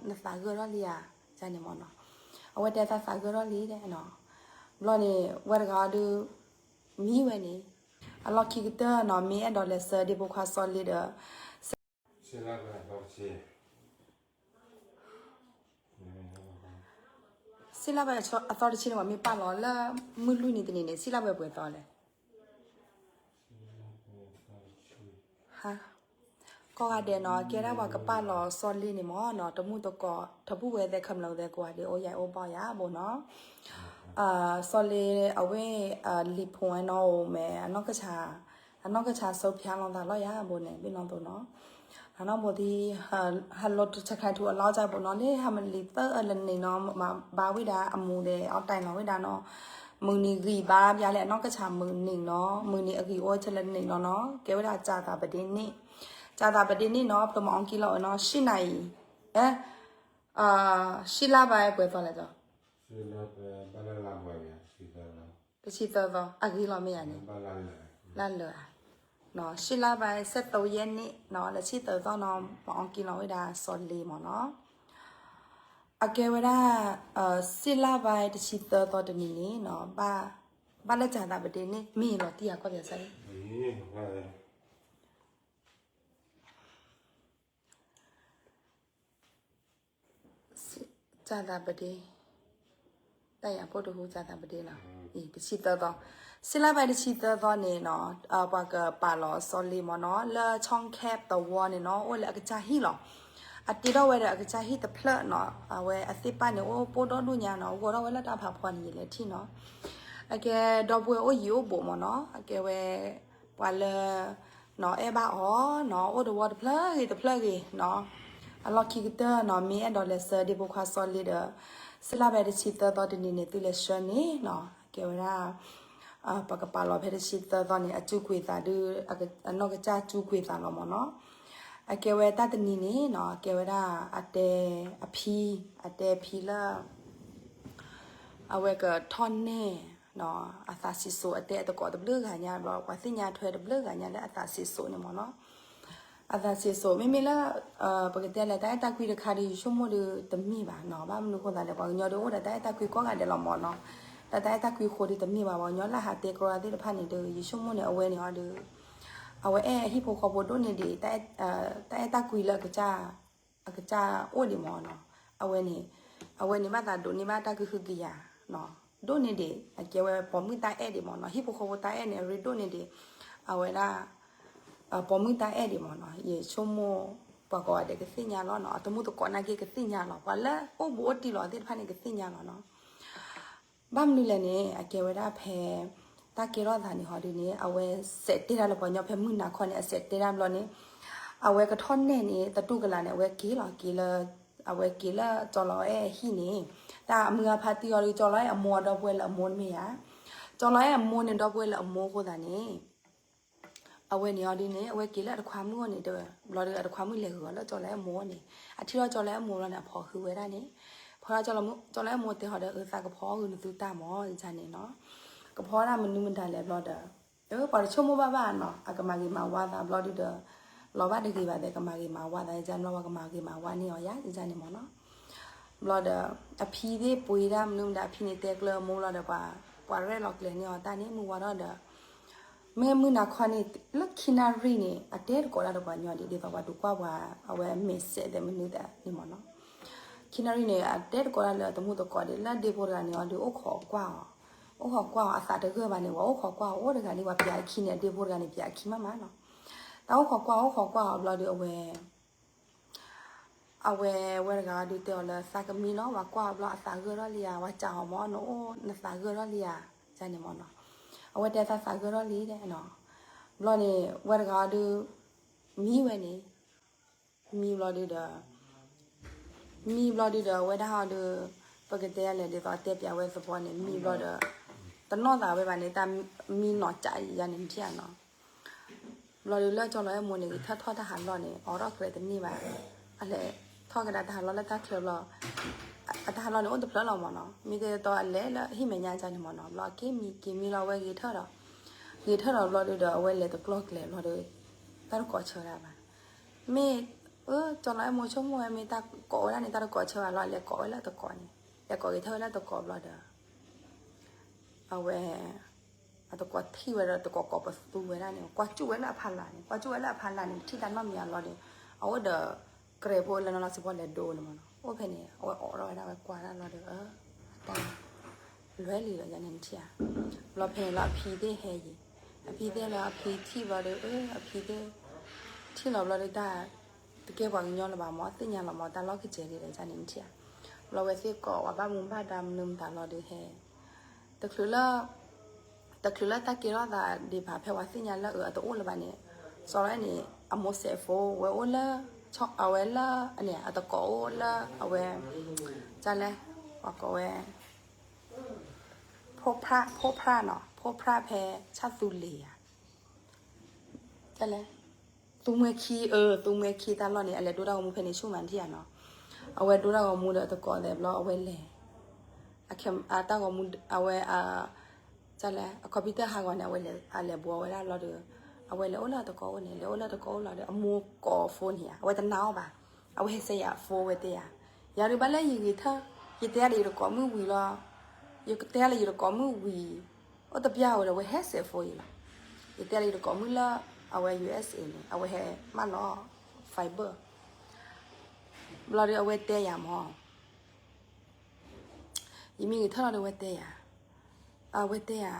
နသးဂၢၢ်ထီၣ်လံဧါ, န့ၣ်မ့ၢ်နီၤ. အဝဲတဲသးသးဂၢၢ်ထီၣ်လံဒဲးနီၤ. ဘျီန့ၣ် ဝဲတဂၤဒုး မံဝဲန့ၣ် အလီၢ်ခံကတၢၢ်နီၤ မ့ၢ်အဲၣ်ဒိးလဲၤဆှၢဒ့ဖိခွါစီၤလ့ဒီး စ့လါဘဲအသီတဆံန့ၣ် ပှၤမ့ၢ်ပာ်လီၤလၢမုၢ်လွံၢ်နံၤတနံၤန့ၣ် စ့လါဘဲပှဲၤသီလဲၣ်. ကိးဂၤဒဲးနီၤ ကဲဒၣ်ပှၤကပာ်လီၤစီၤလ့န့ၣ်မ့ၢ်နီၤ တမုၢ်တကိး ထီၣ်ပုၢ်ဝဲၢ်သဲခမလီၤသဲကိးဂၤဒဲး အိၣ်ယၤအိၣ်ဘီယၤဘိနီၤ. စီၤလ့အဝဲ လံာ်ဖိဝဲနီၤ အိၣ်မဲာ် အနီၢ်ကစၢ် အနီၢ်ကစၢ်ဆူဖၠါလီၤသးလီၤယၤဘိန့ၣ် ဘ့ၣ်နီၣ်သိနီၤ. ဟးနီၢ်ဘိသံ ဟဲလိာ်တဆဲးခါထူအလီၢ်ကၢ်ဘိနီၤ လၢဟဲမလံၤသၢအလၢန့ၣ်နီၤ မၤဘါဝဲဒၣ်အမူသဲး အီၣ်တၢ်လီၤဝဲဒၣ်နီၤ. မုၢ်နံၤဂံၢ်ဘါပျါလဲၣ် အနီၢ်ကစၢ်မုၢ်နံၤနီၤ မုၢ်နံၤအဂံၢ်အိၣ်ဆဲလၢန့ၣ်နီၤနီၤ ကဲဝဲဒၣ် ကြာသပတေးနေ့ ကြာသပတေးနေ့နီၤ ဖျိမၤအီကံလီၤဝဲနီၤ ရှံနၤအံၤ ရှံလါဘၣ်ပှဲၤသီလဲၣ်ဒီး တဆံသၢသီ အဂ့ၤလီၤမ့ၢ်ယၤန့ၣ် လါလၢာ်ဧါ ရှံလါဘၣ် ဆယ့်သုံးရက်နေ့နီၤ လၢဆံသၢသီနီၤ မၤအီကံလီၤဝဲဒၣ်စီၤလ့မ့ၢ်နီၤ. အကဲဝဲဒၣ် ရှံလါဘၣ်တဆံသၢသီတနံၤန့ၣ်နီၤ ဘၣ်လၢ ကြာသပတေးနေ့ မ့ၢ်လီၤတံၢ်ဧါ ကွၢ်ပၠးစၢ် ကြာသပတေး တၢ်ယၤဖိတဟူ ကြာသပတေးနီၤ တဆံသၢသီ ရှံလါဘၣ်တဆံသၢသီန့ၣ်နီၤ ပှၤကပာ်လီၤစီၤလ့မ့ၢ်နီၤ လၢဆီခဲသဝီန့ၣ်နီၤ အိၣ်လၢအကစၢ်ဟံၣ်လီၤ. အတ့ထီၣ်ဝဲဒီးအကစၢ်ဟံၣ်တဖျၢၣ်နီၤ အဝဲအသ့ၣ်ပၣ်န့ၣ် အိၣ်ပိၢ်ဒီဒူၣ်ညါနီၤ ဂီၤထီၣ်ဝဲလၢတၢ်ဖးဖီန့ၣ် ယလဲၤထံၣ်နီၤ. အကဲဒီပုၢ်ဝဲၢ်အိၣ်ယံၤအိၣ်ဘူးမ့ၢ်နီၤ အကဲဝဲ ပှၤလၢ နီၤ အဲၣ်ဘၣ်အီၤနီၤ အိၣ်တဝီတဖျၢၣ်ဂ့ၤတဖျၢၣ်ဂ့ၤနီၤ အလီၢ်ခံကတၢၢ်နီၤ မ့ၢ်အဲၣ်ဒိးလဲၤဆှၢဒ့ဖိခွါစီၤလ့ဒီး ရှံလါဘၣ်တဆံသၢသီတနံၤန့ၣ် သုလဲၤဆှၢန့ၣ်နီၤ အကဲဝဲဒၣ် ပကပာ်လီၤဖဲတဆံသၢသီန့ၣ် အစုကွံာ်သးဒုး အနီၢ်ကစၢ်စုကွံာ်သးလီၤမ့ၢ်နီၤ. အကဲဝဲတၢ်တနံၤန့ၣ်နီၤ အကဲဝဲဒၣ်အတဲအဖံ အတဲအဖံလၢ အဝဲကထီၣ်နဲၣ် အသးစံၣ်စိၤ အတဲအသကိးတဘျုးဂၤညါဘျီ ပှၤသ့ၣ်ညါထွဲတဘျုးဂၤညါလၢအသးစံၣ်စိၤန့ၣ်မ့ၢ်နီၤ. အသးစံၣ်စိၤ မ့မ့ၢ်လၢ ပကတဲလဲၣ် တၢ်အဲၣ်တၢ်ကွံတခါဒီး ယဆိကမိၣ်ဒီးတမ့ၢ်ဘၣ်နီၤ ဘၣ်မနုၤဃိသးလဲၣ် ပှၤကညီဒီးအိၣ်ဒီးတၢ်အဲၣ်တၢ်ကွံကိးဂၤဒဲးလီၤမ့ၢ်နီၤ. တၢ်တၢ်အဲၣ်တၢ်ကွံဃိဒီးတမ့ၢ်ဘၣ် ပှၤကညီလၢဟးတဲကြၢးသ့ၣ်တဖၣ်န့ၣ်ဒီး ယဆိကမိၣ်န့ၣ် အဝဲန့ၣ်အီၤဒီး အဝဲအဲၣ်ဟံၣ်ဖိဃီဖိဒိၣ်န့ၢ်ဒံး တၢ်အဲၣ်တၢ်ကွံလၢ အကစၢ်အိၣ်ဒံးမ့ၢ်နီၤ. အဝဲန့ၣ် အဝဲန့ၣ်ဘၣ်သးဒိးန့ၢ်ဘၣ်တၢ်ကဟုကယာ် ဒိၣ်န့ၢ်ဒံး အကဲဝဲပိာ်မုၣ်တၢ်အဲၣ်ဒံးမ့ၢ်နီၤ. ဟံၣ်ဖိဃီဖိတၢ်အဲၣ်န့ၣ် အရ့ဒိၣ်န့ၢ်ဒံး အဝဲဒၣ် ပိာ်မုၣ်တၢ်အဲၣ်ဒံးမ့ၢ်နီၤ. ယဆိကမိၣ် ပှၤကိးဂၤဒဲးကသ့ၣ်ညါလီၤနီၤ အတမူသကိးနာ်က့ကသ့ၣ်ညါလီၤ ပှၤလၢအိၣ်ဘူးအိၣ်တံၢ်လီၤသ့ၣ်တဖၣ်န့ၣ် ကသ့ၣ်ညါလီၤနီၤ. ဘၣ်မနုၤလဲၣ်န့ၣ် အကဲဝဲဒၣ်ဖဲ တၢ်ကဲထီၣ်သးန့ၣ်ဟီဒုးန့ၣ် အဝဲစဲးတဲတၢ်လၢပှၤကညီဖဲမုၢ်နၤခီန့ၣ် အစဲးတဲတၢ်ဘျီန့ၣ် အဝဲကထီၣ်နဲၣ်န့ၣ် သတူၢ်ကလာ်န့ၣ် အဝဲက့ၤလီၤ က့ၤလၢ အဝဲက့ၤလၢကၠီလီၤအဲၣ်ဟံၣ်န့ၣ် တၢ်အမုၢ်အဖါတံၢ်အီၤဒုး ကၠီလီၤအဲၣ်အမိၢ်အဒီပုၢ်ဝဲၢ်လၢ အမိၢ်တမ့ၢ်ဧါ. ကၠီလီၤအဲၣ်အမိၢ်န့ၣ် ဒီပုၢ်ဝဲၢ်လၢအမိၢ်အဃိသတးန့ၣ် အဝဲန့ၣ်အီၤဒုးန့ၣ် အဝဲက့ၤလၢအတခွါမုၣ်အအိၣ်န့ၣ် တဲဝဲ ဘျီဒီးအတခွါမုၣ်လဲၤဂုာ်အီၤလၢကၠီလီၤအဲၣ်အမိၢ်န့ၣ် အထံၣ်ထီၣ်ကၠီလီၤအဲၣ်အမိၢ်ဘျီန့ၣ် အဖီၣ်ဃုာ်ဝဲဒၣ်န့ၣ် ဖီၣ်ထီၣ်ကၠီလီၤအဲၣ်အမိၢ်တဲဟီဒီး အသးကဖီအီၣ်ဂုာ်နသုတၢ်မ့ၢ် န့ၣ်နီၤ ကဖီဒၣ်မနုၤမတၤလဲၣ်ဘျီဒီး ပှၤတဆိကမိၣ်ဘၣ်ဘၣ်နီၤ အကမၤဂ့ၤမၤဝါသးဘျီဒုးဒီး လီၤဘၣ်တဂ့ၤဘၣ်သဲ ကမၤဂ့ၤမၤဝါသး ယန့ၣ်ဘျီ ပှၤကမၤဂ့ၤမၤဝါန့ၢ်အီၤယၤ ယန့ၣ်မ့ၢ်နီၤ. ဘျီဒီး အဖံသ့ၣ်ပှ့ၤဒၣ်မနုၤမတၤ အဖံန့ၣ်တဲကျၢၤအမိၢ်ဘျီဒီး ပှၤရဲၣ်လီၤကျဲၤန့ၢ်အီၤတၢ်န့ၣ် မုၢ်ဝါထီၣ်ဒီး မ့ၢ်မုၢ်နၤခီန့ၣ် လၢခံနၣ်ရံၣ်န့ၣ် အတဲတကိးဒၣ်ဒီးပှၤညီဒံး ဒ်သိးပှၤဒုးကွၢ်ပှၤ အဝဲမဲာ်စဲးသဲးမနုၤသဲးန့ၣ်မ့ၢ်နီၤ. ခံနၣ်ရံၣ်န့ၣ် အတဲတကိးဒၣ်လၢအတမူသကိးဒံး လၢဒ့ဖိတဂၤန့ၣ်အီၤဒီး အိၣ်ခိးကွၢ်အီၤ အိၣ်ခိးကွၢ်အီၤ အသးတဂၢၢ်ဘၣ်န့ၣ် ပှၤအိၣ်ခိးကွၢ်အီၤ အိၣ်တဂၤန့ၣ် ပှၤပျးအခံန့ၣ် အဒ့ဖိတဂၤန့ၣ် ပျးအခံမးမးနီၤ. တၢ်အိၣ်ခိးကွၢ် အိၣ်ခိးကွၢ်အီၤဘျီဒီးအဝဲ အဝဲဝဲတဂၤဒုးတဲအီၤလၢသးကမံလီၤ ပှၤကွၢ်အီၤဘျီအသးဂၢၢ်ထီၣ်လံဧါ ပှၤစံးအီၤမ့ၢ် နအိၣ် နသးဂၢၢ်ထီၣ်လံဧါ န့ၣ်မ့ၢ်နီၤ. အဝဲတဲသးသးဂၢၢ်ထီၣ်လံတဲနီၤ. ဘျီန့ၣ် ဝဲတဂၤဒုး မံဝဲန့ၣ် မံဘျီဒုးဒီး မံဘျီဒုးဒီး အဝဲဒၣ်ဟီဒုး ပကတဲလဲၣ်ဒ်သိးတဲပျးဝဲသဘီန့ၣ် မံဘျီဒီး တနီၣ်သးဝဲဘၣ်န့ၣ် တၢ်မံနီၤကးယၤန့ၣ် နထံၣ်ဧါနီၤ. ဘျီဒုးလၢကၠီလီၤအဲၣ်မိၢ်န့ၣ် ဂဲၤထၢၣ်ထီၣ်တၢ်ဟးလီၢ်န့ၣ် အိးထီၣ်ကြဲးတန့ၢ်ဘၣ်. အလဲၤထီၣ်ကဒါတၢ်ဟးလီၢ်လၢတၢ်ချၢဘျီ အတၢ်ဟးလီၢ်န့ၣ် အိၣ်တဖျၢၣ်လီၤမ့ၢ်နီၤ. မ့ၢ်တဲတီအလဲၤလၢဟံၣ်မဲာ်ညါကၠါန့ၣ်မ့ၢ်နီၤ. ဘျီက့ၤမံက့ၤမံလီၤ အဝဲဂဲၤထၢၣ်ဒီး ဂဲၤထၢၣ်ဒီးဘျီဒုးဒီး အဝဲလဲၤတကျီၢ်ကျဲဘျီဒီး တၢ်တကိးဆၢဒၣ်ဘၣ်. မ့ၢ် ကၠီလီၤအဲၣ်မိၢ်ဆိကမိၣ်ဝဲ မ့ၢ်တၢ်ကိးဝဲဒၣ်န့ၣ် တၢ်တကိးဆၢဘၣ်လီၤ, လဲၤကိးဝဲလၢတကိးန့ၣ်, လဲၤကိးက့ၤထၢၣ်ဝဲလၢတကိးဘျီဒီး အဝဲ အတကိးထံၣ်ဝဲဒီး တကိးကိးပသူဝဲဒၣ်န့ၣ် ကွၢ်ကၠူၣ်ဝဲလၢအဖီလာ်န့ၣ်, ကွၢ်ကၠူၣ်ဝဲလၢအဖီလာ်န့ၣ် ထံၣ်တၢ်နီတမံၤအလီၢ်ဒီး အအိၣ်ဒီး ကြဲးဖိလၢနီၢ်နီၢ်စ့ၢ်ကီး လဲၤဒိန့ၣ်မ့ၢ်နီၤ, အိၣ်ဖဲန့ၣ် အဝဲအိးထီၣ်ဝဲဒၣ် ဝဲကွၢ်တၢ်လီၤဒီး အတၢ် လွဲလံလီၤယၤန့ၣ်ထံၣ်ဧါ. ဘျီဖဲန့ၣ်လီၤ အဖံသ့ၣ်ဟဲယံၤ, အဖံသ့ၣ်လီၤ အဖံထံၣ်ဘျီဒီး အဖံသ့ၣ် ထံၣ်လီၤဘျီဒီး တၢ် တကဲပှၤကညီလၢၤဘၣ်မ့ၢ် သ့ၣ်ညါလီၤမ့ၢ် တၢ်လီၢ်ကစဲၤဒ်လဲၣ်န့ၣ်ထံၣ်ဧါ. ဘျီဝဲသ့ၣ်ကိးဝဲဘၣ်မူဘၣ်ဒါမနုၤမတၤလီၤဒီးဟဲ တချုးလၢ တချုးလၢတၢ်ကဲထီၣ်သးဒံးဘၣ် ဖဲပှၤသ့ၣ်ညါလၢအတအိၣ်လၢၤဘၣ်န့ၣ်, စီၤလီၤအဲၣ်န့ၣ် အမိၢ်စဲးဖိ ဝဲအိၣ်လၢ အဝဲလၢန့ၣ် အတကိးအိၣ်လၢအဝဲ ကလဲၣ် ပှၤကိးဝဲ ဖိဖြၣ် ဖိဖြၣ်နီၤ ဖိဖြၣ်ဖဲ ဆၣ်သူလ့ၤယၤ ကလဲၣ် သူမှဲခံ အၢ သူမှဲခံတၢ်လီၢ်န့ၣ် အလဲၤဒိတၢ်ဂီၤမူဖဲန့ၣ်ဆူၣ်မးထံၣ်ဧါနီၤ. အဝဲဒိတၢ်ဂီၤမူဒီးအတကိးသဲးဘျီ အဝဲလဲၤ အတၢ်ဂီၤမူ အဝဲ ကလဲၣ် အ computer ဟးဂီၤန့ၣ် အဝဲလဲၤ အလဲၤဘှီဝဲဒၣ်ဘျီဒီး အဝဲလဲၤအိၣ်လၢအတကိးအိၣ်န့ၣ် လဲၤအိၣ်လၢအတကိးအိၣ်လီၤဒီး အမိၢ်ကိး phone န့ၣ်ဧါ အဝဲတနာ်အီၤဘၣ်. အဝဲဟဲစဲးယၤ phone ဝဲတဲယၤ ယၤဒုးဘၣ်လၢယဂ့ၤထၢၣ် ယတဲလၢယတကိးမုၣ်ဝံၤလီၤ. ယကတဲလၢယတကိးမုၣ်ဝံၤ အိၣ်တပျၢ်ဝဲဒီး အဝဲဟဲစဲး phone ယၤလီၤ. ယတဲလၢယတကိးမုၣ်လၢ အဝဲ USA န့ၣ် အဝဲဟဲမၢလီၤ fiber ဘျီဒီး အဝဲတဲယၤမ့ၢ် ယမ့ၢ်ဂ့ၤထၢၣ်လီၤဒီး အဝဲတဲယၤ အဝဲတဲယၤ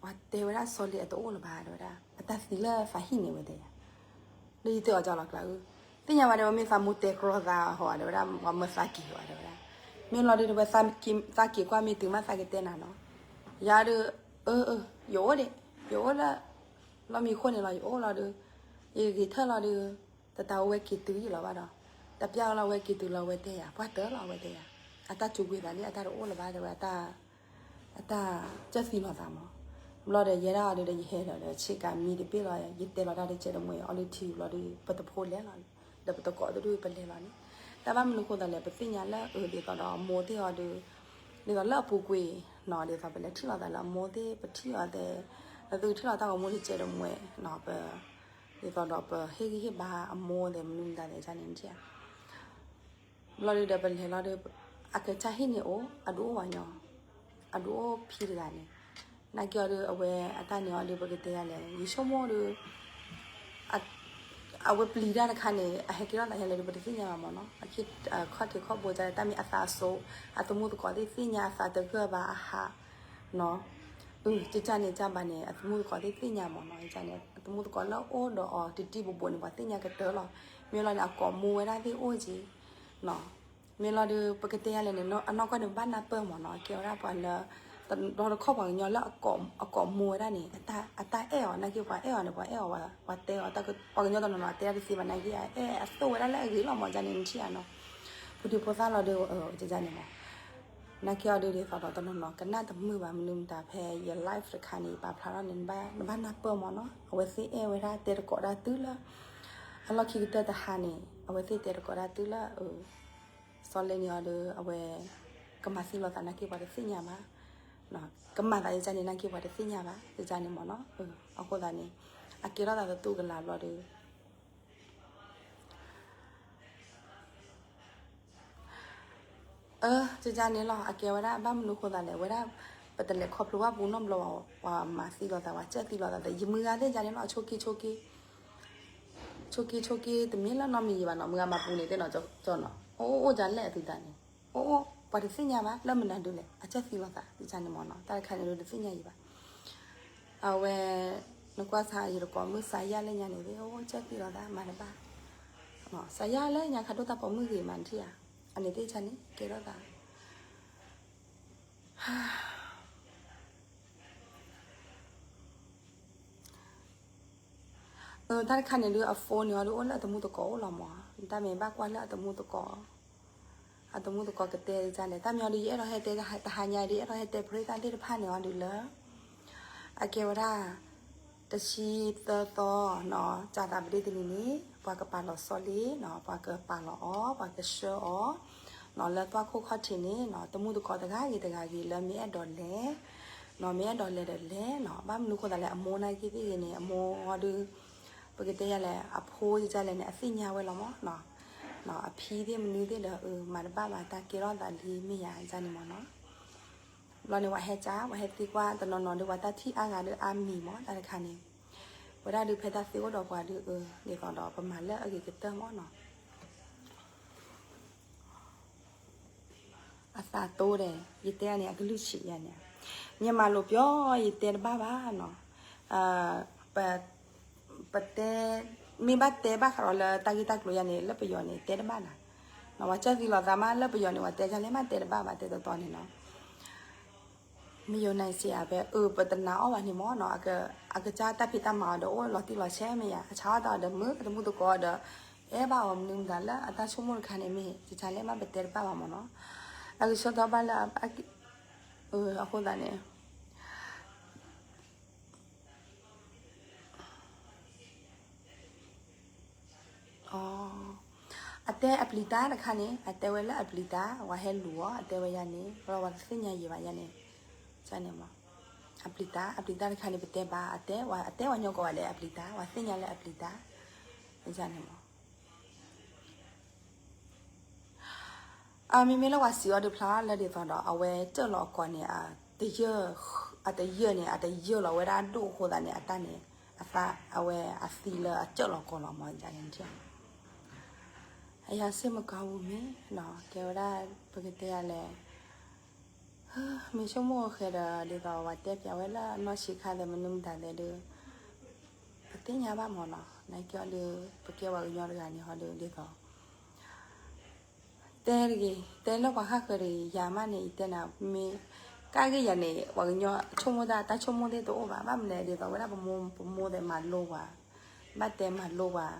ပှၤတဲဝဲဒၣ်စီၤလ့ၤအတအိၣ်လၢၤဘၣ် တဲဝဲဒၣ် အတၢ်သံလၢသးဟံၣ်န့ၣ် ဝဲတဲယၤ လၢယတဲအီၤကၢ်လီၤကျါဧၢ သ့ၣ်ညါဘၣ်ဒီး ပမ့ၢ်သးမိၢ်တဲကြီသးဟီဒီးဝဲဒၣ် ပှၤမၢသးက့ၤဝဲဒီးဝဲဒၣ် မ့ၢ်လီၤဒီး တဝဲသးက့ၤကွၢ်မ့ၢ်တုၤမးသးကတဲနၤနီၤ ယၤဒီး အၢ အၢ ယအိၣ်ဒံး ယအိၣ်လၢ လီၢ်မံခိၣ်န့ၣ်လီၤ ယအိၣ်လီၤဒီး ယဂ့ၤထၢၣ်လီၤဒီး တတၢ်အိၣ်ဝဲက့ၤတုၤယံၤလီၤဘၣ်ဒီး တပျၢ်လီၤဝဲက့ၤတုၤလီၤဝဲတဲယၤ ပှၤတၢၢ်လီၤဝဲတဲယၤ အတၢ်စူးကွံာ်သးလံ အတၢ်တအိၣ်လၢၤဘၣ်တဲဝဲ အတၢ်စၢၢ်သံလီၤသးမး ဘျီဒီးယဲဒၣ်အီၤဒီး ယဟဲဒီးဒီး ဆ့ကၤမံတဘ့ၣ်လီၤ ယတဲလီၤတၢ်တကဲးတမှဲၤအီၤလၢထံဘျီဒီး ပတဖိလဲၤလီၤ ဒီးပတကိးတဒူၣ်ပလဲၤလီၤန့ၣ် တၢ်ဘၣ်မနုၤဃိသးလဲၣ် ပသ့ၣ်ညါလၢအဒ်သိးဒီးအမိၢ်သ့ၣ်အီၤဒီး ဒ်သိးလၢအပူၤကွံာ်နီၤ ဒ်သိးပလဲၤထံၣ်လိာ်သးလၢအမိၢ်သ့ၣ် ပထံၣ်အီၤသ့ၣ် လၢသုကထံၣ်လိာ်တၢ်ဂီၤမူတကဲးတမှဲၤနီၤ ပ ဒ်သိးဒီးပဟ့ၣ်ဂံၢ်ဟ့ၣ်ဘါအမိၢ်သ့ၣ်မနုၤမတၤသ့ၣ်န့ၣ် ဘျီဒီးပလဲၤလီၤဒီး အကစၢ်ဟံၣ်န့ၣ်အိၣ် အဒုးအိၣ်ဝဲညီ အဒုးအိၣ်ဖံတဂၤန့ၣ် နာ်က့အီၤဒီး အဝဲအတၢ်န့ၣ်အီၤဒီး ပကတဲယၤလဲၣ် ယဆိကမိၣ်ဒီး အဝဲပျံၤတၢ်တခါန့ၣ် အဟဲကဲထီၣ်သးယၤလဲၣ်ဒီး ပတသ့ၣ်ညါဘၣ်မးနီၤ အခီၣ်ထံးခီၣ်ဘိကလဲၣ် တၢ်မ့ၢ်အသးစိ အသမူသကိးသ့ၣ်သ့ၣ်ညါ အသးတဂၢၢ်ဘၣ်အဟးနီၤ ကကၢ်န့ၣ်ကၢ်ဘၣ်န့ၣ် အသမူသကိးသ့ၣ်သ့ၣ်ညါမးနီၤ ကန့ၣ် အသမူသကိးလၢအိၣ်ဒီးအီၤတံၤတံၤဘိးဘိးန့ၣ် ပှၤသ့ၣ်ညါကတၢၢ်လီၤ မ့ၢ်လီၤန့ၣ် အကိးမူဝဲဒၣ်သ့ၣ်အိၣ်က့ၤနီၤ မ့ၢ်လီၤဒီး ပကတဲယၤလဲၣ်န့ၣ် အနီၢ်ကီၢ်န့ၣ် ဘၣ်နၢ်ပၢၢ်မးနီၤ ကဲဝဲဒၣ်ပှၤလၢ တဘျီတခီၣ်ပှၤကညီလၢ အကိးမူဝဲဒၣ်န့ၣ် အတၢ်အဲၣ်အီၤ နာ်က့ပှၤအဲၣ်အီၤန့ၣ် ပှၤအဲၣ်အီၤ ပှၤတဲအီၤ ပှၤကညီတနီၤနီၤတဲဒၣ်တသ့ဘၣ် နာ်က့အအဲၣ်အသိၣ်ဝဲဒၣ်လၢအဂ့ၤလီၤမး ကန့ၣ်နထံၣ်ဧါနီၤ ဖိဒံဖိသၣ်လီၤဒီး ကန့ၣ်မး နာ်က့အီၤဒုးဒ်သိးဒီးတနီၤနီၤ ကနၣ်တမုာ်ဘၣ်မနုၤမတၤ ဖဲယ live တခါန့ၣ် ယပာ်ဖျါထီၣ်န့ၣ် နဘၣ်နၢ်ပၢၢ်မးနီၤ အဝဲသ့ၣ်အဲၣ်ဝဲဒၣ်တဲတကိးဒၣ်တုၤလၢ အလီၢ်ခံကတၢၢ်တဟါန့ၣ် အဝဲသ့ၣ်တဲတကိးဒၣ်တုၤလၢ စီၤလ့ၤန့ၣ်အီၤဒီး အဝဲ ကမၤသံလိာ်သးနာ်က့ပှၤတသ့ၣ်ညါဘၣ် ကမၤသးယကန့ၣ်နာ်က့ပှၤတသ့ၣ်ညါဘၣ် ယကန့ၣ်မးနီၤ အဃိသတးန့ၣ် အကဲထီၣ်သးသတူၢ်ကလာ်ဘျီဒီး အၢ ကန့ၣ်လီၤ အကဲဝဲဒၣ် ဘၣ်မနုၤဃိသးလဲၣ် ဝဲဒၣ် ပတလဲၤခီဖျိဘၣ်ပူၤနီတဘျီဘၣ် ပှၤမၤသံလိာ်သး ပှၤစၢၢ်သံလိာ်သး ယမုၢ်ဂၤသ့ၣ်ကန့ၣ်လီၤ ဆိက့ဆိက့ ဆိက့ဆိက့ တမ့ၢ်လၢနီတမံၤဘၣ်နီၤ မုၢ်ဂၤမၤပူၤန့ၣ်သ့ၣ်နီၤ ကၠီနီၤ အိၣ်အိၣ်အိၣ်ဒ်လဲၣ်အသုသးန့ၣ် အိၣ်အိၣ် ပှၤတသ့ၣ်ညါဘၣ် လၢမနုၤဒုးလဲၣ် အစၢၢ်သံလိာ်သး ယကန့ၣ်မးနီၤ တၢ်တခါန့ၣ်ဒုးတသ့ၣ်ညါအံၤဘၣ် အဝဲ နကွၢ်ဆါယတကိးမုၣ်စါယါလၢညါန့ၣ်သ့ၣ် အိၣ်စၢၢ်သံလိာ်သး မၤတဘၣ် စါယါလၢညါခါဒိၣ်တၢ်ပိာ်မုၣ်ဂ့ၤမးနထံၣ်ဧါ အန့ၣ်သ့ၣ်ကန့ၣ် ကဲထီၣ်သး တၢ်တခါန့ၣ်ဒုး အ phone န့ၣ်အီၤဒုး အိၣ်လၢအတမူသကိးအိၣ်လီၤမး, တၢ်မ့ၢ်ဘၣ်ကွၢ်လၢအတမူသကိး, အတမူသကိးကတဲဒ်လဲၣ်, တၢ်မ့ၢ်အီၤဒုး ယအဲၣ်ဒိးဟဲတဲတဟါညါဒုး ယအဲၣ်ဒိးဟဲတဲပြၢသၣ်သ့ၣ်တဖၣ်န့ၣ်အီၤဒုးလၢ အကဲဝဲဒၣ် တဆံသၢသီနီၤ ကၢ်သးပဒ့တနံၤန့ၣ် ပှၤကပာ်လီၤစီလ့ၣ်နီၤ, ပှၤကပာ်လီၤအီၤ, ပှၤကဆှၢအီၤနီၤ လၢသွၣ်ခိၣ်ခီၣ်ထံးန့ၣ်နီၤ, တမူသကိးတဂၤဂ့ၤတဂၤဂ့ၤလၢမ့ၢ်အဲၣ်ဒိးလဲၤနီၤ, မ့ၢ်အဲၣ်ဒိးလဲၤဒီးလဲၤနီၤ, ဘၣ်မနုၤဃိသးလဲၣ် အမိၢ်နာ်က့သ့ၣ်ဂ့ၤန့ၣ် အမိၢ်အီၤဒုး ပကတဲယၤလဲၣ် အဖိယကလဲၣ်န့ၣ် အသ့ၣ်ညါဝဲလီၤမးနီၤ, အဖံသ့ၣ်မနုၤသ့ၣ်ဒီး အမၤတဘၣ်ဘၣ် တၢ်ကဲထီၣ်သးလံမ့ၢ်ယၤန့ၣ်မ့ၢ်နီၤ. ဘျီန့ၣ် ပှၤဟဲကၠါ ပှၤဟဲသံကွၢ်တနီၤနီၤဒီး ပှၤတၢ်ထံၣ်အါဂၤဒီးအါမံၤမ့ၢ် တၢ်တခါန့ၣ် ဝဲဒၣ်ဒုးဖဲတၢ်သံအိၣ်ဒီးပှၤဒုး ဒ်သိးဒီးပမၤလၢအဂ့ၤကတၢၢ်မ့ၢ်နီၤ. အသးတိဒီး ယတဲန့ၣ် အကလုၢ်ဆံးယၤန့ၣ်, မြန်မာလိုပြော ယတဲတဘၣ်ဘၣ်နီၤ. ပတဲ မ့ၢ်ဘၣ်တဲဘၣ်ဃးဒီးလၢတၢ်ဂ့ၢ်တၢ်ကျိၤယၤန့ၣ် လၢပယီၤန့ၣ် တဲတဘၣ်နၤ. ပှၤကၢၢ်သံလီၤသးမး လၢပယီၤန့ၣ် ပှၤတဲဒ်လဲၣ်မး တဲတဘၣ်ဘၣ် တဲတီတီန့ၣ်နီၤ. မယိၤနၤစံးယၤဖဲ အၢ ပတနာ်အီၣ်ဘၣ်န့ၣ်မ့ၢ်နီၤ, အကစၢ်တၢ်ဖံးတၢ်မၤအီၤဒီး အိၣ်လီၤတံၢ်လီၤဆဲးမ့ၢ်ယၤ, အဆါအီၣ်တၢ်အီၤဒီး မုာ်တမုာ်တကိးဒီး အဲၣ်ဘၣ်အီၤမနုၤမတၤလၢအတၢ်ဆိကမိၣ်တခါန့ၣ်မ့ၢ် ကကလဲၣ်မး ပတဲတဘၣ်ဘၣ်မ့ၢ်နီၤ. အကဆၢထီၣ်ဘၣ်လၢ အဃိသတးန့ၣ် အတဲအပျံၤတၢ်တခါန့ၣ် အတဲဝဲလၢအပျံၤတၢ် ဝဲဟဲလူၤအီၤ အတဲဝဲယၤန့ၣ် ဘျီဝဲတသ့ၣ်ညါယံၤဘၣ်ယၤန့ၣ်, န့ၣ်မ့ၢ် အပျံၤတၢ် အပျံၤတၢ်တခါန့ၣ် ပတဲဘၣ် အတဲ အတဲဝဲညီကိးဂၤဒဲး အပျံၤတၢ် ဝဲသ့ၣ်ညါလၢအပျံၤတၢ်, န့ၣ်မ့ၢ် မ့မ့ၢ်လၢပှၤစံးအီၤဒုးဖျါလၢဒ်သိးဒီး အဝဲကၢၢ်လီၤကီးန့ၣ် အတယၢၢ် အတယၢၢ်န့ၣ် အတယၢၢ်လီၤဝဲဒၣ်ဒိၣ်အဃိသတးန့ၣ် အတၢ်န့ၣ် အသးအဝဲအသံလၢအကၢၢ်လီၤကီးလီၤမ့ၢ်န့ၣ်, အယၤစ့ၢ်မကီၢ်ပူၤမ့ၢ်နီၤ ကဲဝဲဒၣ် ပကတဲယၤလဲၣ်, မ့ၢ်ဆိကမိၣ်ဃဲဒီး ဒ်သိးပှၤတဲပၠးဝဲလၢအနီၢ်ဆံးခါသဲး မနုၤမတၤသဲးဒီး ပသ့ၣ်ညါဘၣ်မ့ၢ်နီၤ နာ်က့အီၤဒီး ပကဲပှၤကညီတဂၤန့ၣ်ဟီဒီး ဒ်သိး တဲတဂ့ၤ တဲလၢပှၤဃၣ်ဃၢၤတဂ့ၤ ယၤမးန့ၣ် ယတဲနၤ မ့ၢ်ကၣ်ဂ့ၢ်ယၤန့ၣ် ပှၤကညီဆိကမိၣ်တၢ် တၢ်ဆိကမိၣ်သ့ၣ်တအိၣ်ဘၣ် ဘၣ်မနုၤလဲၣ် ဒ်သိးဝဲဒၣ်ပမိၢ် ပမိၢ်သဲးမၤလိပှၤ ဘၣ်တဲမၤလိပှၤ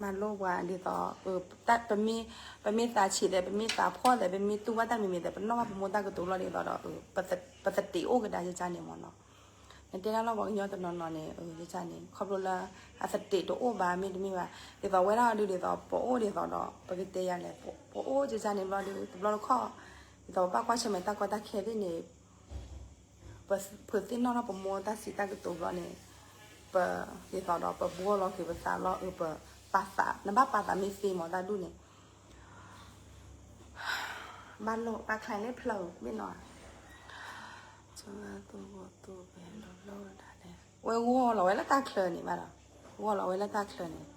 မၤလိပှၤဒ်သိး ပမ့ၢ် ပမ့ၢ်သးဆံးသဲး ပမ့ၢ်သးဖှီၣ်သဲး ပမ့ၢ်တူၢ်ဘၣ်တၢ်မံၤမံၤသဲး ပနီၣ်ဘၣ်ပမိၢ်တၢ်ကတိၤလီၤဒ်သိးဒီး ပသတးအိၣ်ကဒါကကါန့ၣ်မ့ၢ်နီၤ နတဲဒၣ်လၢပှၤကညီတနီၤနီၤန့ၣ် ကကါန့ၣ် ခီဖျိလၢ အသတးတအိၣ်ဘၣ်မ့တမ့ၢ်ဘၣ် ဒ်သိးဝဲဒၣ်ဒုးဒ်သိး ပအိၣ်ဒ်သိးဒီး ပကတဲယၤလဲၣ် ပအိၣ်ကကါန့ၣ်ဘျီဒီး တဘျီတခီၣ် ဒ်သိးပဘၣ်ကွၢ်ဆၢၣ်မဲာ်တၢ်ကီတၢ်ခဲသ့ၣ်န့ၣ် ပဖုးသ့ၣ်နီၣ်ထီၣ်ပမိၢ်တၢ်စံးတၢ်ကတိၤဘျီန့ၣ် ပ ဒ်သိးဒီးပဘှီလီၤက့ၤပသးလီၤ အၢ ပပာ်သး နဘၣ်ပာ်သးမ့ၢ်သ့မ့ၢ်တၢ်ဒူၣ်န့ၣ် ဘၣ်လိၣ်တၢ်ချါလၢဖျၢၣ်မ့ၢ်နီၤ ဝဲဂီၢ်လီၤဝဲလၢတၢ်ချၢန့ၣ်ဘၣ်ဒီး ဂီၢ်လီၤဝဲလၢတၢ်ချၢန့ၣ်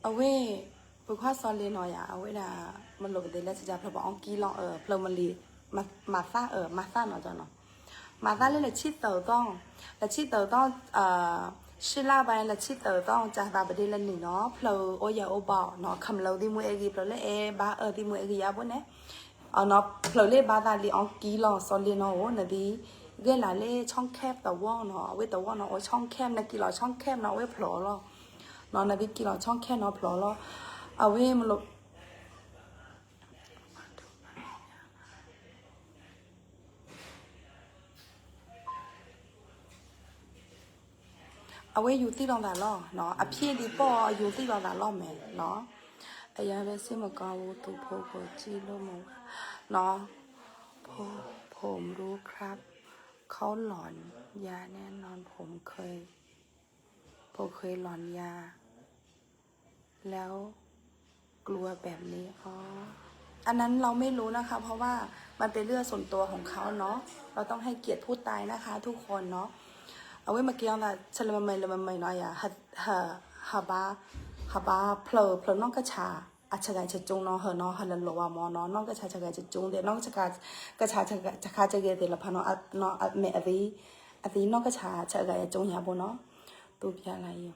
အဝဲ ပခွါစီၤလ့နီၤယၤ အဝဲဒၣ် မလိာ်ပသ့လၢစကဖျၢၣ်ပအီၣ်ကံလီၤ ဖျၢၣ်မလံၤ မၤသၣ် မၤသၣ်နီၤ မၤသၣ်လၢလၢဆံၣ်သၢသီ လၢဆံၣ်သၢသီ ရှံလၢဘၣ်လၢဆံၣ်သၢသီ ကၢ်သးပဒ့လၢနံၤနီၤ ဖျၢၣ်အိၣ်ယၤအိၣ်ဘၣ်နီၤ ခမလၢသံၣ်မူအဲၣ်ဂံၢ် ဖျၢၣ်လၢအဲၣ်ဘါအၢသံၣ်မူအဲၣ်ဂံၢ်ယၤဘိန့ၣ် အနီၤ ဖျၢၣ်လၢဘါသးလံအီၣ်ကံလီၤ စီၤလ့နီၤဧိၤ နသံ ဂဲၤလၢလၢဆီၣ်ခဲပသဝီနီၤ အဝဲသဝီနီၤ အိၣ်ဆီၣ်ခဲ နကံလီၤဆီၣ်ခဲနီၤ အဝဲဖျိးလီၤ နီၤ နသံကံလီၤဆီၣ်ခဲနီၤဖျိးလီၤ အဝဲမလိာ် အဝဲယူၤသံၣ်လီၤသးလီၤ အဖံအဒံးပိာ် ယူၤသံၣ်လီၤသးလီၤမဲာ်နီၤ အယၤဝဲစ့ၢ်မကီၢ်ဝူသူၣ်ဖိကိးစံၣ်လိၣ်မဝါနီၤ ผมรู้ครับ เขาหลอนยาแน่นอน ผมเคย ผมเคยหลอนยา แล้วกลัวแบบนี้ อ๋อ อันนั้นเราไม่รู้นะคะ เพราะว่ามันเป็นเรื่องส่วนตัวของเขาเนาะ เราต้องให้เกียรติผู้ตายนะคะ ทุกคนเนาะ အဝဲမ့ၢ်က့ၤအီၤသး ဆၢလၢမမံၤလၢမမံၤနီၤယၤ ဟ ဟ ဟဘါ ဟဘါဖျၢၣ် ဖျၢၣ်နီၢ်ကဆၣ် အဆဂၤဆကၠိနီၤ ဟၢနီၤ ဟၢလၢလီၤဝါမီၤနီၤ နီၢ်ကဆၣ်ဆဂၤဆကၠိသ့ၣ် နီၢ်ကဆၣ် ကဆၣ်ဆဂၤတဂ့ၤသ့ၣ်လၢဖးနီၤ နီၤ အမဲာ်အသံ အသံနီၢ်ကဆၣ်ဆဂၤယကၠိညါဘိနီၤ သူဖျါလၢယ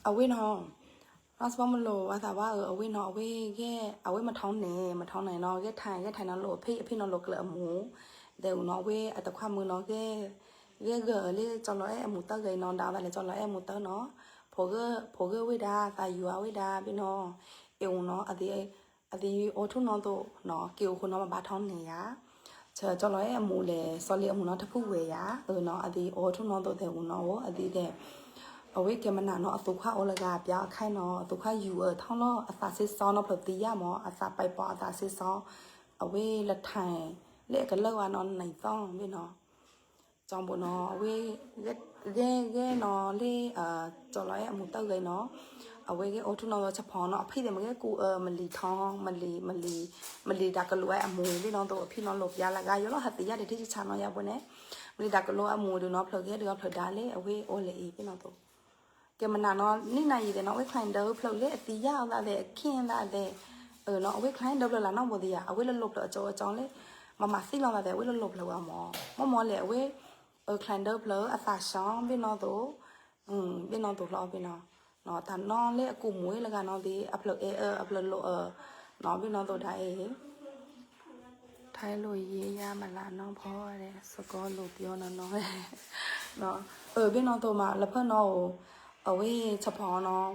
အဝဲနီၤ နီၢ်စပီမလိာ် အသးဝါအၢ အဝဲနီၤ အဝဲဂဲၤ အဝဲမထီန့ၣ် မထီန့ၣ်နီၤ ဂဲၤထၢၣ် ဂဲၤထၢၣ်နီၤ လိာ်ဖံး အဖံးနီၤ လိာ်ကျၢၤအမူၤ ဒဲးအူနီၤ အဝဲအတခွါမုၣ်နီၤ ဂဲၤ ဂဲၤဂၢၢ်လၢကၠီလီၤအဲၣ်အမူၤတၢ်ဂ့ၤနီၤ ဒၣ်သးလၢကၠီလီၤအဲၣ်အမူၤတၢ်နီၤ ဖိဂၢၢ် ဖိဂၢၢ်ဝဲဒၣ် သးယူၤအဝဲဒၣ် ဘ့ၣ်နီၤ အ့ၣ်အူနီၤ အသံ အသံအိၣ်ထူၣ်နီၤသိးနီၤ က့ၤအိၣ်ဃိနီၤ မၤဘါထီန့ၣ်ယါ ဆၢကၠီလီၤအဲၣ်အမူၤလဲၣ် စီၤလ့အမူၤနီၤ တဖုဝဲယါ အၢနီၤ အသံအိၣ်ထူၣ်နီၤသိးသဲးအူနီၤအိၣ် အသံသဲး အဝဲကဲမနုၤနီၤ အသူၣ်ခွါအိၣ်လၢဂၤ ပၠါအခါနီၤ အသူၣ်ခွါယူၤအၢထီၣ်လီၤ အသးစ့စီနီၤ ဖျၢၣ်သံယါမီၤ အသးပာ်ပီၤ အသးစ့စီ အဝဲလၢထၢၣ် လၢအကလၢၢ်ဝါနီၤ နံၤသီဘ့ၣ်နီၤ ကၠီဘိနီၤ အဝဲ ဂဲၤ ဂ့ၤဂ့ၤနီၤလၢ ကၠီလီၤအဲၣ်အမူတၢ်ဂ့ၤနီၤ, အဝဲဂ့ၤအိၣ်ထူၣ်နီၤလီၤဆဖီနီၤ, အဖံၣ်သ့ၣ်မ့ၢ်ဂ့ၤကူအၢ မလံၤထီ မလံၤ မလံၤ မလံၤတၢ်ကလိအမူဘ့ၣ်နီၤသိး အဖံၣ်နီၤလိာ်ပျါလၢဂၤ ယလီၤဟးသ့ယၢ်တထံၣ်ဆံးဆံးနီၤယၤဘိန့ၣ်, မလံၤတၢ်ကလိအမူဒုးနီၤ ဖျၢၣ်ဂ့ၤဒုးဖျၢၣ်ဒါလၢအဝဲအိၣ်လၢအံၤဘ့ၣ်နီၤသိး ကဲမနၤနီၤ နံၣ်နၤယံၤသ့ၣ်နီၤ အဝဲချၢၣ်ဒၢဖျၢၣ်လၢအသံယၢ်အီၤသးသ့ၣ် အခ့အသးသ့ၣ်, နီၤ အဝဲချၢၣ်ဒၢဖျၢၣ်လၢနီၢ်ဘိသ့ၣ်ယၤ အဝဲလၢလိာ်ဖျၢၣ်အကၠိအကၠိလၢ မၤမၤသံလီၤသးသ့ၣ် အဝဲလၢလိာ်ဖျၢၣ်ဝဲမၢ်, မ့ၢ်မ့ၢ်လဲၣ် အဝဲ ချၢၣ်ဒၢဖျၢၣ်အသးဆှီဘ့ၣ်နီၤသိး, ဘ့ၣ်နီၤသိးလီၤဘ့ၣ်နီၤ, တၢ်နီၣ်လၢအကူၣ်မူလၢဂၤနီၤသ့ၣ် အဖျၢၣ်အဲၣ်အၢ အဖျၢၣ်လိာ်အၢ, နီၤ ဘ့ၣ်နီၤသိးဒၣ်အံၤ ထဲလိာ်ယ့ယါမလးနီၢ်ဖီဒဲး စကီလိာ်ပယီနီၤနီၤ, ဘ့ၣ်နီၤသိးမး လၢဖၢၣ်နီၤဧိၤ, အဝဲဆဖီနီၤ,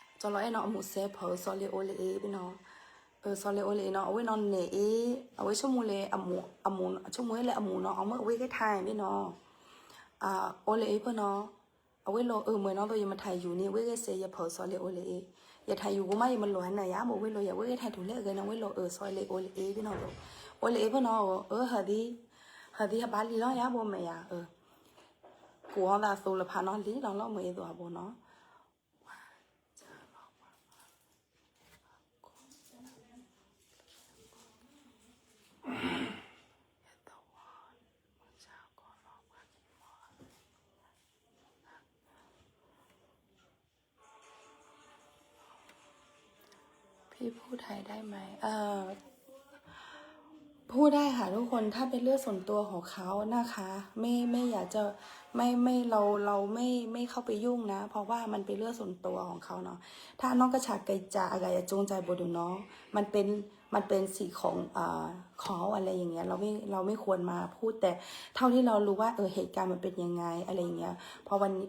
ကၠီလီၤအဲၣ်နီၤ အမူစဲဖၢ စီၤလ့ၤအိၣ်လၢအံၤဘ့ၣ်နီၤ, စီၤလ့ၤအိၣ်လၢအံၤနီၤ အဝဲနီၤန့ၣ်အံၤ, အဝဲဆိကမိၣ်လၢ အမူ ဆိကမိၣ်လၢအမူနီၤ အမ့ၢ်အဝဲကဲထါဘ့ၣ်နီၤ, အိၣ်လၢအံၤဖၢၣ်နီၤ, အဝဲလိာ်အၢမ့ၢ်နီၤသိး ယမ့ၢ်ထါယူၤန့ၣ် အဝဲဂ့ၤစဲးယဖၢ စီၤလ့ၤအိၣ်လၢအံၤ, ယထါယူၤကမး ယမ့ၢ်လိာ်ဟဲနၤယၤ ဘၣ်ဝဲလိာ်ယၤ အဝဲဂ့ၤထါထူၣ်လၢအဂ့ၤနီၤ ဝဲလိာ်အၢ စီၤလ့ၤအိၣ်လၢအံၤဘ့ၣ်နီၤသိး, အိၣ်လၢအံၤဖၢၣ်နီၤ အၢ ဟၢသံ ဟၢသံဟးဘါလံလီၤယၤဘိမဲာ်ယၤ, ကူၣ်အီၤသးသိလၢဖးနီၤလံလီၤလီၤ မ့ၢ်အံၤသိးအဘိနီၤ พี่พูดไทยได้ไหม เอ่อ พูดได้ค่ะทุกคน ถ้าเป็นเรื่องส่วนตัวของเขานะคะ ไม่ ไม่อยากจะ ไม่ ไม่ เรา เราไม่ ไม่เข้าไปยุ่งนะ เพราะว่ามันเป็นเรื่องส่วนตัวของเขาเนาะ ถ้าน้องกระชากไกลจะอะไรอะจงใจบดูเนาะ มันเป็น มันเป็นสิทธิ์ของ เอ่อ เขาอะไรอย่างเงี้ย เราไม่ เราไม่ควรมาพูด แต่เท่าที่เรารู้ว่า เออ เหตุการณ์มันเป็นยังไง อะไรอย่างเงี้ย พอวันนี้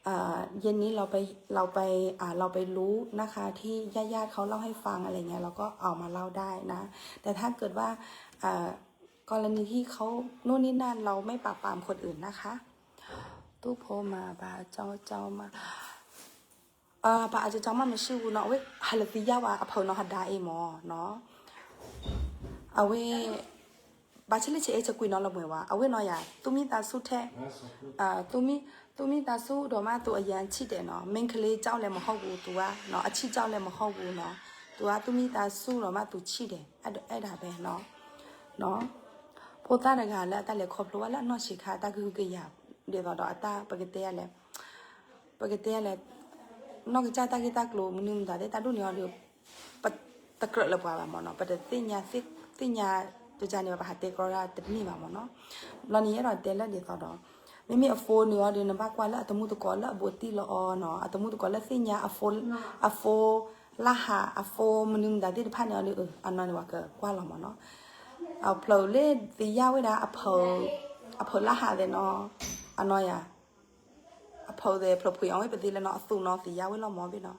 เอ่อ เย็นนี้เราไป เราไป อ่า เราไปรู้นะคะ ที่ญาติๆเขาเล่าให้ฟังอะไรเงี้ย เราก็เอามาเล่าได้นะ แต่ถ้าเกิดว่า เอ่อ กรณีที่เขานู่นนี่นั่น เราไม่ปราบปรามคนอื่นนะคะ ตู้โพมาบาเจ้าเจ้ามา ပှၤအကၠီမး မရှိဘူးနီၤ အဝဲ ဟးလၢသံယါဝဲအဖၢနီၤ ဟဒါအံၤမၢ်နီၤ အဝဲ ဘၣ်ဆၣ်လၢဆဲးအဲၣ်ဆဲးကွံာ်နီၤလၢမွဲၤဝဲ အဝဲနီၤယၤ သူၣ်မံသးဆူၣ်ထဲ သူၣ်မံသးဆူၣ်ဒီးမး သူအရန်ချစ်တယ်နီၤ မိန်းကလေးကြောင့်လည်းမဟုတ်ဘူး သူကနီၤ အချစ်ကြောင့်လည်းမဟုတ်ဘူးနီၤ သူကသူၣ်မံသးဆူၣ်ဒီးမး သူချစ်တယ် အဲဒါပဲနီၤ ဖိသၣ်တဂၤလၢအတၢ်လဲၤခီဖျိဘၣ်လၢအနီၢ်ဆံးခါ တၢ်ကဟုကယာ် ဒ်သိးဒီးအတၢ် ပကတဲလဲၣ် ပကတဲလဲၣ် နီၢ်ကစၢ်တၢ်ဂ့ၢ်တၢ်ကျိၤ မနုၤမတၤသ့ၣ် တၢ်ဒိၣ်န့ၢ်အီၤဒီး ပတကြၢးလၢပှၤဘၣ်မၢ်နီၤ ပတသ့ၣ်ညါ သ့ၣ်ညါ တကန့ၣ် ပဟးတဲကီတၢ်တန့ၢ်ဘၣ်မၢ်နီၤ ဘျီန့ၣ်ယအဲၣ်ဒိးတဲလၢဒ်သိးဒီး မ့မ့ၢ်အ phone န့ၣ်အီၤဒီး နဘၣ်ကွၢ်လၢအတမူတကိးလၢအဘူးတံၢ်လီၤအီၤနီၤ အတမူတကိးလၢသ့ၣ်ညါ အ phone အ phone လၢဟး အ phone မနုၤမတၤသ့ၣ်တဖၣ်န့ၣ်အီၤဒီး အနီၢ်န့ၣ် ပှၤကကွၢ်လီၤမၢ်နီၤ အဖျၢၣ်လၢသ့ၣ်ညါဝဲဒၣ် အဖၢ အဖၢလၢဟးသ့ၣ်နီၤ အနီၢ်ယၤ အဖၢသ့ၣ် ဖျၢၣ်ဖှံးအီၤဝဲပသ့လၢနီၤ အသူၣ်နီၤသ့ၣ်ညါဝဲလီၤမၢ်ဘ့ၣ်နီၤ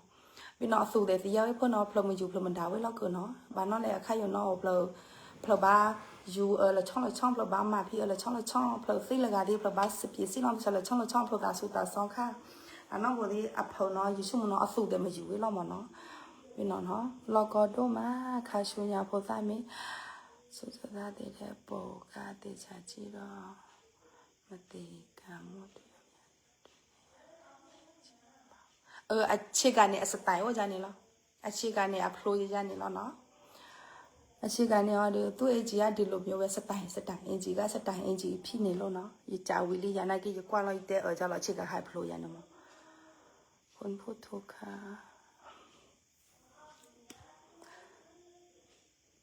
ဘ့ၣ်နီၤအသူၣ်သ့ၣ်ညါဝဲဖၢနီၤ ဖျၢၣ်မယူၤဖျၢၣ်မဒါဝဲလီၤကၢနီၤ ဘၣ်နီၢ်လဲၣ်အခါယိာ်နီၤ ဖျၢၣ် ဖျၢၣ်ဘါယူၤအၢလီၤဆီလီၤဆီ ဖျၢၣ်ဘါမၤဖံးအၢလီၤဆီလီၤဆီ ဖျၢၣ်သ့လၢဂၤသ့ၣ် ဖျၢၣ်ဘါစပံးစံၣ်နီၤ တဆီလီၤဆီလီၤဆီ ဖျၢၣ်သးဆူၣ်သးဆီခါ အနီၢ်ဘိသ့ၣ်အဖၢနီၤ ယဆိကမိၣ်နီၤ အသူၣ်သ့ၣ်မယူၤဝဲလီၤမၢ်နီၤ ဘ့ၣ်နီၤနီၤ လီၢ်ကီဒိၣ်မး ခါဆူညါဖိသၣ်မ့ၢ် ဆူၣ်သးသ့ၣ်ထဲပိာ်ကါသ့ၣ်ဆးကံဒီး မသ့ၣ်ကါမူ အ အခြေခံ န့ၣ် အ style အိၣ်ယါန့ၣ်လီၤ အခြေခံ န့ၣ် အဖျိယါန့ၣ်လီၤနီၤ အခြေခံ န့ၣ်အီၤဒီး သူ့ အင်္ကျီ က ဒီလိုမျိုးပဲ style style အင်္ကျီ က style အင်္ကျီ ဖဲန့ၣ်လီၤနီၤ ယကဝံၤလံယၤနာ်က့ ယကွၢ်လီၤယတဲအၢ ကလီၤ အခြေခံ ဟဲဖျိယါန့ၣ်မၢ် คนพูดถูกค่ะ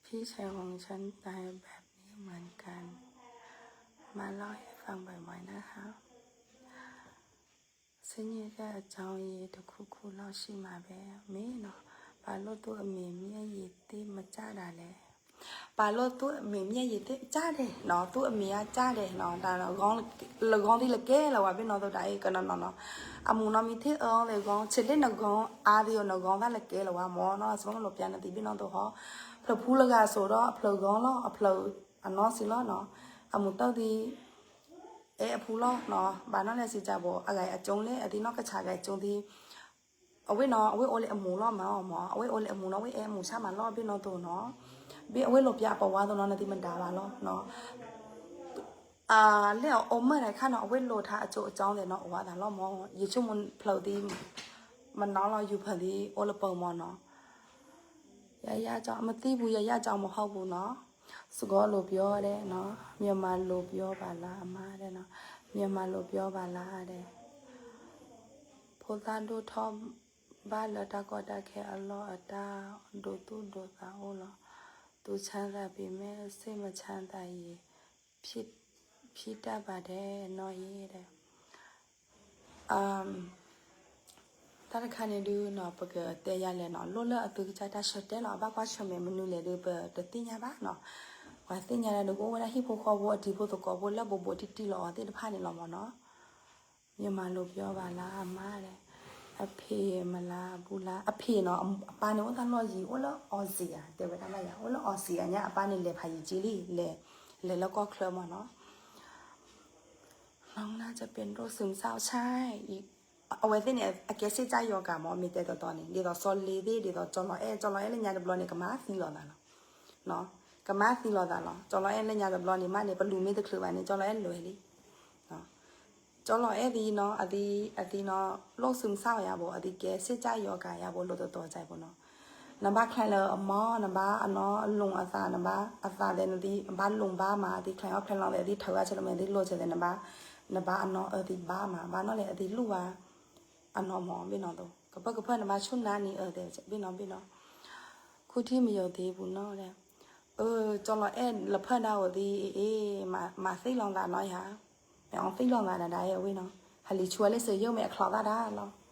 พี่ชายของฉันตายแบบนี้เหมือนกัน มาเล่าให้ฟังบ่อยๆนะคะ ဆင်ញံၣ်ကၢ်အကြောင်းရေးတစ်ခုခုလောက်ရှိမှာပဲ မ့ၢ်နီၤ ဘာလို့သူ့အမေမျက်ရည်သင့်မကျတာလဲ ဘာလို့သူ့အမေမျက်ရည်သင့် ကျတယ်နော် သူ့အမေက ကျတယ်နော် ဒါတော့ လဂီၢ်သ့ၣ်လကဲလၢၤဝဲဘ့ၣ်နီၢ်သိးဒၣ်အံၤ ကနီၤနီၤနီၤ အမူနီၢ်မံထ့ၣ်အၢလၢဂီၢ် ဆဲးလ့ၣ်နဂီၢ်အါသ့ၣ်အီၤ နဂီၢ်သၣ်လကဲလၢၤဝဲမၢ်နီၤ စမီလိာ်ပျါနသံဘ့ၣ်နီၢ်သိးဟီ ဖျၢၣ်ဖူလၢဂၤစိးဒီးအဖျၢၣ်ဂီၢ်လီၤ အဖျၢၣ်အနီၢ်စံလီၤနီၤ အမူတၢ်သံ အဲၣ်အဖူလီၤနီၤ ဘၣ်နီၢ်လဲၣ်စံးကၢ်ဘိ အဂၤအကၠိလဲၣ် အသံနီၢ်ကဆးဂၤအကၠိသံ အဝဲနီၤ အဝဲအိၣ်လၢအမူလီၤမးအီၤမး အဝဲအိၣ်လၢအမူနီၤ အဝဲအဲၣ်အမူဆၣ်မးလီၤဘ့ၣ်နီၢ်သိးနီၤ ဘ့ၣ်အဝဲလိာ်ပျါအပဝါသိးနီၤ နသံမဒါဘၣ်လီၤနီၤ အလဲၣ်အအိၣ်မုာ်တခါနီၤ အဝဲလိာ်ထါအကၠိအကၠိသ့ၣ်နီၤ အိၣ်ဝဲသးလီၤမၢ် ယဆိကမိၣ်ဖျၢၣ်သံ မနီၤလီၤ ယူၤဖၢၣ်သံ အိၣ်လၢပၢၤမၢ်နီၤ ယယကၠီ မသံပူၤ ယယကၠီမဟီပူၤနီၤ စကီလိာ်ပျီဒဲးနီၤ မြန်မာလိုပြောပါလား အမါဒဲးနီၤ မြန်မာလိုပြောပါလားဒဲး ဖိသၣ်ဒိၣ်ထီၣ်ဘၣ်လၢတၢ်ကီတၢ်ခဲအလီၢ်အတၢ်ဒိသူၣ်ဒိသးအိၣ်လီၤ သူချမ်းသာပေမဲ့ စိတ်မချမ်းသာရင် ဖြစ်တတ်ပါတယ်နော် တၢ်တခါန့ၣ်ဒုးနီၤ ပကတဲယၤလဲၣ်နီၤ လိၣ်လၢအသုကစၢ်တၢ်ဆၢတဲာ်လီၤ အဘၣ်ကွၢ်ဆၢၣ်မဲာ်မနုၤလဲၣ်ဒုး ပတသ့ၣ်ညါဘၣ်နီၤ ပှၤသ့ၣ်ညါဒၣ်ဒုး ကအိၣ်ဝဲဒၣ်ဟံၣ်ဖိဃီဖိအတံၤဖိသကိးဖိလၢဘိးဘိးတံၢ်တံၢ်လီၤအီၤသ့ၣ်တဖၣ်န့ၣ်လီၤမၢ်နီၤ မြန်မာလိုပြောပါလား အမါဒဲး အဖေမလား ဘူးလား အဖေနီၤ အပၢ်န့ၣ်အိၣ်တၢ်လီၢ်ယံၤ အိၣ်လၢအီစံၤဧါ တဲဝဲဒၣ်မးယၤ အိၣ်လၢအီစံၤဧါညါ အပၢ်န့ၣ်လဲၤဖးယံၤက့လံ လဲၤ လဲၤလၢကီၢ်ချၢမၢ်နီၤ น้องน่าจะเป็นโรคซึมเศร้า ใช่ အဝဲသ့ၣ်န့ၣ် အကဲစ့ၣ်ကၢ်ယီၤကၤမၢ် မ့ၢ်တဲတီတီန့ၣ် ဒ်သိးစီၤလ့သ့ၣ် ဒ်သိးကၠီလီၤအဲၣ် ကၠီလီၤအဲၣ်လၢညါတဘျီန့ၣ် ကမၤသံလိာ်သးလီၤ ကမၤသံလိာ်သးလီၤ ကၠီလီၤအဲၣ်လၢညါတဘျီန့ၣ် မ့ၢ်န့ၣ် ပလူၤမ့ၢ်တချုးဘၣ်န့ၣ် ကၠီလီၤအဲၣ်လဲၤလံ ကၠီလီၤအဲၣ်သံနီၤ အသံ အသံနီၤ လိၣ်စူးမုၢ်ဆၣ်ဝဲယါဘိ အသံကဲစ့ၣ်ကၢ်ယီၤကၤယါဘိ လိၣ်တတီၤကၢ်ဘိနီၤ နဘၣ်ချဲလၢအမီၢ် နဘၣ်အနီၢ်လူင်အသး နဘၣ်အသးသဲးနသံ ဘၣ်လူင်ဘၣ်မး အသံချဲအီၣ်ချဲလီၤသဲး အသံထၢဝဲဆဲးလၢမဲာ်သံလိၣ်ဆဲးသဲး နဘၣ်အနီၢ်အၢသံဘၣ်မး ဘၣ်နီၢ်လဲၣ်အသံလူၢ်ဝဲ အနီၢ်မီၢ် ဘ့ၣ်နီၤသိး ကပၢၢ်ကပၢၢ်နဘၣ်ဆူၣ်နါနံၤအၢသဲး ဘ့ၣ်နီၤဘ့ၣ်နီၤ ခုထံၣ်မယိၤသ့ပူၤနီၤ အၢ ကၠီလီၤအဲၣ်လၢဖၢဒၣ်အိၣ်သံ အ့ မၤသံလီၤသးနီၤယါ မ့ၢ်အီသံလီၤသးဒၣ်ဒၣ်အဝဲနီၤ ဟးလံၤဆူအလၢစၢၤယိၣ်မ့ၢ်အ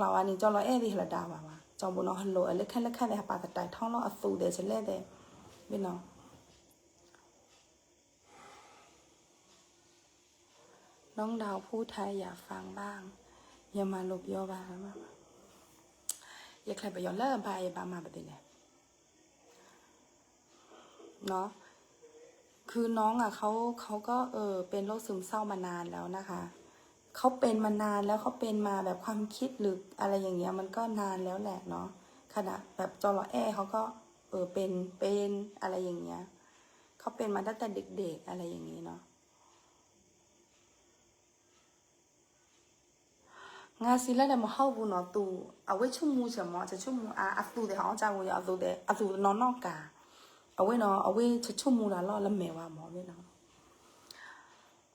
ချီးသၣ်ဒၣ် ဟးလံၤဆူလီၤချီးဝဲန့ၣ် ကၠီလီၤအဲၣ်သံဟလဒါဝဲဝဲ ကၠီဘိနီၤ ဟလိၣ်အလၢခဲလၢာ်ခဲသဲး ဟးပာ်သတးထီၣ်လီၤအသူးသဲးစလဲသဲး ဘ့ၣ်နီၤ น้องดาวพูดไทยอยากฟังบ้าง မြန်မာလိုပြောပါ ယချဲပယီၤလၢဘၣ်ယဘၣ်မၤပသ့လဲၣ် เนาะ คือน้องอ่ะเขาเขาก็เออเป็นโรคซึมเศร้ามานานแล้วนะคะ เขาเป็นมานานแล้วเขาเป็นมาแบบความคิดหรืออะไรอย่างเงี้ยมันก็นานแล้วแหละเนาะ ขนาดแบบจอลอแอเขาก็เออเป็นเป็นอะไรอย่างเงี้ยเขาเป็นมาตั้งแต่เด็กๆอะไรอย่างงี้เนาะ ငါစံးလၢဒီးမဟီၣ်ပူၤနီၤ သူ အဝဲဆိကမိၣ်ဆၢမီၤ ဆၢဆိကမိၣ်အါ အသူးသဲးဟီၣ်ကၢ်ဝူၤယီၤ အသူးသဲး အသူးနီၢ်နီၢ်ကၤ အဝဲနီၤ အဝဲဆၢဆိကမိၣ်တၢ်လီၢ်လၢမဲာ်ဝဲမီၤဝဲနီၤ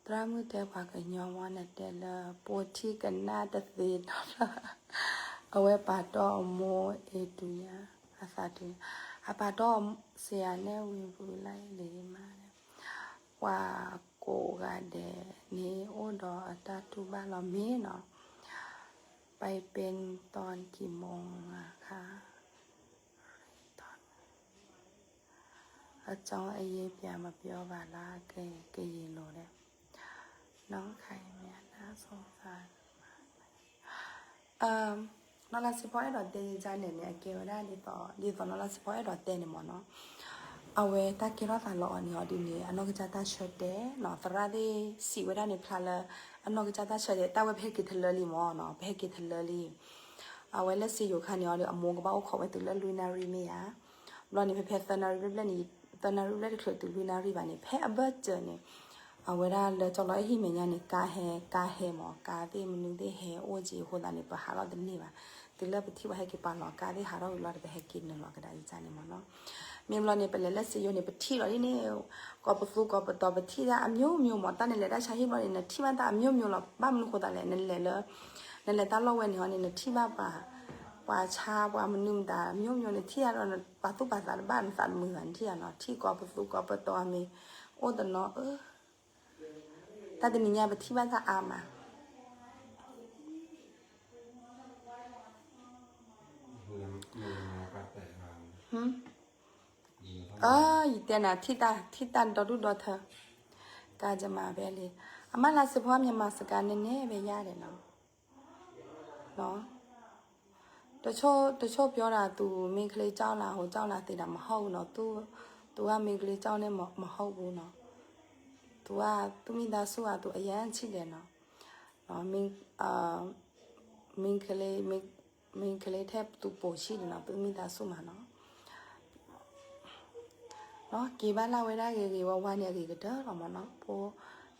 သရၣ်မုၣ်တဲပှၤကညီမီၤ နတဲလၢ ပိာ်ထံကနၣ်တသ့နီတဘျီ အဝဲပာ်တီၢ်အမိၢ်အ့ၣ်တူၢ်ညါ အသးတူၢ် အပာ်တီၢ်စ့ယၤနဲၣ်ဝံၤပူၤလၢလံမး ပှၤကိးဂၤဒဲးန့ၣ် အိၣ်ဒီးအတၢ်တူၢ်ဘၣ်လီၤမ့ၢ်နီၤ ไปเป็นตอนกี่โมงอะคะ အကြောင်းအရေးပြန်မပြောပါလား ကရင်လိုတဲ့ น้องไข่เมียน่าสงสาร နီၢ်လါစံဖီအဲၣ်ဒိးတဲယကါန့ၣ်န့ၣ် အကဲဝဲဒၣ်ဒ်သိး ဒ်သိးနီၢ်လါစံဖီအဲၣ်ဒိးတဲန့ၣ်မ့ၢ်နီၤ အဝဲတၢ်ကဲထီၣ်သးလီၤအီၤန့ၣ်အီၤဒ်န့ၣ် အနီၢ်ကစၢ်တၢ်ဆၢတဲာ်နီၤ သရၣ်သ့ၣ်စံးဝဲဒၣ်န့ၣ်ဖျါလၢ အနီၢ်ကစၢ်တၢ်ဆၢတဲာ် တၢ်ဝဲပဟဲက့ၤတလၢလံမ့ၢ်နီၤ ပဟဲက့ၤတလၢလံ အဝဲလၢစံယိၤခါန့ၣ်အီၤဒီး အမိၢ်ကဘၣ်အိၣ်ခိးဝဲတုၤလၢလွံၢ်နၣ်ရံၣ်မ့ၢ်ဧါ ဘျီန့ၣ် ဖဲဖဲသၢနၣ်ရံၣ်ဘျဲၣ်ဘျဲၣ်န့ၣ် သၢနၣ်ရံၣ်ဘျဲၣ်တချုးတုၤလွံၢ်နၣ်ရံၣ်ဘၣ်န့ၣ် ဖဲအဘၢၣ်စၢၤန့ၣ် အဝဲဒၣ်လၢကၠီလီၤအဲၣ်ဟံၣ်မဲာ်ညါန့ၣ် ကါဟဲ ကါဟဲမ့ၢ် ကါသ့ၣ်မနုၤသ့ၣ်ဟဲအိၣ်က့အဃိသတးန့ၣ် ပဟးထီၣ်တန့ၢ်ဘၣ် တုၤလၢပထံၣ်ပှၤဟဲက့ၤပာ်လီၤကါသ့ၣ်ဟးထီၣ်ဝံၤလီၤဒီး ပဟဲက့ၤနုာ်လီၤကဒါကစၢ်န့ၣ်မ့ၢ်နီၤ မ့ၢ်ဘျီန့ၣ် ပလဲၤလၢစံယိၤန့ၣ် ပထံၣ်လီၤဒ်န့ၣ် ကိးပသူကိးပတီၤ ပထံၣ်တၢ်အမျိုးမျိုးမ့ၢ် တၢ်နလဲၤတၢ်ဆါဟံၣ်ဘျီန့ၣ် နထံၣ်ဘၣ်တၢ်အမျိုးမျိုးလီၤ ဘၣ်မနုၤဃိသတးလဲၣ် နလဲၤလၢ နလဲၤတၢ်လီၢ်ဝဲန့ၣ်ဟီန့ၣ် နထံၣ်ဘၣ်ပှၤ ပှၤဆါပှၤမနုၤမတၤ မျိုးမျိုး နထံၣ်တၢ်ဒီး ပာ်သူၣ်ပာ်သးတဘၣ် နသးတမုာ်ဘၣ် နထံၣ်ယါနီၤ ထံၣ်ကိးပသူကိးပတီၤမ့ၢ် အိၣ်တနီၤ တၢ်တနံၤညါပထံၣ်ဘၣ်တၢ်အါမး အ ယတဲနၤ ထံၣ်တၢ် ထံၣ်တၢ်ဒီဒူၣ်ဒီထၢ ကါယမၤဖဲလံ အမါလၢစ့ဖီ မြန်မာစကားနည်းနည်းပဲရတယ်နော် တချို့ တချို့ပြောတာ သူ မိန်းကလေးကြောက်လား ဟိုကြောက်လား သေတာမဟုတ်ဘူးနော် သူ သူက မိန်းကလေးကြောက်နဲ့ မ မဟုတ်ဘူးနော် သူက သူ့မိသားစုက သူအရမ်းချစ်တယ်နော် နော် မိန်း အာ မိန်းကလေး မိန်း မိန်းကလေးထက် သူပိုချစ်တယ်နော် သူ့မိသားစုမှာနော် က့ၤဘၣ်လၢ်ဝဲဒၣ်ဂ့ၤဂ့ၤဝါဝါန့ၣ် အဂ့ၤကတၢၢ်လီၤမၢ်နီၤ. ဖိ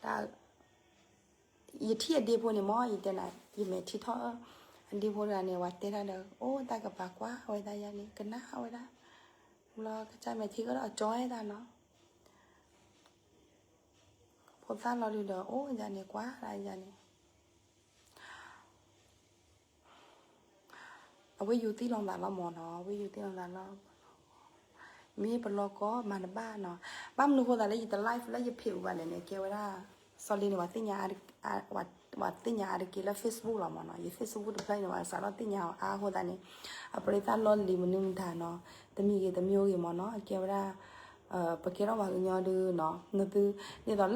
တၢ် ယထံၣ်အဒ့ဖိန့ၣ်မၢ် ယတဲနၤ ယမဲာ်ထံထီၣ်အၢ အဒ့ဖိတဂၤန့ၣ် ဝဲတဲတၢ်ဒီး အိၣ်တၢ်ကပၤကွၢ်ဝဲဒၣ်ယၤန့ၣ် ကနၣ်ဝဲဒၣ် ဘျီကစၢ်မဲာ်ထံကဒီးအကၠီဝဲဒၣ်နီၤ. ဖိသၣ်လီၤဒုးဒီး အိၣ်ယၤန့ၣ် ကွၢ်ဒၣ်ယၤန့ၣ် အဝဲယူၤသံလီၤသးလီၤမၢ်နီၤ, အဝဲယူၤသံလီၤသးလီၤ. မ့ၢ်ပလီၢ်ကီၢ်မၤတဘၣ်နီၤ, ဘၣ်မနုၤဃိသးလၢယတ live လၢယဖံးအူဘၣ်လဲၣ်န့ၣ် ကဲဝဲဒၣ် စီၤလ့န့ၣ် ပှၤသ့ၣ်ညါအါတက့ၢ်လၢ Facebook လီၤမၢ်နီၤ, ယ Facebook တဖျၢၣ်အံၤန့ၣ် ပှၤစးထီၣ်သ့ၣ်ညါအီၤအါအဃိသတးန့ၣ် အပရ့သၣ်လီၢ်လံၤမနုၤမတၤနီၤ, တမံၤဂ့ၤတမံၤဂ့ၤမၢ်နီၤ, အကဲဝဲဒၣ် ပကဲထီၣ်ပှၤကညီဒုးနီၤ, နသု ဒ်သိး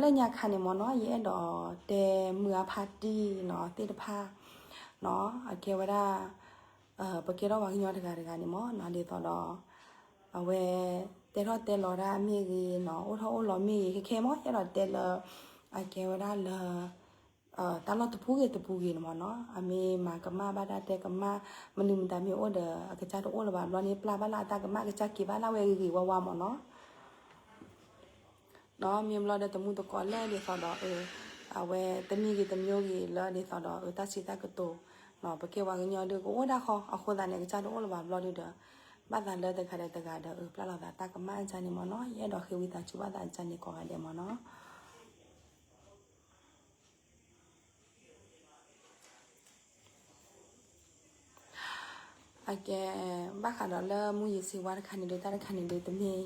လၢညါခါန့ၣ်မၢ်နီၤ, ယအဲၣ်ဒိးတဲမုၢ်အါဖါတံၢ်နီၤ သ့ၣ်တဖၣ်နီၤ, အကဲဝဲဒၣ် ပကဲထီၣ်ပှၤကညီတဂၤတဂၤန့ၣ်မၢ်နီၤ, ဒ်သိးဒီး အဝဲ တဲထီၣ်တဲလီၤဒၣ်မ့ၢ်ဂ့ၤနီၤ, အိၣ်ထီၣ်အိၣ်လီၤမ့ၢ်ဂ့ၤ, ခဲခဲမၢ် အဲၣ်ဒိးတဲလၢ အကဲဝဲဒၣ်လၢ တၢ်လီၢ်တပူၤဂ့ၤတပူၤဂ့ၤန့ၣ်မၢ်နီၤ, အမ့ၢ်မၤကမၣ်ဘၣ်တၢ်တဲကမၣ် မနုၤမတၤမ့ၢ်အိၣ်ဒီး အကစၢ်တအိၣ်လၢၤဘၣ်ဘျီန့ၣ် ပျၢ်ဘၣ်လၢအတၢ်ကမၣ် ကစၢ်က့ၤဘၣ်လၢ်ဝဲဂ့ၤဂ့ၤဝါဝါမၢ်နီၤ. နီၤ မ့ၢ်ဘျီဒီးတမူတကိးလၢဒ်သိးဒီး အဝဲတမံၤဂ့ၤတမံၤဂ့ၤလၢဒ်သိးဒီး တၢ်စံးတၢ်ကတိၤ ပကဲပှၤကညီဒုးကအိၣ်ဒၣ်ဃီ အဃိသတးန့ၣ် အကစၢ်တအိၣ်လၢၤဘၣ်ဘျီဒုးဒီး ဘၣ်သးလၢတဂၤဒီးတဂၤဒီး ပျၢ်လီၤသးတၢ်ကမၣ်အကၢ်န့ၣ်မၢ်နီၤ, ယအဲၣ်ဒိးဃ့ဝံသးစူၤဘၣ်သးအကၢ်န့ၣ်ကိးဂၤဒဲးမၢ်နီၤ. အကဲ ဘၣ်ဃးဒီးလၢမူးယစ်ဆေးဝါးတခါန့ၣ်ဒုး တၢ်တခါန့ၣ်ဒုး တမ့ၢ်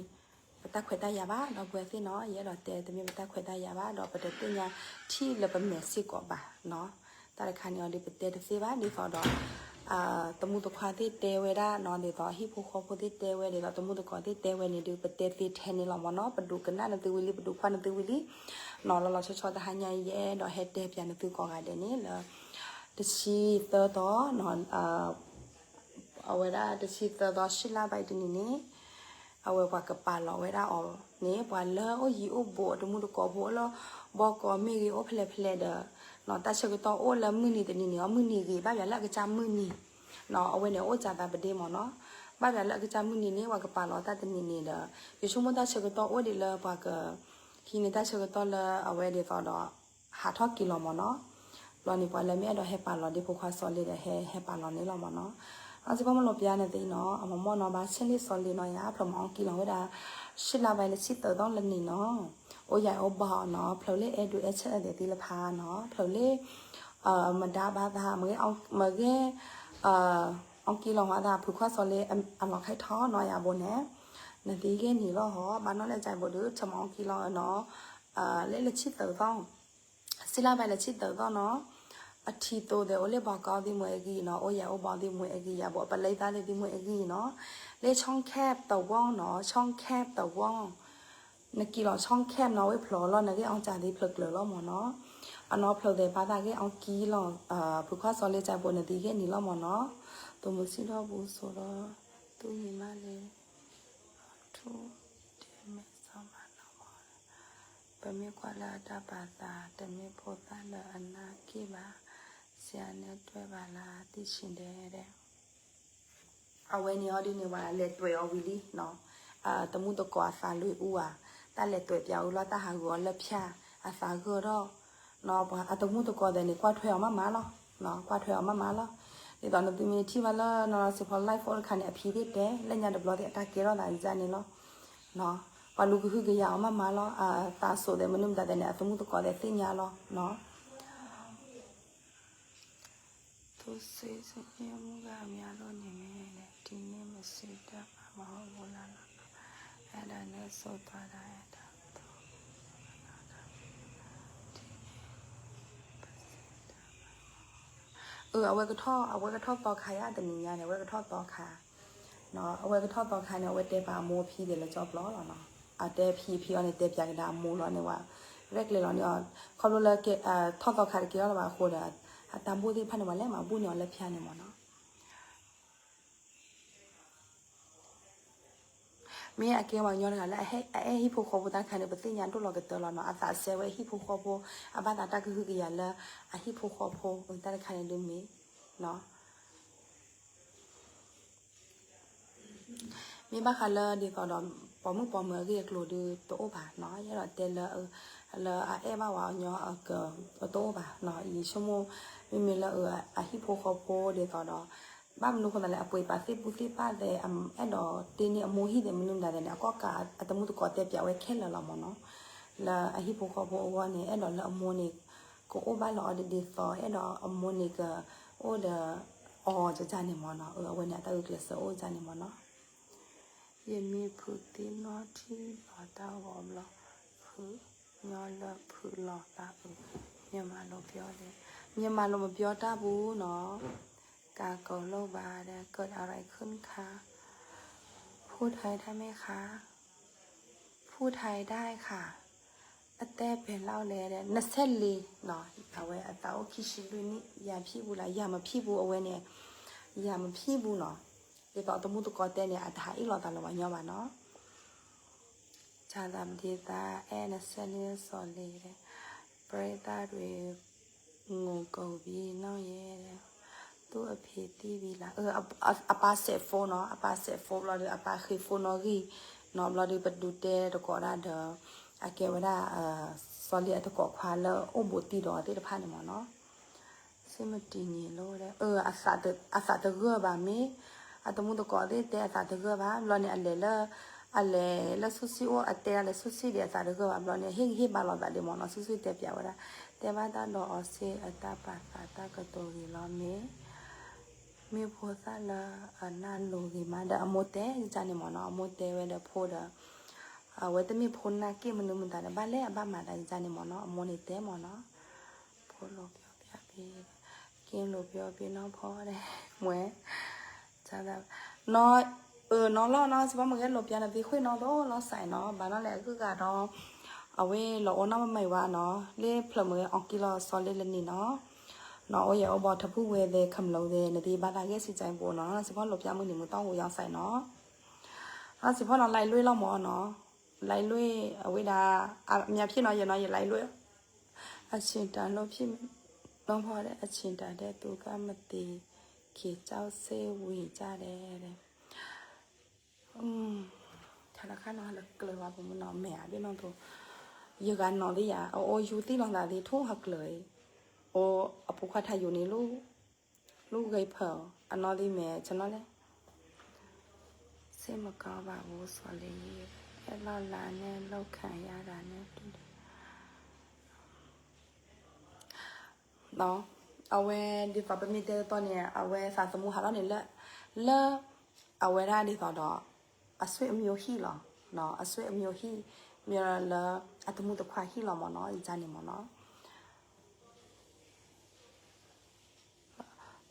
ပတၢ်ခွဲးတၢ်ယာ်ဘၣ် ဒီပုၢ်ဝဲၢ်သ့ၣ်နီၤ, ယအဲၣ်ဒိးတဲ တမ့ၢ်ပတၢ်ခွဲးတၢ်ယာ်ဘၣ် ဒီးပတသ့ၣ်ညါထံၣ်လၢပမဲာ်စ့ၢ်ကီးဘၣ်နီၤ, တၢ်တခါန့ၣ်အီၤဒုး ပတဲတသ့ဘၣ် ဒ်သိးဒီး တမူတခွါသ့ၣ်တဲဝဲဒၣ်နီၤ, ဒ်သိးဟံၣ်ဖိဃီဖိသ့ၣ်တဲဝဲ ဒ်သိးတမူတကိးသ့ၣ်တဲဝဲန့ၣ်ဒုး ပတဲသ့ထဲန့ၣ်လီၤမၢ်နီၤ, ပဒုးကနၣ်နသုဝံၤလံ ပဒုးကွၢ်နသုဝံၤလံနီၤ, လီၤလီၤဆီဆီတဟါညါအံၤ ယအဲၣ်ဒိးဟဲတဲပၠးနသုကိးဂၤဒဲးန့ၣ်လၢ တဆံသၢသီနီၤ, အဝဲဒၣ်တဆံသၢသီ ရှစ်လပိုင်းတနံၤန့ၣ် အဝဲပှၤကပာ်လီၤဝဲဒၣ်အီၤန့ၣ် ပှၤလၢအိၣ်ယံၤအိၣ်ဘူး တမူတကိးဖိလၢ ဘီကီးမ့ၢ်ဂ့ၤအိၣ်ဖဲလဲၣ်ဖဲလဲၣ်ဒီး တၢ်ဆၢကတီၢ်အိၣ်လၢမုၢ်နံၤတနံၤန့ၣ် အီၤမုၢ်နံၤဂ့ၤ ဘၣ်ပၠးလၢအကစၢ်မုၢ်နံၤ အဝဲန့ၣ်အိၣ်စးသးပဒ့မၢ်နီၤ, ဘၣ်ပၠးလၢအကစၢ်မုၢ်နံၤန့ၣ် ပှၤကပာ်လီၤတၢ်တနံၤန့ၣ်ဒီး ယဆိကမိၣ်တၢ်ဆၢကတီၢ်အိၣ်ဒံးလၢပှၤက ဟံးန့ၢ်တၢ်ဆၢကတီၢ်လၢအဝဲဒ်သိးဒီး ဟးထီၣ်က့ၤလီၤမၢ်နီၤ, ဘျီန့ၣ်ပှၤလၢမ့ၢ်အဲၣ်ဒိးဟဲပာ်လီၤဒ်ဖိခွါစီၤလ့ဒီး ဟဲဟဲပာ်လီၤန့ၣ်လီၤမၢ်နီၤ, အစ့ၢ်ကီးမ့ၢ်လီၤပျါန့ၣ်သ့နီၤ, အမ့ၢ်မီၢ်နီၤဘၣ်ဆ့ၣ်လ့ၣ်စီၤလ့နီၤယါ ဖျိမၤအီကံလီၤဝဲဒၣ် ရှံလါဘဲလၢဆံသၢသီလၢန့ၣ်နီၤ, အိၣ်ယၤအိၣ်ဘီနီၤ, ဖျိလၢအဲၣ်ဒိးအဲၣ်ဆၢၣ်အဒဲးသ့လၢဖးနီၤ, ဖျိလၢ မဒါဘၣ်သး မ့ၢ်ဂ့ၢ် အီကံလီၤဝဲသး ဖုခွါစီၤလ့အလီၤခါထီၣ်နီၤယါဘိန့ၣ်, နသံဂ့ၢ်န့ၣ်လီၤဟီ, ဘၣ်နီၣ်လၢကၠဲးဘိဒုး ထမၤအီကံလီၤနီၤ, လၢလၢဆံသၢသီ ဆံလါဘဲလၢဆံသၢသီနီၤ, အထံသိးသဲးအိၣ်လၢပှၤကီသံၣ်မွဲအဂံၢ်နီၤ, အိၣ်ယၤအိၣ်ဘီသံၣ်မွဲအဂံၢ်ယၤဘိ ပလၢသးလၢသံၣ်မွဲအဂံၢ်နီၤ, လၢဆီၣ်ခဲးတဝီနီၤ, ဆီၣ်ခဲးတဝီ, နကံလီၤဆီၣ်ခဲးနီၤ ဝဲဖျိးလီၤ နဂ့ၢ်အီကၠးသံဖျိးကျၢၤလီၤမၢ်နီၤ, အနီၢ်ဖျိးသဲးဘၣ်သးဂ့ၢ်အီကံလီၤ, ဖုခွါစီၤလ့ကၠဲးဘိနသံဂ့ၢ်န့ၣ်လီၤမၢ်နီၤ, သုးမုၢ်ဆံၣ်ထီၣ်ပူၤစိးဒီး သူၣ်ယံၤမးလၢ ထူၣ်ဒဲမဲာ်စီမၤနီၤ, ပမ့ၢ်ကွၢ်လၢအတၢ်ပာ်သး တမ့ၢ်ဖိသၣ်လၢအနၢ်က့ၢ်ဘၣ်, ဆံးအနဲတွဲဘၣ်လၢသ့ၣ်ဆံးဒဲဒဲး, အဝဲန့ၣ်အီၤဒ်န့ၣ် ပှၤလဲၤတွဲးအီၤဝံၤလံနီၤ, တမူတကိးအသးလွံၢ်အူဧါ, တၢ်လဲၤတွဲးပၠးအူလီၤ တၢ်ဟးဂူာ်အီၤလၢဖၠၣ်, အသးဂၢၢ်ထီၣ်, အတမူတကိးသဲးန့ၣ် ကွၢ်ထွဲအီၤမးမးလီၤ, ကွၢ်ထွဲအီၤမးမးလီၤ, ဒ်သိးနသုမ့ၢ်ထံၣ်ဘၣ်လၢနီၤ စံးဖီ live အိၣ်တခါန့ၣ် အဖံသ့ၣ်တဲ လၢညါတဘျီသ့ၣ်အတၢ်ကဲထီၣ်သးန့ၣ်လီၤ, ပှၤလူကဟုကယာ်အီၤမးမးလီၤ, အသးစိာ်သဲးမနုၤမတၤသဲးန့ၣ် အတမူတကိးသဲးသ့ၣ်ညါလီၤနီၤ. သုစ့စ့မုၢ်ဂၤ မ့ၢ်အဒိၣ်န့ၣ်မ့ၢ် ထံန့ၣ်မစံးတၢ်မၤမၤဟိၣ်မူလၢလီၤ, အဲၣ်ဒိးန့ၣ်စိာ်သွါဒၣ်အဲၣ်ဒိး အဝဲကထီၣ် အဝဲကထီၣ်သီခါယါတနံၤညါန့ၣ် အဝဲကထီၣ်သီခါ, အဝဲကထီၣ်သီခါန့ၣ် အဝဲတဲပာ်အမိၢ်အဖံသ့ၣ်လၢကၠီပျီလီၤနီၤ, အတဲဖံဖံအီၤန့ၣ် တဲပၠးကဒါအမိၢ်လီၤန့ၣ်ဝဲ, ရဲၣ်ကျဲၤလီၤန့ၣ်, ခီဖျိလၢ ထီၣ်သီခါတကဲထီၣ်လၢၤဘၣ်အဃိဒီး အတၢ်ဘူၣ်သ့ၣ်တဖၣ်န့ၣ် ပှၤလဲၤမၤဘူၣ်န့ၢ်အီၤလၢဖၠၣ်န့ၣ်မၢ်နီၤ. မ့ၢ်အကဲပှၤကညီတဂၤလၢအအဲၣ်ဟံၣ်ဖိဃီဖိတၢ်တခါန့ၣ် ပသ့ၣ်ညါဒိၣ်လီၤကတၢၢ်လီၤနီၤ, အသးစဲဝဲဟံၣ်ဖိဃီဖိ, အဘၣ်သးတၢ်ကဟုကယာ်လၢအဟံၣ်ဖိဃီဖိ တၢ်တခါန့ၣ်ဒုးမ့ၢ်နီၤ. မ့ၢ်ဘၣ်ဃးလၢဒ်သိးဒီး ပိာ်မုၣ်ပိာ်မုၣ်အဂ့ၢ်အကျိၤဒုးတအိၣ်ဘၣ်နီၤ, ယအဲၣ်ဒိးတဲလၢ လၢအအဲၣ်ဘၣ်ဝဲအညီအကတအိၣ်ဘၣ်နီၤ, ယဆိကမိၣ် မ့မ့ၢ်လၢ အဟံၣ်ဖိဃီဖိဒ်သိးဒီး ဘၣ်မနုၤဃိသးလဲၣ် အပှ့ၤပာ်သ့ၣ်ပူသ့ၣ်ပာ်သဲး အဲၣ်ဒိးတ့န့ၢ်အမိၢ်ဟံၣ်သဲးမနုၤမတၤသဲးန့ၣ် အကီၣ်ကးအတမူတကိးတဲပၠးဝဲခဲလၢာ်လီၤမ့ၢ်နီၤ, လၢအဟံၣ်ဖိဃီဖိအဂီၢ်န့ၣ် အဲၣ်ဒိးလၢအမိၢ်န့ၣ် ကအိၣ်ဘၣ်လၢအီၤဒ်သိး အဲၣ်ဒိးအမိၢ်န့ၣ်ကအိၣ်ဒီး အီၤကန့ၣ်မ့ၢ်နီၤ, အဝဲန့ၣ်အတၢ်ဂုာ်ကျဲးစၢးအိၣ်ကန့ၣ်မ့ၢ်နီၤ. ယမံဖုးသံနီၣ်ထံၣ်လီၤတၢ်ဂီၤဘျီ, ဖုးညီလၢဖုးလီၤသးအုး, မြန်မာလိုပြောတယ်, မြန်မာလိုမပြောတတ်ဘူးနော်, การโกหกบ้า เกิดอะไรขึ้นคะ, พูดไทยได้ไหมคะ, พูดไทยได้ค่ะ, အတဲပဲၤလောက်လဲၣ်, နဆဲးလံနီၤ, အဝဲအသးအိၣ်ခံဆံလွံၢ်နံၣ်, ယၤဖံၣ်ဘူးလၢ ယၤမဖံၣ်ဘူးအဝဲန့ၣ်, ယၤမဖံၣ်ဘူးနီၤ, ဒ်သိးတမူတကိးတဲန့ၣ် အတဟးအ့ၣ်လိာ်သးလၢပှၤညီဘၣ်နီၤ. ဆၣ်သးပဒ့သးအဲၣ်နဆဲးလံစီၤလ့, ပြိတ္တတွေ ငိုကုန်ပြီနော်, သူ့အဖေသိပြီလား, အပၢ်စဲးဖိနီၤ, အပၢ်စဲးဖိဘျီဒီး အပၢ်ဃ့ဖိနီၣ်ဂံၢ်နီၤ, ဘျီဒီးပဒုးတဲတကိးဒၣ်ဒီး အကဲဝဲဒၣ် စီၤလ့အတကိးခွါလၢအိၣ်ဘူးတံၢ်ဒီးသ့ၣ်တဖၣ်န့ၣ်မ့ၢ်နီၤ. စ့မတံၤန့ၣ်လီၤ, အသးတဂၢၢ်ဘၣ်မ့ၢ်, အတမူတကိးသ့ၣ်တဲအသးတဂၢၢ်ဘၣ်, ဘျီန့ၣ်အလဲၤလၢ, အလဲၤလၢဆူၣ်ဆံၣ်အိၣ် အတဲဒၣ်လၢဆူၣ်ဆံၣ်ဒံးအသးတဂၢၢ်ဘၣ်, ဘျီန့ၣ် ဟ့ၣ်ဂံၢ်ဟ့ၣ်ဘါလိာ်သးဒံးမ့ၢ်နီၤ, ဆူၣ်ဆံၣ်တဲပၠးဝဲဒၣ်, တဲဘၣ်တၢ်ဒီးအီၤစ့အတၢ်ပာ်သးတၢ်ကတိၤဂ့ၤလီၤမ့ၢ်, မ့ၢ်ဖိသၣ်လၢအနၢ်လိၤဂ့ၤမးဒီး အမိၢ်တဲကန့ၣ်မ့ၢ်နီၤ, အမိၢ်တဲဝဲဒီးဖိဒီး အဝဲတမ့ၢ်ဖိနာ်က့ၣ်မနုၤမတၤဒီး ဘၣ်လဲၣ်အဘၣ်မၤသးကန့ၣ်မ့ၢ်နီၤ, အမိၢ်န့ၣ်တဲမ့ၢ်နီၤ, ဖိလိာ်ပျီပျါဖဲ, က့လိာ်ပျီဖဲနီၤဖီဒီး, မွဲ, နီၤ, နီၤလီၤနီၤ, စံးဘၣ်မ့ၢ်ဂဲၤလိာ်ပျါနသ့ခွံနီၤ သိးလီၤစဲးနီၤ, ဘၣ်နီၤလဲၣ်အဂုၤအဂၤဒီး, အဝဲလီၤအိၣ်နီၢ်မမၤဝါနီၤ, လၢဖျၢၣ်မ့ၢ်ဂဲၤအီၣ်ကံလီၤစီၤလ့လၢနံၤနီၤ, နီၤအိၣ်ယဲၢ်အိၣ်ဘီထၢဖုဝဲသဲ ခမလိၤသဲ နသ့ဘၣ်သးဂ့ၢ်စံးကဲဘိနီၤ, စံးဘၣ်လိာ်ပျါမုၢ်နံၤမုၢ်သီဝဲယီၤစဲးနီၤ အစံးဖီနီၤ like လွဲၢ်လီၤမ့ၢ်နီၤ, like လွဲၢ် အဝဲဒၣ် အမ့ၢ်ဖံၣ်နီၤ ယနီၤ ယ like လွဲၢ်, အဆ့တၢ်လီၢ်ဖံၣ်နီၤဖီဒီး အဆ့တၢ်ဒဲး သူကမတ့ၤ က့ၤကၠီၣ်စ့ဝံၤကၠၣ်ဒဲး, ထါလၢခါနီၤ ဟးလၢကျၢၤဝဲပမုၢ်နီၤ မဲာ်အဘ့ၣ်နီၤသိး, ယဂၤနီၤသ့ၣ်ယၤ အအိၣ်ယူၤသံလီၤသးသ့ၣ်ထူၣ်ဟးကျၢၤအံၤ, အိၣ်အပူၤခွါထါယူၤန့ၣ်လီၤ လူၢ်ဂဲၤဖၢၣ် အနီၢ်သံမဲာ်ဆနီၤလဲၣ်, စ့မကီဘၣ်ဘူးစီၤလ့, အဲၣ်လီၤလၢန့ၣ် လိၣ်ခၣ်ယါဒၣ်န့ၣ် အဝဲဒ်သိးပမ့ၢ်တဲတတီန့ၣ် အဝဲသးသမူဟးထီၣ်န့ၣ်လၢ, လၢ, အဝဲဒၣ်ဒ်သိးဒီး, အဆွေအမျိုးဟံၣ်လီၤ, အဆွေအမျိုးဟံၣ်, မ့ၢ်လၢ, အတမူတခွါဟံၣ်လီၤမ့ၢ်နီၤ ယန့ၣ်မ့ၢ်နီၤ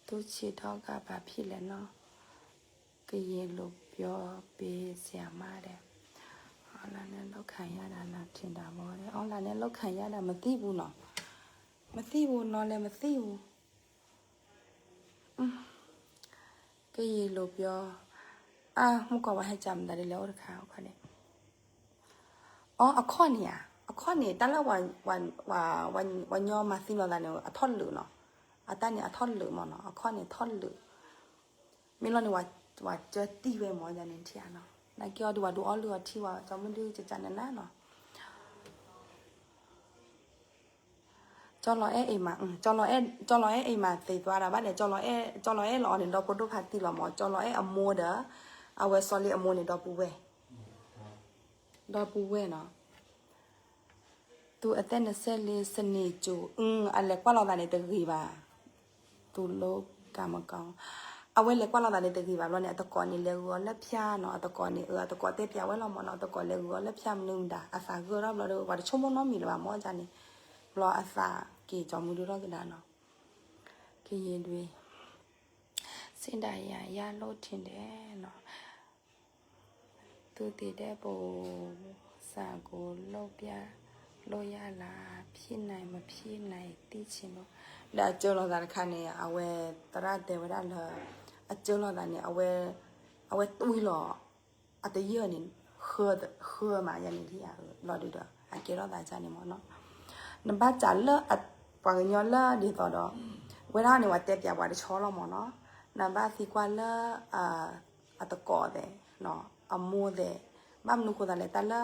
သူၣ်ဆံးထီၣ်ကၢ်ပာ်ဖံးလဲၣ်နီၤ, ကယံာ်လိာ်ပျီပ့ၤစှၤမးဒဲး, အီလၢန့ၣ်လိၣ်ခၣ်ယါဒၣ်နၤထံၣ်ဒၣ်ဘီဒဲး, အီလၢန့ၣ်လိၣ်ခၣ်ယါဒၣ် မသံၣ်ပူၤနီၤ, မသံၣ်ပူၤနီၤလဲၣ် မသံၣ်ပူၤ ကယံာ်လိာ်ပျီ, အါ မုၢ်ကီၢ်ဝဲဟဲကၢ်မတၤဒ်လဲၣ် အိၣ်တခါအခီၣ်န့ၣ်, အီ အခီၣ်န့ၣ်ဧါ, အခီၣ်န့ၣ် တၢ်လၢ, ဝဲညီမၤသံလီၤသးန့ၣ် အထီၣ်လၢာ်နီၤ, အတၢ်န့ၣ်အထီၣ်လၢာ်မ့ၢ်နီၤ အခီၣ်န့ၣ်ထီၣ်လၢာ်, မ့ၢ်လီၤန့ၣ် ဝဲကၢတံၢ်ဝဲမ့ၢ်ယန့ၣ်ထံၣ်ဧါနီၤ, နာ်က့အီၤဒုးဝဲဒုးအီၣ်လုၢ်အီထံဝဲ ကၠီမုၢ်ဒုးကကနနနီၤ ကၠီလီၤအဲၣ်အံၤမး, ကၠီလီၤအဲၣ်အံၤမးသ့သွါဒၣ်ဘၣ်လဲၣ်, ကၠီလီၤအဲၣ်လီၤအီၤန့ၣ် ဒီဖိဒိၣ်ဖးတံၢ်လီၤမး, ကၠီလီၤအဲၣ်အမိၢ်ဒီး, အဝဲစီၤလ့အမိၢ်န့ၣ် ဒီပုၢ်ဝဲၢ်, ဒီပုၢ်ဝဲၢ်နီၤ, သူအသက်နှစ်ဆယ့်လေးနှစ်ကျော်, အလဲၤကွၢ်လိာ်သးန့ၣ်တဂ့ၤဘၣ် သူလိကမကီ, အဝဲလဲၤကွၢ်လိာ်သးန့ၣ်တဂ့ၤဘၣ်ဘျီန့ၣ် အတကိးန့ၣ်လဲၤဂုာ်အီၤလၢဖၠါနီၤ, အတကိးန့ၣ် အတကိးတဲပၠးဝဲလီၤမးနီၤ, အတကိးလဲၤဂုာ်အီၤလၢဖၠါမနုၤမတၤ အသးဂၢၢ်ထီၣ်ဘျီဒီး ပှၤတဆိကမိၣ်နီတမံၤလၢၤဘၣ်မးန့ၣ်, ဘျီအသးက့ၤကၠီမုၢ်ဒုးထီၣ်ကဒါနီၤ, ကယံာ်ဒွံ စ့ဒၣ်ယၤယၤလိၣ်ထံဒဲးနီၤ သူၣ်သ့ၣ်ဒဲးပူၤ စၢ်ကိၤလိၣ်ပျၢ်လိၣ်ယၢ်လၢ ဖံးနၤမဖံးနၤသံဆံးဘိ, ဒီးအစၢၤလိာ်သးတခါန့ၣ် အဝဲသရၣ်တဲဝဲဒၣ်လၢ အစၢၤလိာ်သးန့ၣ် အဝဲတွံၢ်လီၤ အတယၢၢ်န့ၣ် ဃၢမးယၤန့ၣ်လီၤဒုးဒီး အကဲထီၣ်သးကန့ၣ်မ့ၢ်နီၤ, နဘၣ်စးလၢ ပှၤကညီလၢဒ်သိးဒီး ဝဲဒၣ်န့ၣ် ပှၤတဲပၠးပှၤတဆီလီၤမ့ၢ်နီၤ, နဘၣ်သံကွၢ်လၢ အတကိးသဲး, အမိၢ်သဲး, ဘၣ်မနုၤဃိသးလဲၣ် တၢ်လၢ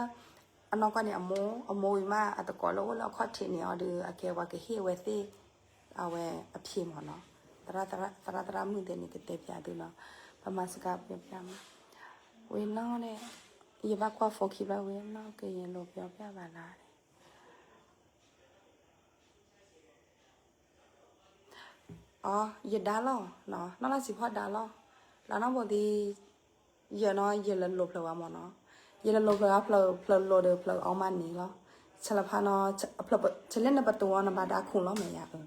အနီၢ်ကီၢ်န့ၣ် အမိၢ် အမိၢ်ဝံၤမး အတကိးလၢအိၣ်လၢအခီၣ်ထံးန့ၣ်အီၤဒီး အကဲပှၤကဟ့ၣ်ဝဲသ့ၣ် အဝဲအဖံးမၢ်နီၤ. သရၣ်သရၣ်မုၣ်သ့ၣ်န့ၣ် ကတဲပၠးသုလီၤ. ပမၤစကားပြောပြမး ဝဲနီၢ်န့ၣ် ယဘၣ်ကွၢ်ဖိခံဘျီ ဝဲနီၢ်ကရင်လိုပြောပြပါလား. အ ယဒါလီၤ, နီၢ်လၢစံးဖီဒါလီၤ. လၢနီၢ်ဘိသံ ယနီၢ် ယလၢလိၤဖျၢၣ်ဝဲမၢ်နီၤ. ယလၢလိၤဖျၢၣ်ဝဲဖျၢၣ် ဖျၢၣ်လိၤဒီးဖျၢၣ်အီမးန့ၣ်လီၤ. ဆလဖါနီၤ ဆလ့နပတူၢ်အီၤနဘၣ်ဒါခိၣ်လီၤ မ့ၢ်ယၤ.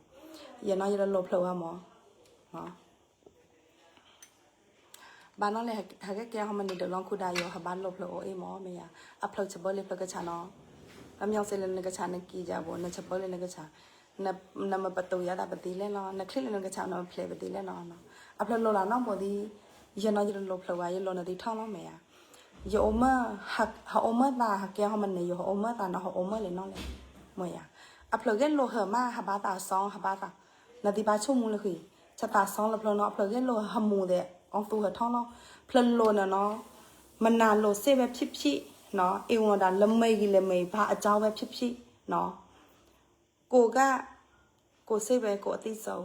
ယနီၢ် ယလၢလိၤဖျၢၣ်ဝဲမၢ် ဘၣ်နီၢ်လဲၣ် ဟဲကဲဟီမနုၤဒၢးလီၤခူဒါယိၤ ဟဘၣ်လိာ်ဖျၢၣ်အိၣ်အ့ၣ်မၢ် မ့ၢ်ယၤ. အဖျၢၣ်ဆၢဘၢလံဖျၢၣ်ကဆးနီၤ. ကမျီစ့လၢနကဆးနကံၢ်ယၤဘိ နဆၢဘၢလံနကဆး, နမ့ၢ်ပတုာ်ယၤသးပသံလဲၣ်လီၤ, နချံၣ်လံနကဆးနမ့ၢ်ဖျဲးပသံလဲၣ်လီၤ. အဖျၢၣ်လိာ်လၢနီၢ်ဘိသံ, ယနီၢ်ယတလိာ်ဖျၢၣ်ဘၣ် ယလိာ်နသံထီၣ်လီၤ မ့ၢ်ယၤ. ယအိၣ်မၢ, ဟအိၣ်မၢသး ဟကဲဟီမနုၤယိၤ ဟအိၣ်မၢသးနီၤ ဟအိၣ်မၢလံနီၢ်လဲၣ်, မ့ၢ်ယၤ. အဖျၢၣ်ဂ့ၢ်လိာ်ဟၢၤမး ဟဘၣ်သးစီ ဟဘၣ်သး နသံဘၣ်ဆိကမိၣ်လၢဃံ, ဆသးစီလၢဖျၢၣ်နီၤ အဖျၢၣ်ဂ့ၢ်လိာ်ဟၢၤ ဟမူသဲး အီသူၣ်ဟၢၤထီၣ်လီၤ. ဖျၢၣ်လိာ်န့ၣ်နီၤ, မနၤလိာ်စ့ၢ်ဝဲဖံးဖံးနီၤ, အ့ၣ်ဝံၤဒီး လၢမ့ၢ်ဂံၤလဲၣ်မ့ၢ်ဂံၤ ဘၣ်အကၠီဝဲဖံးဖံးနီၤ, ကိးဂၤ, ကိးစ့ၢ်ဝဲ ကိးအသံၣ်စိ,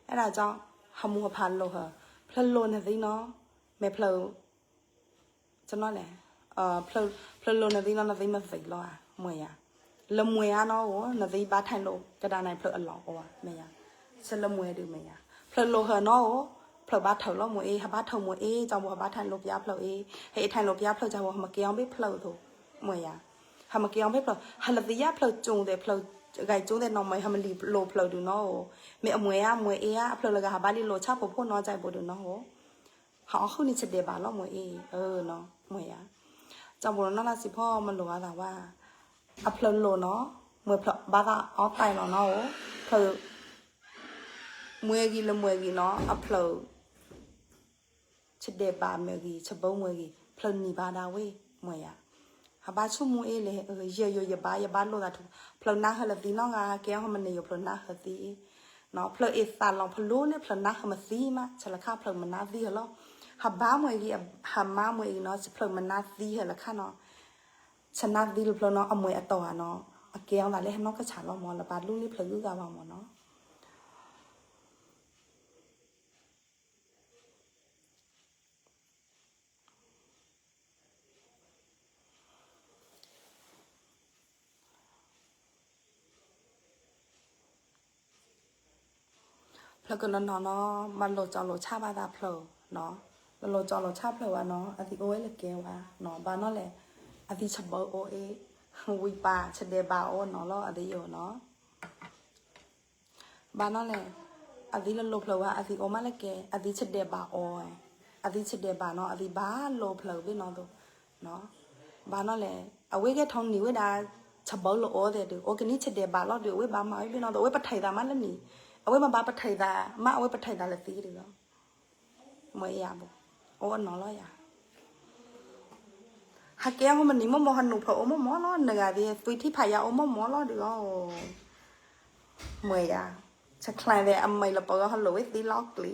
အဲၣ်ဒိးကၠီ, ဟမူဟဖးလိာ်ဟၢၤ, ဖျၢၣ်လိာ်နသံနီၤ, မ့ၢ်ဖျၢၣ် ကနီၤလဲၣ်, ဖျၢၣ်လိာ်နသံနီၤ နသံမ့ၢ်သံလီၤဧါ, မ့ၢ်ယၤ. လၢမွဲဧါနီၤဧိၤ နသံဘၣ်ထဲးလိာ်ကဒါနၤ ဖျၢၣ်အလီၤအိၣ်ဧါ, မ့ၢ်ယၤ. ဆၢလၢမွဲဒုးမ့ၢ်ယၤ. ဖျၢၣ်လိာ်ဟၢၤနီၤဧိၤ ဖျၢၣ်ဘၣ်ထဲးလိာ်မွဲအ့ၣ်, ဟဘၣ်ထဲးမွဲအ့ၣ် ကၠီဘိ ဟဘၣ်ထဲးလိာ်ပျါဖျၢၣ်အ့ၣ်, ဟဲအ့ၣ်ထဲးလိာ်ပျါဖျၢၣ်ကၠီဘိ ဟမ့ၢ်ကဲအီၤဘ့ၣ်ဖျၢၣ်သိး, မ့ၢ်ယၤ. ဟမ့ၢ်ကဲအီၤဘ့ၣ်ဖျၢၣ်, ဟလၢသံယါဖျၢၣ်ကၠိသဲး ဖျၢၣ်ဂဲၤကၠိသဲးနီၤ မ့ၢ်ဟမ့ၢ်လံာ်လိာ်ဖျၢၣ်ဒုးနီၤဧိၤ, မ့ၢ်အမွဲဧါ မွဲအ့ၣ်ဧါ အဖျၢၣ်လၢဂၤဟဘၣ်လံလိာ်ဆၣ်ဖိဖိနီၤ ကၠီဘိဒုးနီၤဧိၤ ဟအီၣ်ဃုာ်န့ၣ်ဆဒဲးဘးလီၤ မွဲအ့ၣ်, မွဲယၤ. ကၠီဘိနီၢ်လၢစံးဖီမလိာ်အသးဝဲ, အဖျၢၣ်လိာ်နီၤ, မွဲဖျၢၣ်ဘၣ်သးအီၣ်တဲာ်လီၤနီၤဧိၤ, ဖျၢၣ်, မွဲဂံၤလၢမွဲဂံၤနီၤ အဖျၢၣ် ဆဒဲးဘးမွဲဂံၤ ဆဘၢမွဲဂံၤ ဖျၢၣ်နံၤဘၣ်ဒၣ်ဝဲ မွဲယၤ. ဟဘၣ်ဆိကမိၣ်အ့ၣ်လဲၣ် ယယိၤယဘါ ယဘၣ်လိာ်သးထူ, ဖျၢၣ်နါဟၢလၢသံနီၢ်ဂၤ ကဲဟီမနုၤယိၤ ဖျၢၣ်နါဟၢသံအ့ၣ်, ဖျၢၣ်အ့ၣ်သးလီၤဖးလိာ်လၢဖျၢၣ်နါဟၢမသံမး ဆဲးလီၤခါဖျၢၣ်မနါသံဟၢလီၤ. ဟဘါမွဲဂံၤ ဟမါမွဲဂံၤနီၤ ဖျၢၣ်မနါသံဟၢလီၤခါနီၤ, ဆနါသံလၢဖျၢၣ်နီၤ အမွဲအတီၤဧါနီၤ, အကဲအီၤသးလၢဟဲနီၢ်ကဆးလီၤမၢ် လၢပှၤလူလံဖျၢၣ်ဂုၤဂၤဘၣ်မၢ်နီၤ. ဖျၢၣ်ကနီၤနီၤနီၤ မၤလိာ်ကၠီလိာ်ဆၣ်ဘၣ်သးဖျၢၣ်နီၤ, လၢလိာ်ကၠီလိာ်ဆၣ်ဖျၢၣ်ဝဲနီၤ အသံအိၣ်ဝဲလၢကဲဝဲနီၤ ဘၣ်နီၢ်လဲၣ်, အသံဆဘၢအိၣ်အ့ၣ်, ဝံပၤဆဒဲးဘးအိၣ်နီၤလီၤ အသံယိၤနီၤ. ဘၣ်နီၢ်လဲၣ်, အသံလၢလိာ်ဖျၢၣ်ဝဲ အသံအိၣ်မးလၢကဲ, အသံဆဒဲးဘးအိၣ်, အသံဆဒဲးဘးနီၤ အသံဘၣ်လိာ်ဖျၢၣ်ဘ့ၣ်နီၤသိး, ဘၣ်နီၢ်လဲၣ်, အဝဲဂဲၤထီၣ်နံၤဝဲဒၣ် ဆဘၢလိာ်အိၣ်သဲးဒုး အိၣ်ကနံၣ်ဆဒဲးဘးလီၤဒုး အဝဲဘၣ်မၤဝဲဘ့ၣ်နီၤသိး အဝဲပထံၣ်သးမးလၢနံၤ, အဝဲမ့ၢ်ဘၣ်ပထံၣ်သးမး အဝဲပထံၣ်သးလၢသံဒုးလီၤ. မ့ၢ်ယၤဘိ, အိၣ်အနီၤလီၤယၤ. ဟးကဲဟီမနံၤမ့ၢ်မ့ၢ် ဟနူၣ်ဖျၢၣ်အိၣ်မ့ၢ်မ့ၢ်လီၤ နဂၤသ့ၣ် သွံထံဖးယၤအိၣ်မ့ၢ်မ့ၢ်လီၤဒုးလီၤ. မ့ၢ်ယၤ, ဆဲးကျိးသဲးအမံၤလၢပဂီၢ်ဟလိာ်ဝဲသံလီၤကျံၤ,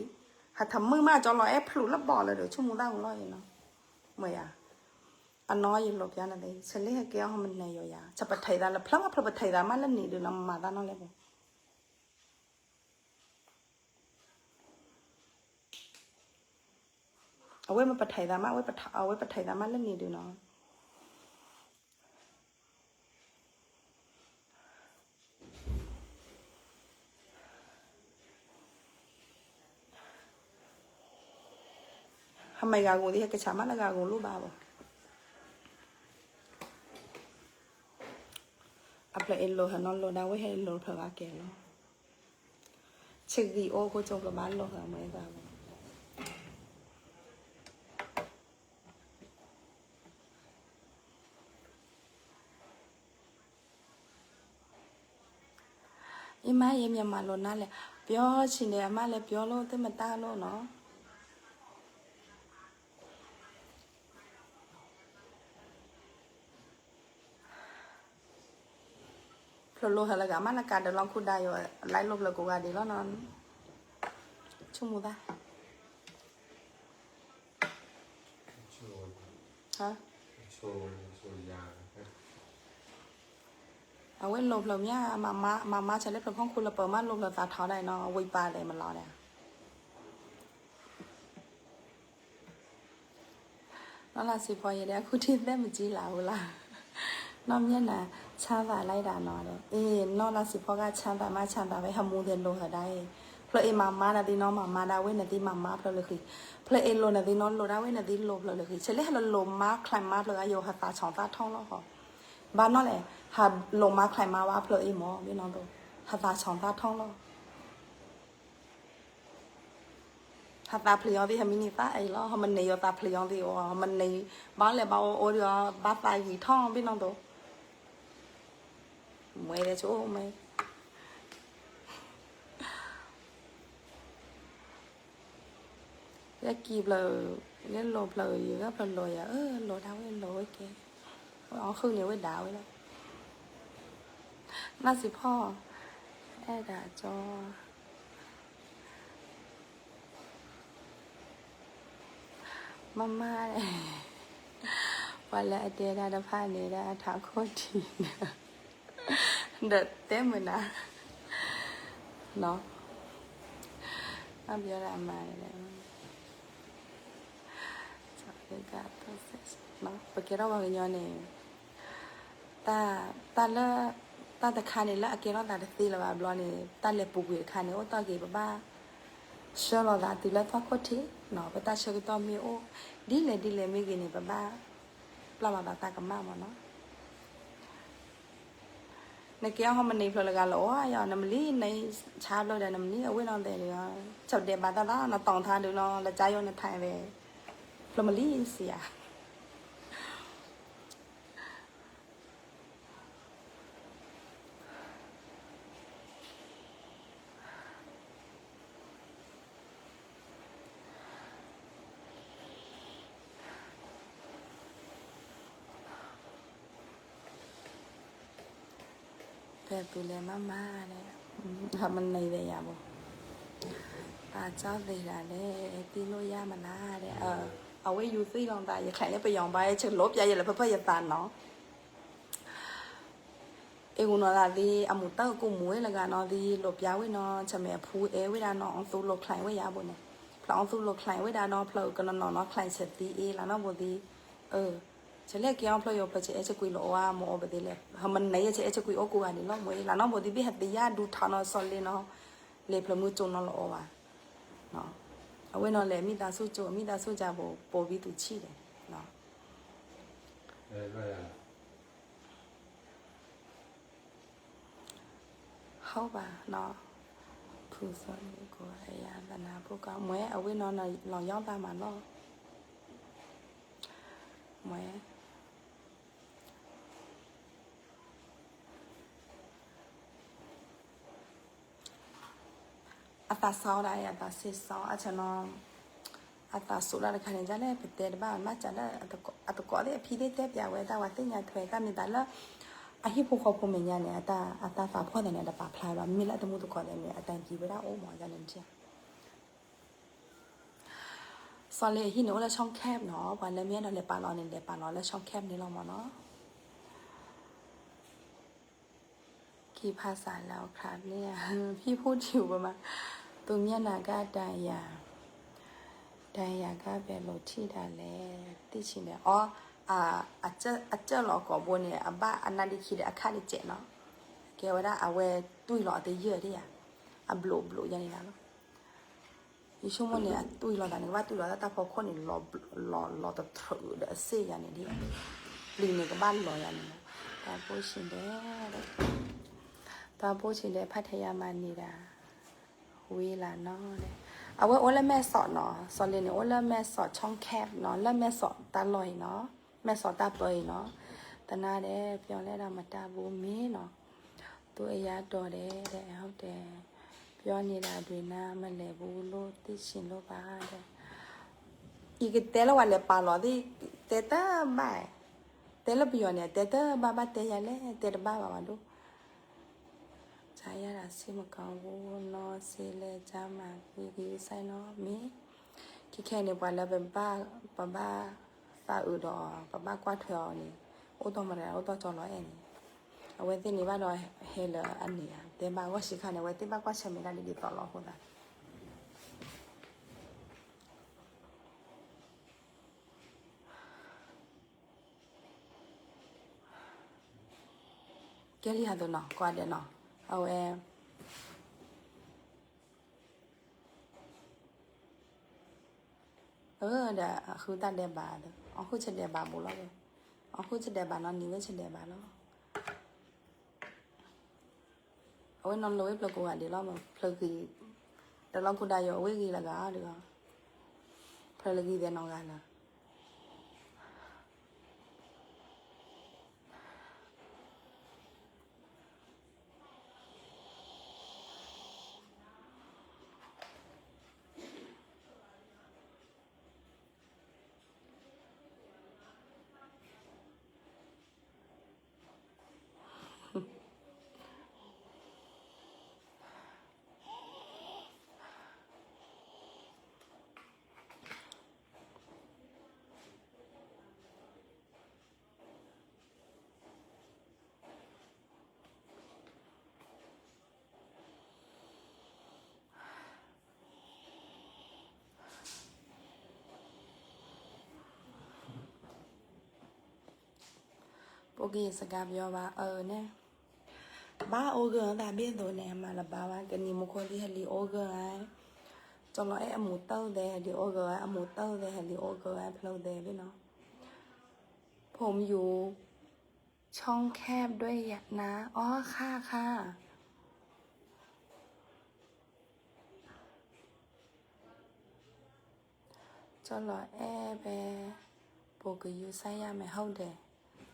ဟးထမုၣ်မးကၠီလီၤအဲၣ်ဖျူးလၢဘီၣ်လၢဒုး ဆိကမိၣ်သၣ်မူလီၤယနီၤ. မ့ၢ်ယၤ, အနီၢ်ယလိာ်ပျါနၤသ့ၣ် ဆဲးလ့ဟဲကဲဟီမနံၤယိၤယၤ ဆဲးပထံၣ်သးလၢဖျၢၣ် ဖျၢၣ်ပထံၣ်သးမးလၢနံၤဒုးလီၤ မၤသးနီၢ်လဲၣ်ဘိ အဝဲမ့ၢ်ပထံၣ်သးမး အဝဲပထံၣ်သးမးလၢနံၤဒုးနီၤ. ဟမ့ၢ်ဂၤဂီၤသ့ၣ် ဟဲကဆးမးလၢဂၤဂီၤလိၣ်ဘၣ်ဘၣ်. အဖျၢၣ်အ့ၣ်လိာ်ဟၢနီၤလိာ်ဒၣ်ဝဲဟဲလိာ်ဖျၢၣ်ဘၣ်ကဲလီၤ. ဆံးဂံၢ်အိၣ်ခိၣ်ကၠိဖျၢၣ်ဘၣ်လိာ်ဟၢမ့ၢ်ဂၤဂီၤ အံၤမး ယဲမ့ၢ်မၤလိာ်နၤလဲၣ်, ပျီဆံးန့ၣ် အမးလဲၣ်ပျီလိၣ်သ့ၣ်မတၢ်လိၣ်နီၤ. ဖျိးလိဟၢလၢဂၤမးလၢကါဒၢးလီၤခူဒါယိၤ လၢလိာ်ဖျၢၣ်ကိးဂၤဒဲးလီၤနီၤ. ဆိကမိၣ်သၣ် ဟါ အဝဲလိာ်ဖျၢၣ်မး, မၤမါဆၢလၢဖျၢၣ်ဖီခိၣ်လၢပၢၤမးလိာ်ဖျၢၣ်သးထီဒၣ်နီၤ, ဝံၤပာ်လဲၣ်မလီၤဒၣ်. နီၢ်လါစံဖီယဲဒၣ် အခုထံသဲမုၢ်ကံလးဝဲလီၤ. နီၢ်မျဲၢ်နၤ ချမ်းသာလိုက်တာနော်ဒီး, အ့ နီၢ်လါစံဖီက ချမ်းသာမး ချမ်းသာဝဲ ဟမူသ့ၣ်လိာ်ဟၢဒၣ်အံၤ, ဖျၢၣ်အ့မၤမါဒၣ်သ့ၣ်နီၢ်မၤမါဒၣ်ဝဲနသ့ၣ်မၤမါဖျၢၣ်လၢဃံ, ဖျၢၣ်အ့လိာ်နသ့ၣ်နီၢ်လိာ်ဒၣ်ဝဲနသ့ၣ်လိာ်ဖျၢၣ်လၢဃံ, ဆဲးလဲၣ်ဟလိာ်မါချဲးမါဖျၢၣ်အယိာ် ဟသးဆီၣ်သးထီလီၤဃီ, ဘၣ်နီၢ်လဲၣ်, ဟလိာ်မါချဲးမါဝဲဖျၢၣ်အ့မး ဘ့ၣ်နီၢ်သိး, ဟသးဆီၣ်သးထီလီၤ ဟသးဖျၢၣ်ယီၤသ့ၣ် ဟမံးနံၤသးအံၤလီၤ, ဟမနံၤယီၤသးဖျၢၣ်ယီၤသ့ၣ်အီၤ, ဟမနံၤဘၣ်လဲၣ်ဘၣ်အိၣ်အိၣ်ဒီး ဘၣ်သးယံာ်ထီၣ်ဘ့ၣ်နီၢ်သိး, မွဲဒဲးဆိမ့ၢ် ယကံၢ်ဖျၢၣ်, ယလိာ်ဖျၢၣ်, ယဂဲၤဖျၢၣ်လိာ်ယၤ, အၢ လိာ်ဒၣ်ဝဲလိာ်ဝဲကဲ, အီၣ်ဃုာ်န့ၣ်ဝဲဒၣ်ဝဲလီၤ, နၢ်စံဖီ, အဲၣ်ဒၣ်ကၠီ မမါ, ပှၤလၢအတဲတၢ်တဖၣ်န့ၣ်ဒၣ်အထးခိၣ်ထံးန့ၣ်, ဒီးတဲမုာ်နၤ, နီၤ, အဘျီဒၣ်အမါန့ၣ်, ပကဲထီၣ်ပှၤကညီန့ၣ် တၢ်လၢ တၢ်တခါန့ၣ် လၢအကဲထီၣ်သးတသ့လၢၤဘၣ်ဘျီန့ၣ် တၢ်လဲၤပူၤကွံာ်တခါန့ၣ် အိၣ်တ့ၢ်က့ၤ ပဘၣ်ဆှၢလီၤသးတုၤလၢသီခိၣ်ထံးနီၤ, ပတၢ်ဆၢကတီၢ်မ့ၢ်အိၣ် ဒ်လဲၣ်ဒ်လဲၣ်မ့ၢ်ဂ့ၤန့ၣ် ပဘၣ်ပျၢ်လီၤသးတၢ်ကမၣ်မးနီၤ. နကဲအီၤဟီမနံၤဖျၢၣ်လၢဂၤလီၤ, အိၣ်ယၤ နမလံၤနဆါဖျၢၣ်ဒီး နမလံၤအဝ့ၢ်နီၢ်သဲးဒီး ဆၢဒဲးဘးတၢ်သး နတီၢ်ထါဒုးနီၤ လၢကၠါယိၤနထါဝဲ ဖျၢၣ်မလံၤစံးယၤ ဖဲသူလဲၤမၤမၤလဲၣ်, မနုၤဝဲယၤဘိ, ပာ်ကၠီသ့ၣ်ဒၣ်လဲၣ်, သံလိာ်ယါမနုၤလဲၣ်, အဝဲယူၤသံလီၤသး ယချဲးလၢပယီၤဘါ ဆလိာ်ပျါယဲလၢဖၢဖၢယသးနီၤ အ့ၣ်ဂူၤနီၤသးသ့ အမူးတၢ်ကကိးမူးဝဲလၢဂၤနီၤသ့ လိာ်ပျါဝဲနီၤ ဆၢမဲာ်အဖူအဲၣ်ဝဲဒၣ်နီၤ အီသူလိာ်ချဲးဝဲယါဘိန့ၣ်, ဖျၢၣ်အီသူလိာ်ချဲးဝဲဒၣ်နီၤ ဖျၢၣ်ကနီၤနီၤနီၤ ချဲးဆဲးသံအ့ၣ်လၢနီၢ်ဘိသ့, ဆဲးလဲၣ်က့ၤအီၤဖျၢၣ်ယိာ်ဖျၢၣ်ဆဲးအဲၣ်ဆဲးကွံာ်လီၤအီၣ်ဝဲမ့ၢ်အိၣ်ပသ့လဲၣ်, ဟမနုၤယဲဆဲးအဲၣ်ဆဲးကွံာ်အိၣ်ကိးဂၤဒဲးလီၤ မ့ၢ်လၢနီၢ်ဘိသ့ ဘ့ၣ်ဟဲသံယါဒူထါနီၤ စီၤလ့နီၤ, လဲၤဖျၢၣ်မုၢ်ကၠိနီၤလီၤအီၣ်ဘၣ် အဝဲနီၤလဲၤ မိသားစု ကၠိ မိသားစု ကၠိ ဘိ ပိာ်ဘံသူဆံၣ်ဒီး ဟုတ်ပါနော်, ဖု sorry ကိုယ် အရသာနာဖို့က မွဲ အဝဲနီၤ လီၤယီၢ်သးမးလီၤ, မွဲ အသးစီဒၣ်အံၤ အသးစ့စီ အဆၢနီၤ, အသးစိးဒၣ်တခါန့ၣ် ဒ်လဲၣ် ပတဲတဘၣ် ဘၣ်စးလၢ အသကိးသ့ၣ်အဖံသ့ၣ်တဲပျးဝဲ တၢ်ဝဲသ့ၣ်ညါထွဲ တၢ်မ့ၢ်သးလၢ အဟံၣ်ဖိဃီဖိမဲာ်ညါန့ၣ် အတၢ်သးဖှီၣ်သးန့ၣ် အတပာ်ဖျါဘၣ် မ့ၢ်လၢအတမူတကိးသးန့ၣ် အတၢ်ကံၤဝဲဒၣ်အိၣ်မး ဒ်လဲၣ်နထံၣ် စီၤလ့အဟံၣ်န့ၣ် အိၣ်လၢ ช่องแคบ နီၤ, ပှၤလၢမ့ၢ်အဲၣ်ဒိးလဲၤပာ်လီၤန့ၣ် လဲၤပာ်လီၤလၢ ช่องแคบ န့ၣ်လီၤမးနီၤ. ကံဖးစးလၢအခါန့ၣ် ဖံဖူထံၣ်ပမး သူမျက်နှာက တန်ရာ တန်ရာက ဘယ်လိုထိတာလဲ သိချင်တယ် အီ အကၢၣ်လီၤကိာ်ဘိန့ၣ် အဘၣ်အနါဒ့ခံဒီးအခါတကဲးနီၤ, ကဲဝဲဒၣ်အဝဲတွံၢ်လီၤအတယၢၢ်ဒ်ယါ, အဘျိးဘျိးယါန့ၣ်လီၤ. ယဆိကမိၣ်န့ၣ် အတွံၢ်လီၤသးန့ၣ် ကဘၣ်တွံၢ်လီၤတၢ်ဖီခိၣ်န့ၣ် လီၤလီၤတထြၢးဒီးအစ့ၢ်ယါန့ၣ်ဒ်, ပျံၤန့ၣ်ကဘၣ်လီၤယါန့ၣ်, တၢ်ဘိၣ်ဆံးဒဲး, တၢ်ဘိၣ်ဆံးဒဲး ဖးထဲယါမၤန့ၢ်ဒၣ်, ဝံၤလၢနီၤ, အဝဲအိၣ်လၢမဲၢ်စီးနီၤ, စီၤလ့န့ၣ် အိၣ်လၢမဲၢ်စီး ช่องแคบ နီၤ, လၢမဲၢ်စီးတၢ်လီၢ်အံၤနီၤ, မဲၢ်စီးတၢ်ပၢအံၤနီၤ, သနာ်ဒဲး ပြောလဲၣ်ဒီးမတၤဘူးမ့ၢ်နီၤ သူအရမ်းတော်တယ်တဲ့ ဟုတ်တယ်, ပြောနေတာတွေနားမလည်ဘူးလို့ သိချင်လို့ပါတဲ့, ယကတဲလၢပှၤလဲၤပာ်လီၤသ့ၣ်, တဲတဘၣ်, တဲလၢပယီၤန့ၣ် တဲတဘၣ်ဘၣ် တဲယၤလဲၣ် တဲတဘၣ်ဘၣ်ဘၣ်ဒိၣ်, ကြားရတာ စိတ်မကောင်းဘူးနော်, ဆေးလဲကျန်းမာပြီး ဂရုစိုက်နော်, မ့ၢ်, ခဲခဲန့ၣ် ပှၤလၢပဘၣ်, ပဘၣ် သးအုးဒီး ပဘၣ်ကွၢ်ထွဲအီၤန့ၣ် အိၣ်တီၢ်မတၤ အိၣ်တီၢ်ကၠီလီၤအဲၣ်န့ၣ် အဝဲသ့ၣ်န့ၣ်ဘၣ်ဒီးဟဲလၢအန့ၣ်ဧါ တဲဘၣ်ဂီၢ်ဆံးခါန့ၣ် အဝဲသ့ၣ်ဘၣ်ကွၢ်ဆၢၣ်မဲာ်တၢ်ဒ်သိးလီၤအဃိသး ကဲလံဟးသိးနီၤ ကွၢ်ဒဲးနီၤ အဝဲ အၢ ဒီး အဃုတၢ်ဒဲးဘးဒီး အီၣ်ဃုာ်ဆၢဒဲးဘးဘူးလီၤဒီး အီၣ်ဃုာ်ဆၢဒဲးဘးနီၤ နံၤဝဲဆၢဒဲးဘးလီၤ အဝဲနီၤလၢဝဲဖျၢၣ်ကိးဂၤဒဲးလီၤမး ဖျၢၣ်ဂံၢ် တလီၢ်ခိၣ်ဒၣ်ယိာ် အဝဲဂံၢ်လၢဂၤဒီး ဖျၢၣ်လၢဂံၢ်သဲးနီၢ်ဂၤလၢ ပကစကါပယီၤဘၣ်အၢန့ၣ် ဘၣ်အိၣ်ဂၢၢ်သးဘ့ၣ်သိးန့ၣ် မၤလၢဘၣ်ဝဲ ကနံၤမူခိၣ်ဒ်ဟဲလံအိၣ်ဂၢၢ်ဧါ ကၠီလီၤအဲၣ်အမူတၢ်သဲဟဲလံအိၣ်ဂၢၢ်ဧါ အမူတၢ်သဲဟဲလံအိၣ်ဂၢၢ်ဧါ ဖျၢၣ်သဲဘ့ၣ်နီၤ ผมอยู่ช่องแคบด้วยนะ อ๋อ ค่ะ ค่ะ ကၠီလီၤအဲၣ်ဖဲ ပကယူၤစၢ်ယၤမဲာ်ဟီၣ်ဒဲး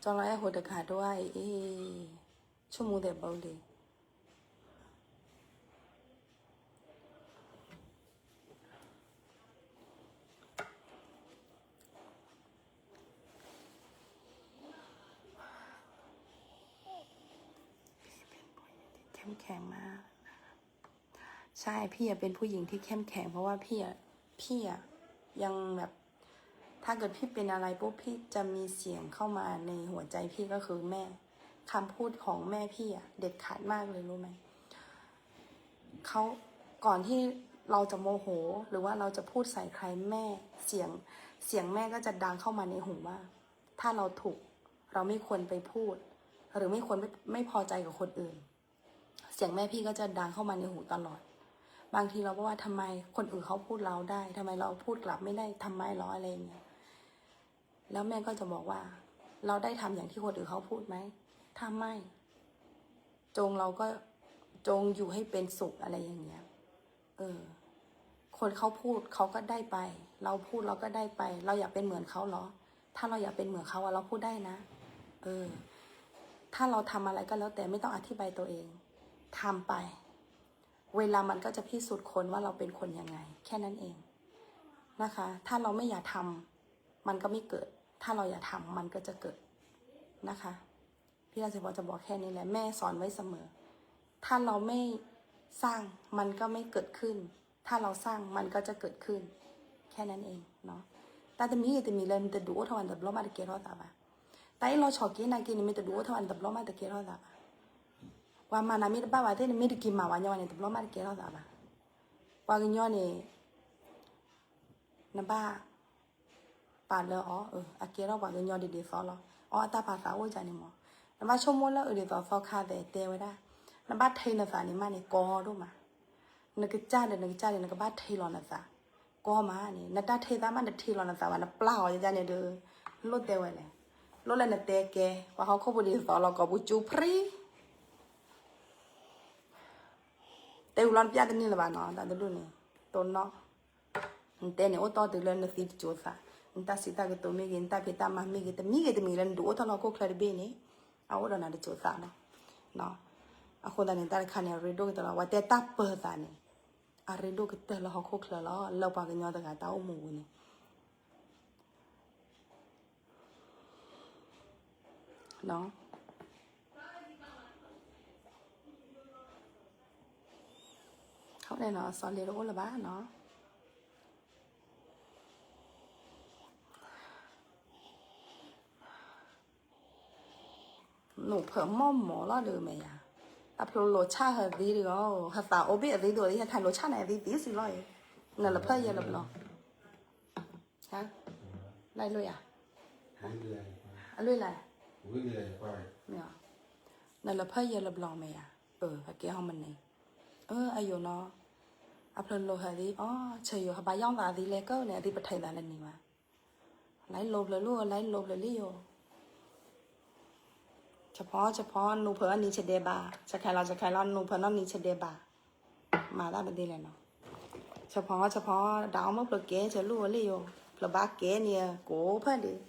ကၠီလီၤအဲၣ်ဟိတခါဒိၣ်အအံၤ ဆိကမိၣ်သဲးဘၢလံ เข้มแข็งมากนะคะ ใช่ พี่อะเป็นผู้หญิงที่เข้มแข็ง เพราะว่าพี่อะ พี่อะ ยังแบบ ถ้าเกิดพี่เป็นอะไรปุ๊บ พี่จะมีเสียงเข้ามาในหัวใจพี่ก็คือแม่ คำพูดของแม่พี่อะ เด็ดขาดมากเลย รู้ไหม เขา ก่อนที่เราจะโมโห หรือว่าเราจะพูดใส่ใคร แม่ เสียง เสียงแม่ก็จะดังเข้ามาในหูว่า ถ้าเราถูก เราไม่ควรไปพูด หรือไม่ควรไม่ ไม่พอใจกับคนอื่น เสียงแม่พี่ก็จะดังเข้ามาในหูตลอด บางทีเราก็ว่าทำไมคนอื่นเขาพูดเราได้ ทำไมเราพูดกลับไม่ได้ ทำไมหรอ อะไรอย่างเงี้ย แล้วแม่ก็จะบอกว่า เราได้ทำอย่างที่คนอื่นเขาพูดไหม ถ้าไม่ จง เราก็ จงอยู่ให้เป็นสุข อะไรอย่างเงี้ย เออ คนเขาพูดเขาก็ได้ไป เราพูดเราก็ได้ไป เราอยากเป็นเหมือนเขาเหรอ ถ้าเราอยากเป็นเหมือนเขาอะ เราพูดได้นะ เออ ถ้าเราทำอะไรก็แล้วแต่ ไม่ต้องอธิบายตัวเอง ทำไป เวลามันก็จะพิสูจน์คนว่าเราเป็นคนยังไง แค่นั้นเองนะคะ ถ้าเราไม่อยากทำ มันก็ไม่เกิด ถ้าเราอยากทำ มันก็จะเกิดนะคะ พี่ราชพรจะบอกแค่นี้แหละ แม่สอนไว้เสมอ ถ้าเราไม่สร้าง มันก็ไม่เกิดขึ้น ถ้าเราสร้าง มันก็จะเกิดขึ้น แค่นั้นเองเนาะ တၢ်တမံၤဂ့ၤတမံၤလၢနတဒုးအိၣ်ထီၣ်ဘၣ်န့ၣ် တဘျီမးတကဲထီၣ်သးဘၣ် တၢ်အ့ၣ်လိာ်ဆိးက့နာ်က့န့ၣ် မ့ၢ်တဒုးအိၣ်ထီၣ်ဘၣ်န့ၣ် တဘျီမးတကဲထီၣ်သးဘၣ် ပှၤမၤနၤမ့ၢ်တဘၣ်ဘၣ်သ့ၣ်န့ၣ် မ့ၢ်တက့ၤမၤဝဲညီန့ၣ် တဘျီမးတကဲထီၣ်သးဘၣ် ပှၤကညီန့ၣ် နဘၣ် ပာ်လၢအီၤ အကဲထီၣ်ပှၤကညီဒ်ဒ်သိးလီၤ အီၤအတၢ်ပာ်သးအိၣ်ဒ်န့ၣ်မး နဘၣ်ဆိကမိၣ်လၢအဒ်သိးသီခါသဲးတဲဝဲဒၣ် နဘၣ်ထ့နသးန့ၣ်မးန့ၣ် ကီဒိၣ်မး နကစၢ်ဒီးနကစၢ်န့ၣ် နကဘၣ်ထ့လီၤနသး ကီမးန့ၣ် နတၢ်ထ့သးမး နထ့လီၤနသးဘၣ် နပျၢ်အီၤယန့ၣ်ဒီး လိၣ်တဲဝဲလဲၣ် လိၣ်လၢနတဲကဲ ပှၤဟီၣ်ခိၣ်ဖိဒ်သိးလီၤ ကိးပူၤကၠူဖရံ တဲဝံၤလီၤနပျၢ်တန့ၢ်လၢၤဘၣ်နီၤ တၢ်တဒူၣ်န့ၣ် တိၢ်နီၣ် နတဲန့ၣ် အိၣ်တီၢ်တုၤလၢနသံတစိၤသး, နတၢ်စံးတၢ်ကတိၤမ့ၢ်ဂ့ၤ, နတၢ်ဖံးတၢ်မၤမ့ၢ်ဂ့ၤ, တမံၤဂ့ၤတမံၤလၢနဒုးအိၣ်ထီၣ်လၢဟီၣ်ခိၣ်ချၢတဘ့ၣ်န့ၣ် အအိၣ်ဒီးနၤတစိၤသးလီၤ. အဃိသတးန့ၣ် တၢ်တခါန့ၣ် အရ့ဒိၣ်ကတၢၢ်လီၤ. ပှၤတဲတၢ်ပၢၤသးန့ၣ် အရ့ဒိၣ်ကတၢၢ်လၢဟီၣ်ခိၣ်ချၢလီၤ. လၢပှၤကညီတဂၤတၢ်အိၣ်မူပူၤန့ၣ် အဝဲန့ၣ်နီၤ စီၤလ့ၤတအိၣ်လၢၤဘၣ်နီၤ. နူၢ်ဖၢၣ်မီၢ်မီၢ်လီၤဒုးမဲာ်ယၤ, အဖျိလိာ်ဆၣ်ဟၢသံဒုး, ဟသးအိၣ်ဘ့ၣ်အသံဒုး ဟဲထံၣ်လိာ်ဆၣ်န့ၣ် အသံသံစံလီၤအံၤ, နလၢဖၢၣ်ယဲၢ်လၢဘျီ, ဟါ, လၢလွံၢ်ယၤ, အလွံၢ်လၢ, နလၢဖၢၣ်ယဲၢ်လၢဘျီမဲာ်ယၤ, အကဲဟီမန့ၣ်, အယိာ်နီၤ, အဖျိလိာ်ဟၢသံ, အီ ဆၢယိာ် ဟဘါယီၣ်သးသံလဲၣ်ကၢၢ်န့ၣ် အသံပထံၣ်သးလၢနံၤဘၣ် လၢလိၤဖျၢၣ်လံ, လၢလိၤဖျၢၣ်လံယိာ်, ဆဖီဆဖီ နူၢ်ဖၢၣ်အီၣ်နံၤဆဒဲးဘၣ်, ဆခါလီၤဆခါလီၤ နူၢ်ဖၢၣ်နီၢ်နံၤဆဒဲးဘၣ်, မၤသးပဒ်လဲၣ်နီၤ, ဆဖီဆဖီ တၢ်အီၣ်မုၣ်ဖျိးကဲဆၢလူၢ်ဝဲလံယိာ်, ဖျိးဘၣ်ကဲန့ၣ် ကိးဖၢၣ်ဒံး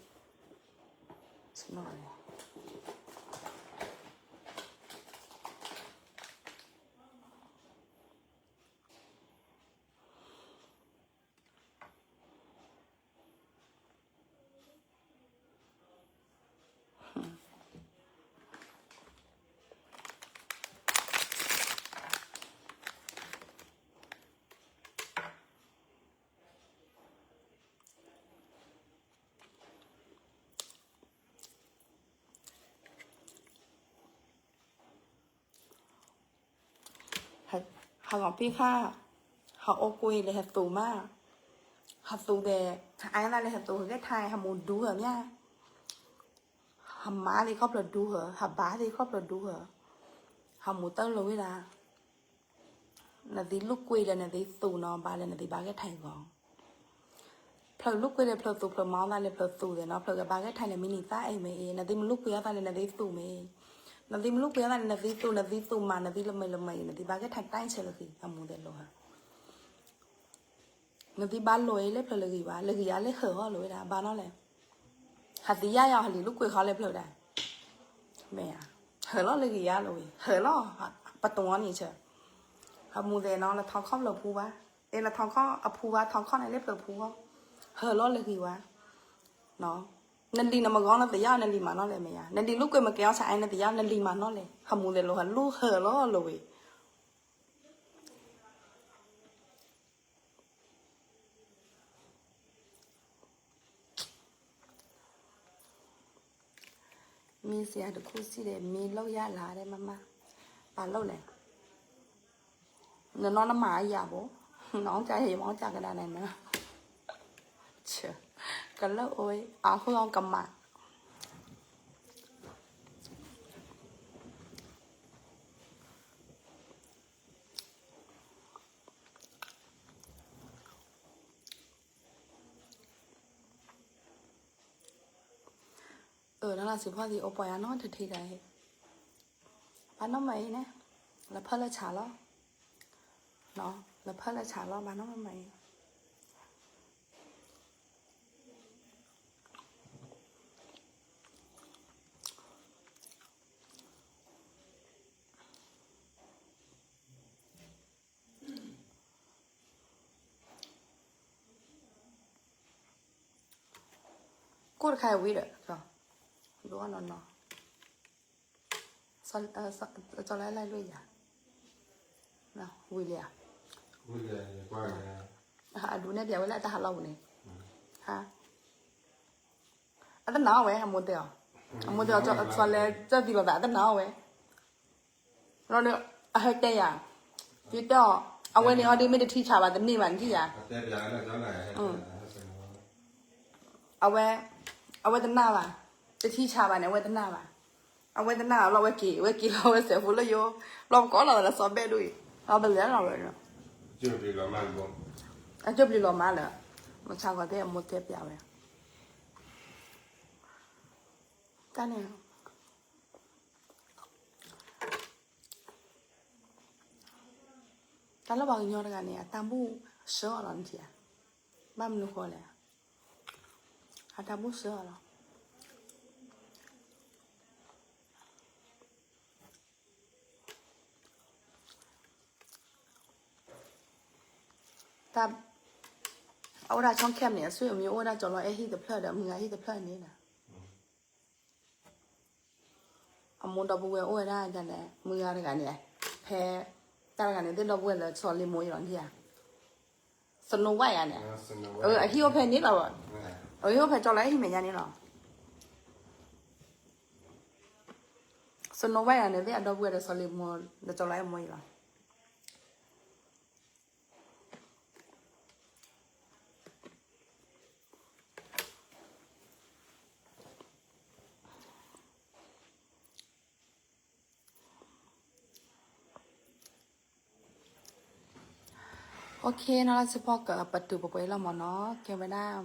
ဟးဂီၤဖံးခါ, ဟးအိၣ်ကွ့လၢဟဲသူမး, ဟးသူဒီး, ဟးအါသးလၢဟဲသူ ဟဲကဲထါ ဟးမူဒူဟၢမး, ဟးမါသ့ခီဖျိဒူဟၢ, ဟးဘါသ့ခီဖျိဒူဟၢ, ဟးမူတၢ်လိၤဝဲဒၣ် နသံလူၢ်ကွ့ဒီးနသံသူနီၤ ဘၣ်လၢနသံဘၣ်ဂဲၢ်ထါအဂီၢ်, ဖျၢၣ်လူၢ်ကွ့ဒီးဖျၢၣ်သူ ဖျၢၣ်မၤအီၣ်သးလၢဖျၢၣ်သူသ့ၣ်နီၤ ဖျၢၣ်ကဘၣ်ဂဲၢ်ထါလၢမံၤနံၤသၣ်အံၤမ့ၢ်အံၤ နသံမလူၢ်ကွ့အီၣ်သးလၢနသံသူမ့ၢ်အံၤ, နသံမလူၢ်ကွ့အီၣ်သးလၢနသံသူ နသံသူမၤ နသံလၢမ့ၢ်လၢမ့ၢ်အံၤ နသံဘၣ်ဂဲၢ်ထါတၢ်ဆၢလၢဃံ အမူသ့ၣ်လိၤဟၢ နသံဘၣ်လိၤအံၤလၢဖျၢၣ်လၢဂံၢ်ဘၣ် လၢဂံၢ်အါလၢဟၢၣ်အီၤလိၤဝဲဒၣ် ဘၣ်နီၤလဲၣ်, ဟးသံယါယီၤ ဟးလံၤလူၢ်ကွ့ဃီလၢဖျၢၣ်ဒၣ်, မ့ၢ်ဧါ, ဟၢၣ်လီၤလၢဂံၢ်အါလိၤဝဲ ဟၢၣ်လီၤ, ပတုာ်အီၤန့ၣ်ဆၢ, အမူသ့ၣ်နီၤ လၢထီခီၣ်ဖျၢၣ်ဖူဘၣ်, အဲ လၢထီခီၣ်အဖူဘၣ် ထီခီၣ်န့ၣ်လၢဖျၢၣ်ဖူအီၤ, ဟၢၣ်လီၤလၢဂံၢ်ဝဲ, နလံၤနမ့ၢ်ဂီၤနသံယါ နလံၤမၤနီၤလဲၣ်မ့ၢ်ဧါ, နလံၤလူၢ်ကွ့မ့ၢ်ကဲအီၤဆၣ်အဲ နသံယါ နလံၤမၤနီၤလဲၣ် ဟးမူသ့ၣ်လိၤဟၢၣ် လူၢ်ဟၢၣ်လီၤလိၤဝဲ မ့ၢ်စ့ၢ်တခူၣ်စံၣ်ဒီး မ့ၢ်လိၣ်ယါလၢ်ဒဲးမးမး, ပာ်လိၣ်လဲၣ်, နနီၢ်နမၤအယၤဘိ, နအီၣ်ကၢ်ဟဲမၤအီၣ်ကၢ်ကဒါန့ၣ်န, ကလၢအိၣ်အဃိကမၣ် အၢ နလၢစံးဖီၣ်သံ အိၣ်ပှၤယါနီတထံတၢ်အံၤ, ဘၣ်နီၢ်မးအံၤန့ၣ်, လၢဖၢၣ်လၢဆၣ်လီၤ, လၢဖၢၣ်လၢဆၣ်လီၤ ဘၣ်နီၢ်မးအံၤ ကိၣ်တခါအံၤဝံၤဒီး, ဒိနီၢ်နီၢ်, ကၠီလၢလၢလွံၢ်ယၤ, ဝံၤလံဧါ, အဒူန့ၣ်ပျဲဝဲလၢအတၢ်ဟးလီၢ်ပူၤန့ၣ်, အတနာ်အီၤဝဲ အမိၢ်တဲအီၤ, အမိၢ်တဲအီၤ ကၠီလဲၤကၠီသံလိာ်သး အတနာ်အီၤဝဲ လီၤဒီး အဟဲတဲယၤ, ယတဲအီၤ, အဝဲန့ၣ်အီၤဒ်မ့ၢ်တထံဆးဘၣ် တန့ၢ်ဘၣ်နထံၣ်ယၤ, အဝဲ, အဝဲတနာ်ဘၣ်, တထံဆးဘၣ်န့ၣ် အဝဲတနာ်ဘၣ်, အဝဲတနာ်ဘၣ် ဘျီဝဲက့ၤ ဝဲက့ၤလီၤဝဲစဲးဖိလၢယိၤ, ဘျီပကိးလီၤသးလၢစီၤဘဲဒိၣ်အံၤ, ဘျီပလဲၤလီၤဝဲ, အကၠိပျံၤလီၤမးလၢ, မုၢ်ဆါခီတဲအမိၢ်တဲပျးဝဲ, တၢ်န့ၣ် တၢ်လၢပှၤကညီတဂၤန့ၣ် အတၢ်ဘူၣ်စၢအီၤလီၤနထံၣ်ဧါ, ဘၣ်မနုၤဃိလဲၣ်, အတၢ်ဘူၣ်စၢအီၤလီၤ, တၢ်, အအိၣ်ဒၣ်ဆီၣ်ခဲန့ၣ် အဆွေအမျိုးအိၣ်ဝဲဒၣ်ကၠီလီၤအဲၣ်ဟံၣ်တဖျၢၣ်ဒီး မုၢ်ဂၤဟံၣ်တဖျၢၣ်န့ၣ်ဒီး အမိၢ်ဒီပုၢ်ဝဲၢ်အိၣ်ဝဲဒၣ်ဒ်လဲၣ် မုၢ်ဂၤတဂၤန့ၣ်, ဖဲ, တၢ်တဂၤန့ၣ် သ့ၣ်ဒီပုၢ်ဝဲၢ်လၢဆီလံမိၢ်အံၤလီၤနထံၣ်ဧါ, Snow White ဂၤန့ၣ်, အဟံၣ်အိၣ်ဖဲန့ၣ်လီၤ, အဟံၣ်အိၣ်ဖဲကၠီလီၤအဲၣ်ဟံၣ်မဲာ်ညါန့ၣ်လီၤ. တနီၤဝဲယၤန့ၣ် သ့ၣ်အဒီပုၢ်ဝဲၢ်ဒီးစီၤလ့ၤမိၤ နကၠီလီၤအဲၣ်မိၢ်အံၤလီၤ. โอเค နီၢ်လၢ်စ့ဖီကပတုာ်ပပှဲၤလီၤမၢ်နီၤ ကဲဝဲဒၣ်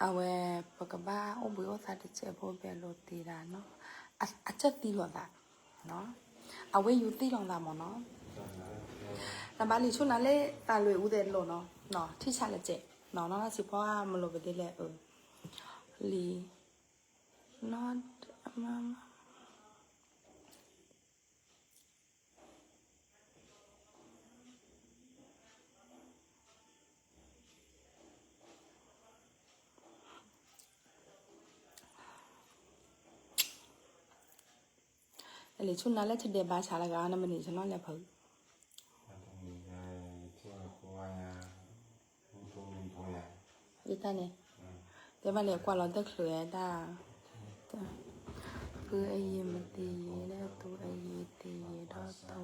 အဝဲ ပကဘၣ်အိၣ်ဘှံးအိၣ်သါတစဲးဖိဘဲလိာ်တ့ၢ်ဒၣ်နီၤ အစၢၣ်သံလိာ်သး အဝဲယူၤသံလိာ်သးမၢ်နီၤ နဘၣ်လံာ်ဆူၣ်နၤလၢတၢ်လွဲၢ်အူသဲးလိာ်နီၤ ထံၣ်ဆၣ်လၢစဲးနီၤ နီၢ်လၢ်စ့ဖီမလိာ်ပသ့လဲၣ် လံာ် နီၢ် လံာ်ဆူၣ်နၤလၢထဒဲးဘၣ်ဆၣ်လၢဂၤ နမ့ၢ်န့ၣ်ဆနီၤလဲၣ်ဖု ယတၢ်န့ၣ် တဲဘၣ်လဲၣ်ကွၢ်လီၤတချုးဝဲဒၣ် ဖုအယံၤမတ့ၤယံၤ ဒ်သူအယံၤတ့ၤယံၤဒီးသူ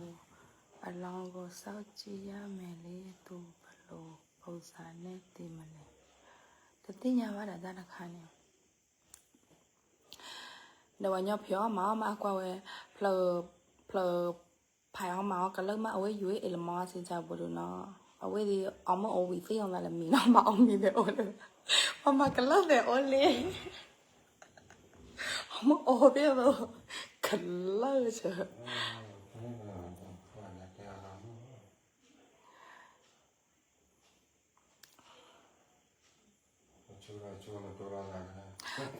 အလီၢ်ဂီၤစီကံယါမဲာ်လံ သူပလိာ်ပူၤသးန့ၣ်တ့ၢ်မလဲၣ် တသ့ၣ်ညါဘၣ်ဒီးတၢ်တခါန့ၣ် ဒီးပှၤညီဖံးအီၣ်မၤအီၣ်မးအကွၢ်ဝဲ ဖျၢၣ် ဖျၢၣ်ဖးအီၣ်မၤအီၣ်ကလၢၢ်မး အဝဲယူၤအ့ၣ်လမီစံးကၢ်ပူၤဒုးနီၤ အဝဲသ့ၣ်အီၣ်မ့ၢ်အိၣ်ဝံၤသ့ၣ်အီၣ်သးလၢမံၤနီၤ မၤအီၣ်မံၤသဲးအိၣ်လၢ ပှၤမၤကလၢၢ်သဲးအိၣ်လံ အီၣ်မ့ၢ်အိၣ်သ့ၣ်သိး ကလၢၢ်ဆၢ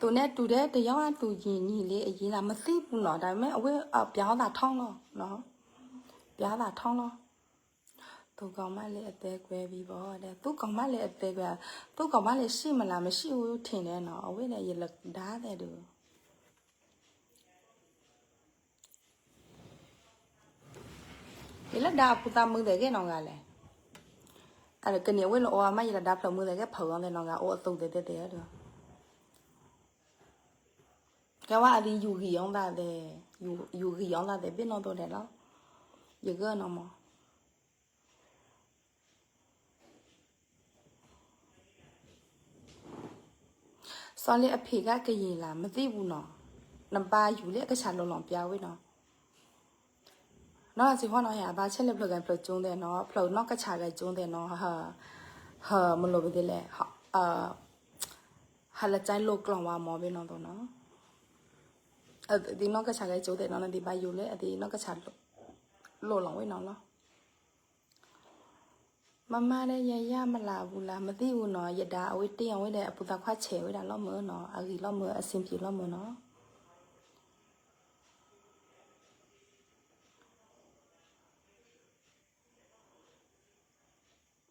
သူန့ၣ်တူၢ်ဒဲးတယီၤ သူယံၤနံၤလံအယံၤလၢမသံပူၤနီၤ တၢ်မ့ၢ်အဝဲပျးအီၣ်သးထီလီၤ ပျးအီၣ်သးထီလီၤ သူၣ်ကီၤမးလၢအသဲကွဲၤဘံဘီဒီး သူၣ်ကီၤမးလၢအသဲကွဲၤ သူၣ်ကီၤမးလၢဆံၣ်မးလၢမဆံၣ်အူထံၣ်န့ၣ်နီၤ အဝဲန့ၣ်ယလဒါသဲးဒုး ယလဒါအဖိသၣ်မုၣ်သဲးကဲနီၤဂၤလဲၣ်. အကန့ၢ်ဝဲလၢအီၤအမး ယလဒါဖျၢၣ်မုၣ်သဲးကဲဖၢၣ်အီၤသဲးနီၤဂၤ အိၣ်အသူးသဲးသဲးသဲးဒီး ကဲဝဲအသးယူၤဂံၢ်အီၤသးသဲး, ယူၤဂံၢ်အီၤသးသဲး ဘ့ၣ်နီၣ်သိးဒဲးလီၤ. ယဂၢၢ်နီၤမး စီၤလ့အဖံးဂၤကယံာ်လၢ် မသံပူၤနီၤ, နဘါယူၤလၢအကဆးလိၤလီၤပျါဝဲနီၤ. နီၢ်စံးဖီနီၤ ဟဲအဘါဆဲးလၢဖျၢၣ်ဂၤဖျၢၣ်ကၠိသဲးနီၤ, ဖျၢၣ်နီၢ်ကဆးဂၤကၠိသဲးနီၤ, ဟၢ မလိၤပသ့လဲၣ်, ဟဲလၢကၠဲလိၣ်ကျီၢ်ဝါမီၤဘ့ၣ်နီၣ်သိးနီၤ, အသ့ၣ်နီၢ်ကဆးဂၤကၠိသဲးနီၤ နသ့ၣ်ဘါယူၤလၢအသ့ၣ်နီၢ်ကဆးလိၤလီၤဝဲနီၤလီၤ. မမါဒီးယယၢ်မလၢ်အပူၤလၢ် မသံပူၤနီၤ, ယဒါအဝဲတ့ၢ်အဝဲဒီးအပူၤသးခွါဆဲးဝဲဒၣ်လီၤမၢ်နီၤ, အဂံၢ်လီၤမၢ် အဆင်ပြေလီၤမၢ်နီၤ.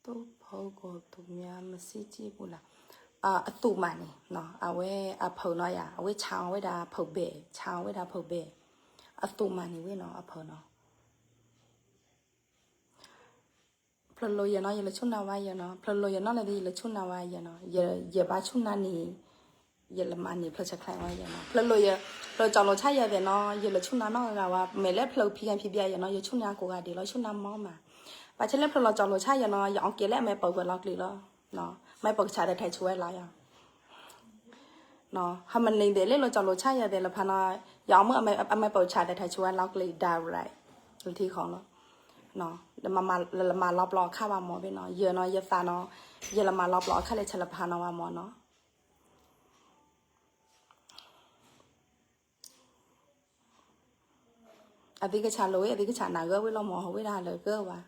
သူၣ်ဖိကိၢ်သူၣ်မး မစံၣ်ကံၢ်ပူၤလၢ်, အသူၣ်မးန့ၣ် အဝဲအဖၢၣ်နီၤယၤ အဝဲဆါအီၤဝဲဒၣ်ဖၢၣ်ဘဲၣ်, ဆါအီၤဝဲဒၣ်ဖၢၣ်ဘဲၣ်, အသူၣ်မးန့ၣ်ဝဲနီၤ အဖၢၣ်နီၤ. ဖျၢၣ်လိၤယဲနီၤ ယလဲၤဆူၣ်နၤဝါယဲနီၤ, ဖျၢၣ်လိၤယဲနီၤလၢယလဲၤဆူၣ်နၤဝါယဲနီၤ, ယဘါဆူၣ်နၤန့ၣ် ယလဲၤမၤန့ၢ်ဖျၢၣ်ဆဲးချဲဝဲယဲနီၤ, ဖျၢၣ်လိၤယဲ, ဖျၢၣ်ကၠီၣ်လိၤဆါယဲသဲးနီၤ ယလဲၤဆူၣ်နၤနီတဂၤဝဲ, မ့ၢ်လၢဖျၢၣ်ဖံးကဲဖံးဘၣ်ယဲနီၤ ယဆူၣ်နၤကိးဂၤဒဲးလီၤ ဆူၣ်နၤမီမး, ဘၣ်ဆၣ်လၢဖျၢၣ်လီၤကၠီၣ်လိၤဆါယဲနီၤ ယအီၣ်ကဲလၢအမဲာ်ပၢၢ်ဝဲလီၤကျံၤလီၤ, မဲာ်ပၢၢ်ကဆးသဲးထဲးဆူဝဲလီၤယၤ ဟဲမ့ၢ်န့ၣ်သဲးလၢလီၤကၠီၣ်လိၤဆါယဲသဲးလၢဖးနီၤ, ယအီၣ်မ့ၢ်အမဲာ်ပၢၢ်ဆးသဲးထဲးဆူဝဲလီၤကျံၤ direct လၢထံဃီလီၤ. လၢမၤလီၤပျီအခါဘၣ်မီၤဘ့ၣ်နီၤ, ယဲနီၤ ယသးနီၤ, ယလဲၤမၤလီၤပျီအခါလၢဆဲးလၢဖးနီၤဘၣ်မီၤနီၤ. အသ့ၣ်ကဆးလိၤဝဲ အသ့ၣ်ကဆးနၤဂၢၢ်ဝဲလီၤမီၤ ဟီၣ်ဝဲဒၣ်လၢဂၢၢ်ဝဲ,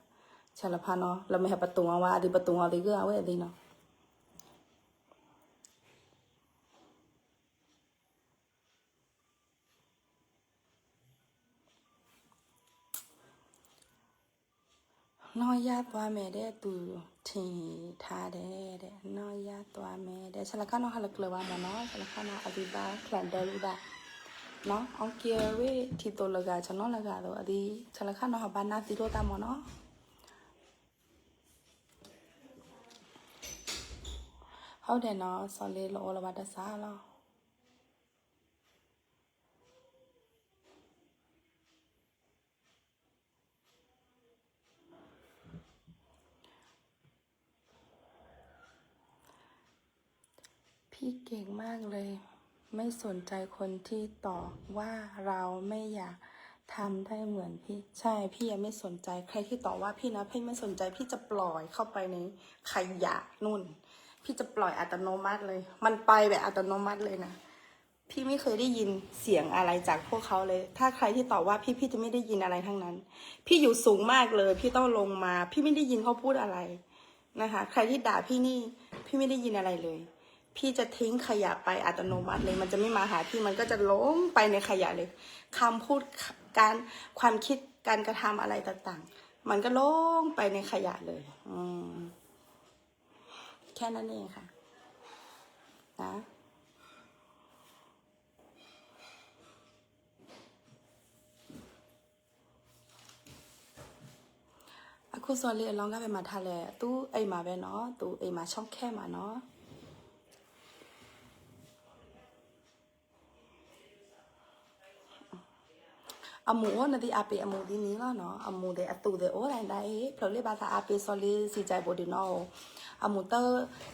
ဆဲးလၢဖးနီၤ လၢမ့ၢ်ဟဲပတုာ်အီၤဝဲ အသ့ၣ်ပတုာ်အီၤသ့ၣ်ဂၢၢ်အဝဲအသ့ၣ်နီၤ. နီၢ်ယါသွါမဲာ်ဒဲး သူၣ်ထံၣ်ထါဒဲး, နီၢ်ယါသွါမဲာ်ဒဲး ဆဲးလၢခါနီၤ ဟးလၢကျၢၤဘၣ်မီၤနီၤ, ဆဲးလၢခါနီၤ အသံဘၣ်ချၢၣ်ဒၢလူဒၣ်, အီၣ်က့ၤဝဲထံသိးလၢဂၤ ဆနီၤလၢဂၤသိး အသံ ဆဲးလၢခါနီၤ ဟးဘၣ်နၢ်သံလိာ်သးမီၤနီၤ. ဟီၣ်ဒဲးနီၤ စီၤလ့လီၤအိၣ်လၢၤဘၣ်တၢ်ဆါလီၤ. พี่เก่งมากเลย ไม่สนใจคนที่ต่อว่าเรา ไม่อยากทำได้เหมือนพี่ ใช่ พี่ยังไม่สนใจ ใครที่ต่อว่าพี่นะ พี่ไม่สนใจ พี่จะปล่อยเข้าไปในขยะนู่น พี่จะปล่อยอัตโนมัติเลย มันไปแบบอัตโนมัติเลยนะ พี่ไม่เคยได้ยินเสียงอะไรจากพวกเขาเลย ถ้าใครที่ต่อว่าพี่ พี่จะไม่ได้ยินอะไรทั้งนั้น พี่อยู่สูงมากเลย พี่ต้องลงมา พี่ไม่ได้ยินเขาพูดอะไรนะคะ ใครที่ด่าพี่นี่ พี่ไม่ได้ยินอะไรเลย พี่จะทิ้งขยะไปอัตโนมัติเลย มันจะไม่มาหาพี่ มันก็จะลงไปในขยะเลย คำพูด การ ความคิด การกระทำอะไรต่างๆ มันก็ลงไปในขยะเลย อืม แค่นั้นเองค่ะ นะ အခုစီၤလ့အလောင်းကဖဲမၤထါလဲၣ် သူအိမ်မှာပဲနော် သူအိမ်မှာ ရှောင်ခဲမှာနော် အမူးအိၣ်နသ့ၣ်အပ့ၤအမူးသ့ၣ်န့ၣ်လီၤနီၤ အမူးသ့ၣ်အသူးသ့ၣ်အိၣ်ဒၣ်အံၤ ဖျိးလ့ဘၣ်သးအပ့ၤစီၤလ့စံးကၠဲးဘိးဒုးနီၤ အမူးတၢ်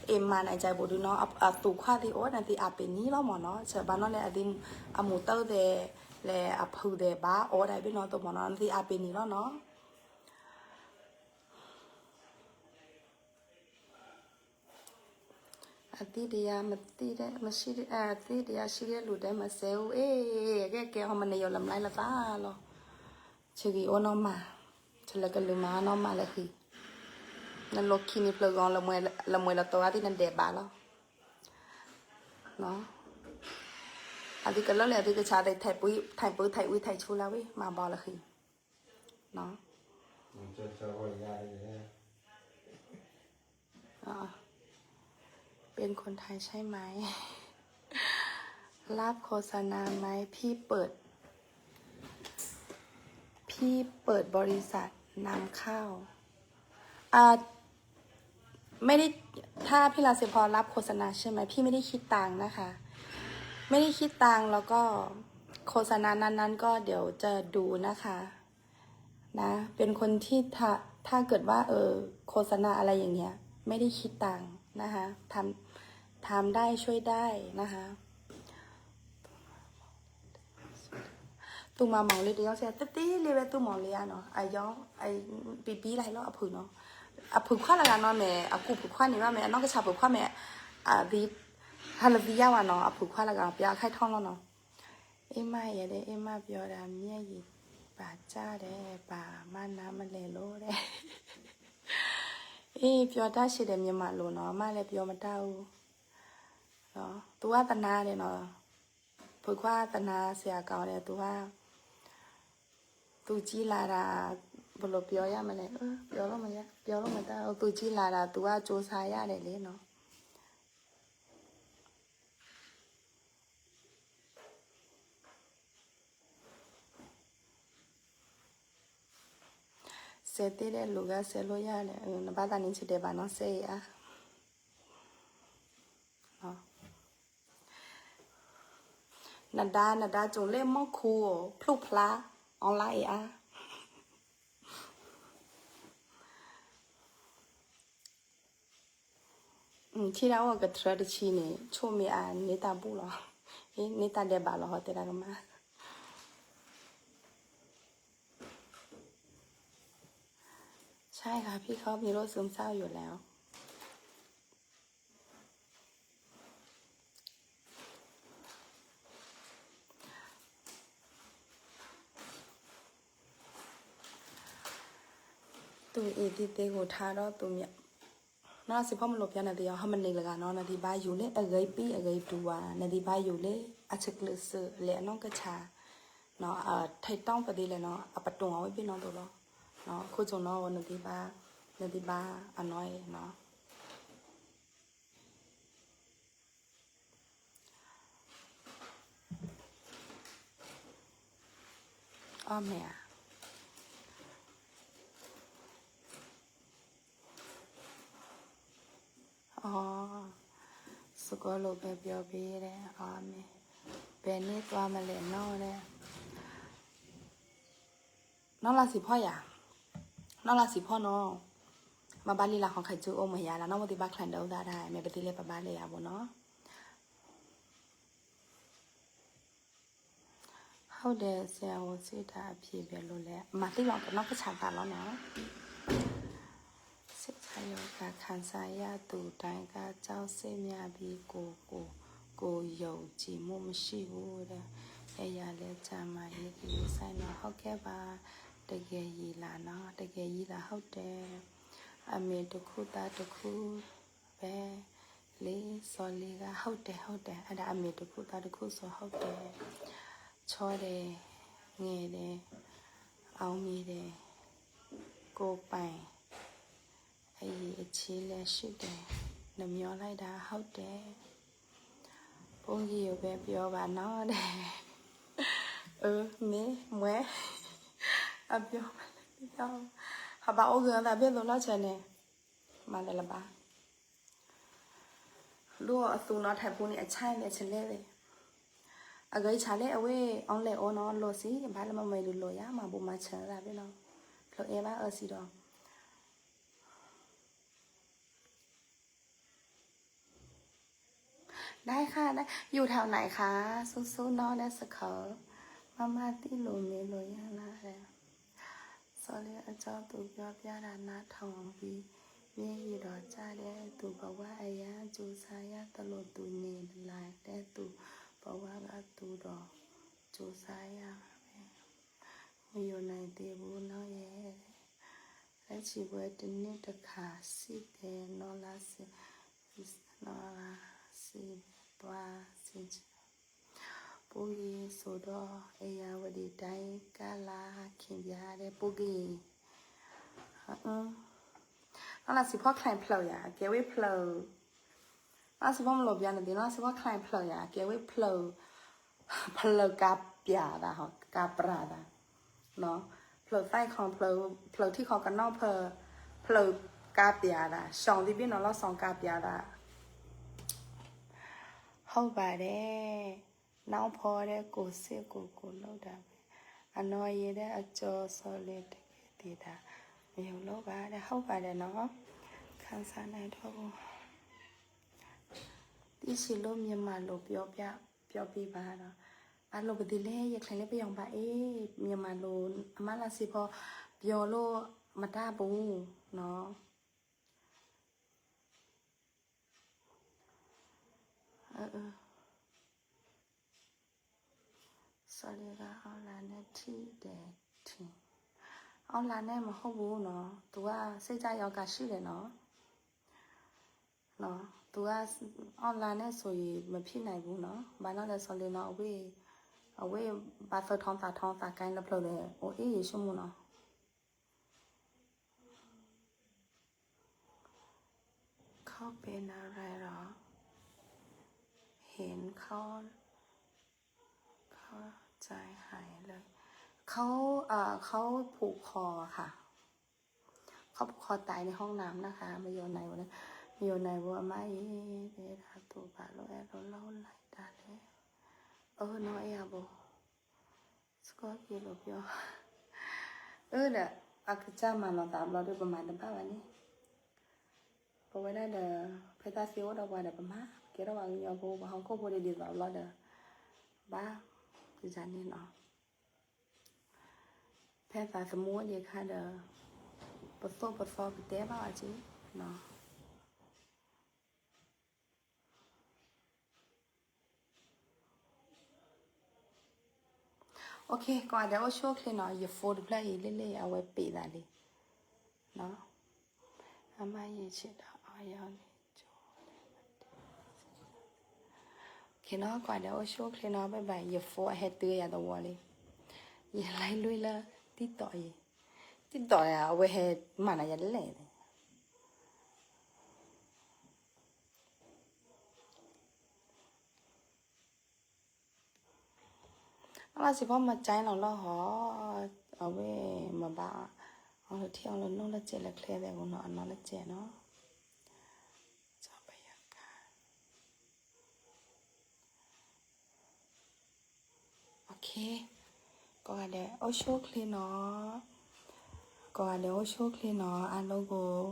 အ့ၣ်မၤနၤကၠဲးဘိးဒုးနီၤ အသူးခွါသ့ၣ်အိၣ်နသ့ၣ်အပ့ၤန့ၣ်လီၤမ့ၢ်နီၤ ဘၣ်နီၤလဲၣ် အမူးတၢ်သ့ၣ် လဲၤအဖုးသ့ၣ်ဘၣ်အိၣ်ဒၣ်ဘ့ၣ်နီၤ သိးမ့ၢ်နီၤ နသ့ၣ်အပ့ၤန့ၣ်လီၤနီၤ အသ့ၣ်ဒယါမသ့ၣ်ဒဲး မသ့ၣ်ဒယါဆံဒဲးလူၤဒဲးမစဲးအူအ့ၣ် ကဲကဲဟီမနုၤယိၤလၢမလါလၢသးလီၤ ဆဂံၤအိၣ်နီၢ်မး ဆလၢကလုာ်မၤနီၢ်မးလၢဃံၤ နလိၣ်ခံနံၤဖျၢၣ်ဂီၤ လၢမွဲလီၤတိၤအသ့ၣ်နဒဲးဘၣ်လီၤ အသုကလၢလၢအသုကဆါ ထံၣ်ပှံထံၣ်ပှံထံၣ်ဆူလၢဝံၤ မၤဘီလၢဃံၤ เป็นคนไทยใช่ไหม รับโฆษณาไหม พี่เปิด พี่เปิดบริษัทนำเข้า อ่า ไม่ได้ ถ้าพี่ลาเซพอรับโฆษณาใช่ไหม พี่ไม่ได้คิดตังค์นะคะ ไม่ได้คิดตังค์ แล้วก็โฆษณานั้นๆ ก็เดี๋ยวจะดูนะคะ นะ เป็นคนที่ถ้า ถ้าเกิดว่า เออ โฆษณาอะไรอย่างเงี้ย ไม่ได้คิดตังค์นะคะ ทำ ทำได้ช่วยได้นะคะ သူမၤမီၢ်လ့တယီစဲ တသ့လံဝဲသူမီၢ်လ့ဧါနီၤ အယီ ပံပံလၢ်လီၤ အဖုၣ်နီၤ အဖုၣ်ခွါလၢဂၤနီၤ မ့ၢ်အကူၣ်ဖုၣ်ခွါန့ၣ်ဘၣ် မ့ၢ်အနီၢ်ကစၢ်ဖုၣ်ခွါ မ့ၢ်အသံ ဟးလၢသံယါဝဲနီၤ အဖုၣ်ခွါလၢဂၤ ပျီအခါထီလီၤနီၤ အ့ၣ်မးယဲဒၣ် အ့ၣ်မးပျီဒၣ်မ့ၢ်ယံၤ ပာ်ကၢ်ဒဲး ပာ်မးနၤမလဲၣ်လိၤဒဲး အ့ၣ် ပျီတၢ်ဆံးဒဲး မ့ၢ်မးလိၤနီၤ မးလဲၤပျီမတၢ်အူ သူဝဲသနာ်ဒဲးနီၤ ဖုၣ်ခွါသနာ်စ့ၢ်အကီးဒဲး သူဝဲ သူကြီးလာတာ ဘယ်လိုပြောရမလဲ ပြောလို့မရ ပြောလို့မတတ်ဘူး သူကြီးလာတာ သူကစူးစမ်းရတယ်လေနော် စဲးသ့ၣ်ဒဲးလူၤဂၤစဲးလိာ်ယၤလဲၣ် နဘၣ်သးနံၤဆံးဒဲးဘၣ်နီၤ စဲးအံၤအါ နဒါ နဒါ ကၠိၤလ့ၣ်မီၢ်ခူ ဖျိဖျါ online အံၤအါ ထံၣ်ဒၣ်အိၣ်ကထြၢတဆံန့ၣ် ဆိၣ်မ့ၢ်အါန့ၢ်တၢ်ဘူၣ်လီၤ န့ၢ်တၢ်ဒဲးဘးလီၤ ဟီတဲဒၣ်ကမၣ် ใช่ค่ะ พี่เขามีโรคซึมเศร้าอยู่แล้ว သူၣ်အ့ၣ်သံသ့ၣ်ဂိၢ်ထါဒီးသူမၠး နီၢ်စံးဖီမလိၣ်ပျီနသ့ၣ်အီၤ ဟီမနုၤလၢဂၤနီၤ နသ့ၣ်ဘၣ်ယူၤလၢအဂ့ၤပံအဂ့ၤတူၤဝဲ နသ့ၣ်ဘၣ်ယူၤလၢအဆံးကျၢစၢၤလၢအနီၢ်ကဆါ ထဲးတီပသ့လဲၣ်နီၤ အပတီၢ်အီၤဝဲဘ့ၣ်နီၤသိးလီၤ ခိၣ်ကၠိနီၤ နသ့ၣ်ဘၣ် နသ့ၣ်ဘၣ်အနီၢ်အံၤနီၤ အီၣ်မ့ၢ်ဧါ အီ စကီၤလိာ်ပဲပျီဘ့ၣ်ဒဲး အီၣ်မ့ၢ် ပဲန့ၢ်သွါမလဲၣ်နီၢ်ဒဲး နီၢ်လါစံးဖီယၤ နီၢ်လါစံးဖီနီၤ မၤဘၣ်လံလၢဟီၣ်ခါစုအိၣ်မ့ၢ်ယၤလၢနီၢ်မိၢ်သ့ၣ်ဘၣ် ချၢၣ်ဒၢဝဲဒၣ် မ့ၢ်ပသ့လၢပဘၣ်လဲၤယၤဘိနီၤ ဟုတ်တယ် ဆရာဝန် စစ်တာ အဖြေဘယ်လိုလဲ မၤသ့လီၤ ကနီၢ်ကစၢ်သးလီၤနီၤ စစ်တာရောဂါ ခံစားရသူတိုင်းက ကြောက်စိတ်များပြီး ကိုယ်ကို ကိုယ်ယုံကြည်မှုမရှိဘူးတဲ့ အဲ့ရလဲ ကျန်းမာရေးဂရုစိုက်နော် ဟုတ်ကဲ့ပါ တကယ်ရည်လာနော် တကယ်ရည်လာ ဟုတ်တယ် အမေတခုသားတခုပဲ လေး စော်လေးက ဟုတ်တယ် ဟုတ်တယ် အဲ့ဒါ အမေတခုသားတခုဆို ဟုတ်တယ် ချောတယ် ငယ်တယ် အောင်မြင်တယ် ကိုယ်ပိုင် အရည်အချင်းလည်းရှိတယ် နမျောလိုက်တာ ဟုတ်တယ် ပိုဂီယိပဲပြောပါနော်တဲ့ အမ့ၢ်မွဲ အပြောပါလေ ဟဘၣ်အိၣ်ဂၢၤသးဘ့ၣ်သိးလီၤဆဲးန့ၣ် မၤလဲၤလၢၤဘၣ် ဒိၣ်အသူနီၤ ထဲးပူန့ၣ် အဆၣ်လဲၤဆလဲၣ်ဝဲ အဂၤအံၤဆၣ်လဲၣ် အဝဲ online အိၣ်နီၤ လိာ်စံး ဘၣ်လၢမ့ၢ်မ့ၢ်ဒုးလိာ်ယါ မၤဘူၣ်မၤဆၢသးဘ့ၣ်နီၤ ဖျိးအဲၣ်ဘၣ်အၢစံးဒီး ได้ค่ะ ได้ อยู่แถวไหนคะ สู้ๆเนาะ ได้สักเขา มาม่าตี้หลูมีหลูย่านะ สอเรียกอาจารย์ตูเปียวเปียวดานะทองวี เมียอยู่ดอกจ้า ได้ตูบอกว่าอายะ จูซายาตะโลตูเนลาย ได้ตูบอกว่าละตูดอก จูซายา မ့ၢ်ယိၤနၤတ့ၢ်ဘူးနီၤယဲ လၢစံးဝဲတန့ၢ်တခါ စံးတဲနီၤလါစံး နီၤလါစံး ပှၤစံး ပူဂံၢ်စိးဒီး အယၤဝဲဒံးတၢ်အံၤ ကလါခ့ဘျါဒဲး ပူဂံၢ် နီၤလါစံးဖီၣ်ချဲၣ်ဖျၢၣ်ယၤ ကဲဝဲဖျၢၣ် နီၤလါစံးဖီၣ်မလိာ်ပျါန့ၣ်သ့ၣ် နီၤလါစံးဖီၣ်ချဲၣ်ဖျၢၣ်ယၤ ကဲဝဲဖျၢၣ် ဖျၢၣ်ကါပျးသး ကါပြးသး ဖျၢၣ်သၣ်ခီ ဖျၢၣ်ထံၣ်ခီကနီၣ်ဖၢ ဖျၢၣ်ကါပျးသး စီၤသံဘ့ၣ်နီၤလီၤ စီၤကါပျးသး ဟုတ်ပါတယ် နောက်ဖော်တဲ့ ကိုယ်စစ်ကိုယ်ကိုလုပ်တာပဲ အနော်ရေတဲ့ အကျော်စော်လေး တကယ်တည်တာ မယုံလို့ပါတဲ့ ဟုတ်ပါတယ်နော် ခံစားနိုင်တော့ဘူး သိချင်လို့ မြန်မာလိုပြောပြ ပြောပေးပါတော့ အလိၤပသ့လဲၣ် ယချဲးလၢပယီၤဘၣ်အ့ၣ် မြန်မာလို အမါလၢစံးဖီ ပြောလို့မတတ်ဘူးနော် စော်လေးက အောင်လာနဲ့ ထိတယ်ထင် အောင်လာနဲ့ မဟုတ်ဘူးနော် သူက စိတ်ဓာတ်ရောဂါရှိတယ်နော် နော် သူက အောင်လာနဲ့ဆိုရင် မဖြစ်နိုင်ဘူးနော် ဘာလို့လဲဆိုရင်နော် အဝဲ အဝဲ ဘာသာထောင်း သာထောင်း သာကိုင်း လၢဖျၢၣ်လဲၣ် အိၣ်အ့ၣ် ယေရှုမူနော် เขาเป็นอะไรหรอ เห็นเขา เข้าใจหายเลย เขา เอ่อ เขาผูกคอค่ะ เขาผูกคอตายในห้องน้ำนะคะ မယိၤနၤဝဲ မယိၤနၤဝဲ အမါအံၤ တဲဒၣ်တူၢ်ဘၣ်လိာ်အဲၣ်လိာ်လီၤ လိုက်တာလဲ အၢ နီၢ်အဲၣ်အဘိ စကီးက့ၤလိာ်ပျီ အၢ ဒီး အကစၢ်မၤလီၤသးဘျီဒီး ပမၤတဘၣ်ဘၣ်န့ၣ် ပဝဲဒၣ်ဒီး ဖဲတၢ်သ့အိၣ်ဒီးပှၤဒီး ပမၤ ကဲထီၣ်ပှၤကညီဖိ ပှၤဟီၣ်ခိၣ်ဖိဒ်သိးဘျီဒီး ဘၣ် ကစၢ်န့ၣ်နီၤ ဖဲသးသမူအိၣ်ဒံးအခါဒီး ပသိၣ်ပသီပတဲဘၣ်အီၤက့ၤနီၤ OK ကွၢ်ဒီးအိၣ်ဆူၣ်အိၣ်ချ့နီၤ ယ phone တဖျၢၣ်အံၤ လ့ၣ်လ့ၣ် အဝဲပ့းသးလံ နီၤ အမါယံာ်ဆံးဒီးအီၤယီၤန့ၣ် OK နီၤ ကွၢ်ဒီးအိၣ်ဆူၣ်အိၣ်ချ့နီၤ bye bye ယ phone အဟဲတုၤယၤသဝီလံ ယလဲၤလွံၢ်လၢ TikTok အံၤ TikTok အဝဲဟဲမၤနၤယၤလဲၣ် အလီၢ်စံးဖီမၤကၠဲလီၤလီၢ်ဟီ, အဝဲမၤဘၣ်, အီၤလၢထံၣ်အီၤလၢနိၣ်လၢကဲးလၢချ့သဲးပူၤနီၤ အနီၢ်လၢကဲးနီၤ, ကၠီပယီၤကါ, OK, ကိးဂၤဒဲးအိၣ်ဆူၣ်အိၣ်ချ့နီၤ, ကိးဂၤဒဲးအိၣ်ဆူၣ်အိၣ်ချ့နီၤ အလိၣ်ကိး,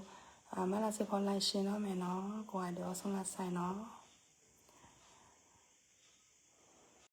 မၤလၢစ့ဖီလၢရှဲနီၤမဲာ်နီၤ ကိးဂၤဒဲးအိၣ်ဆူၣ်လၢစဲနီၤ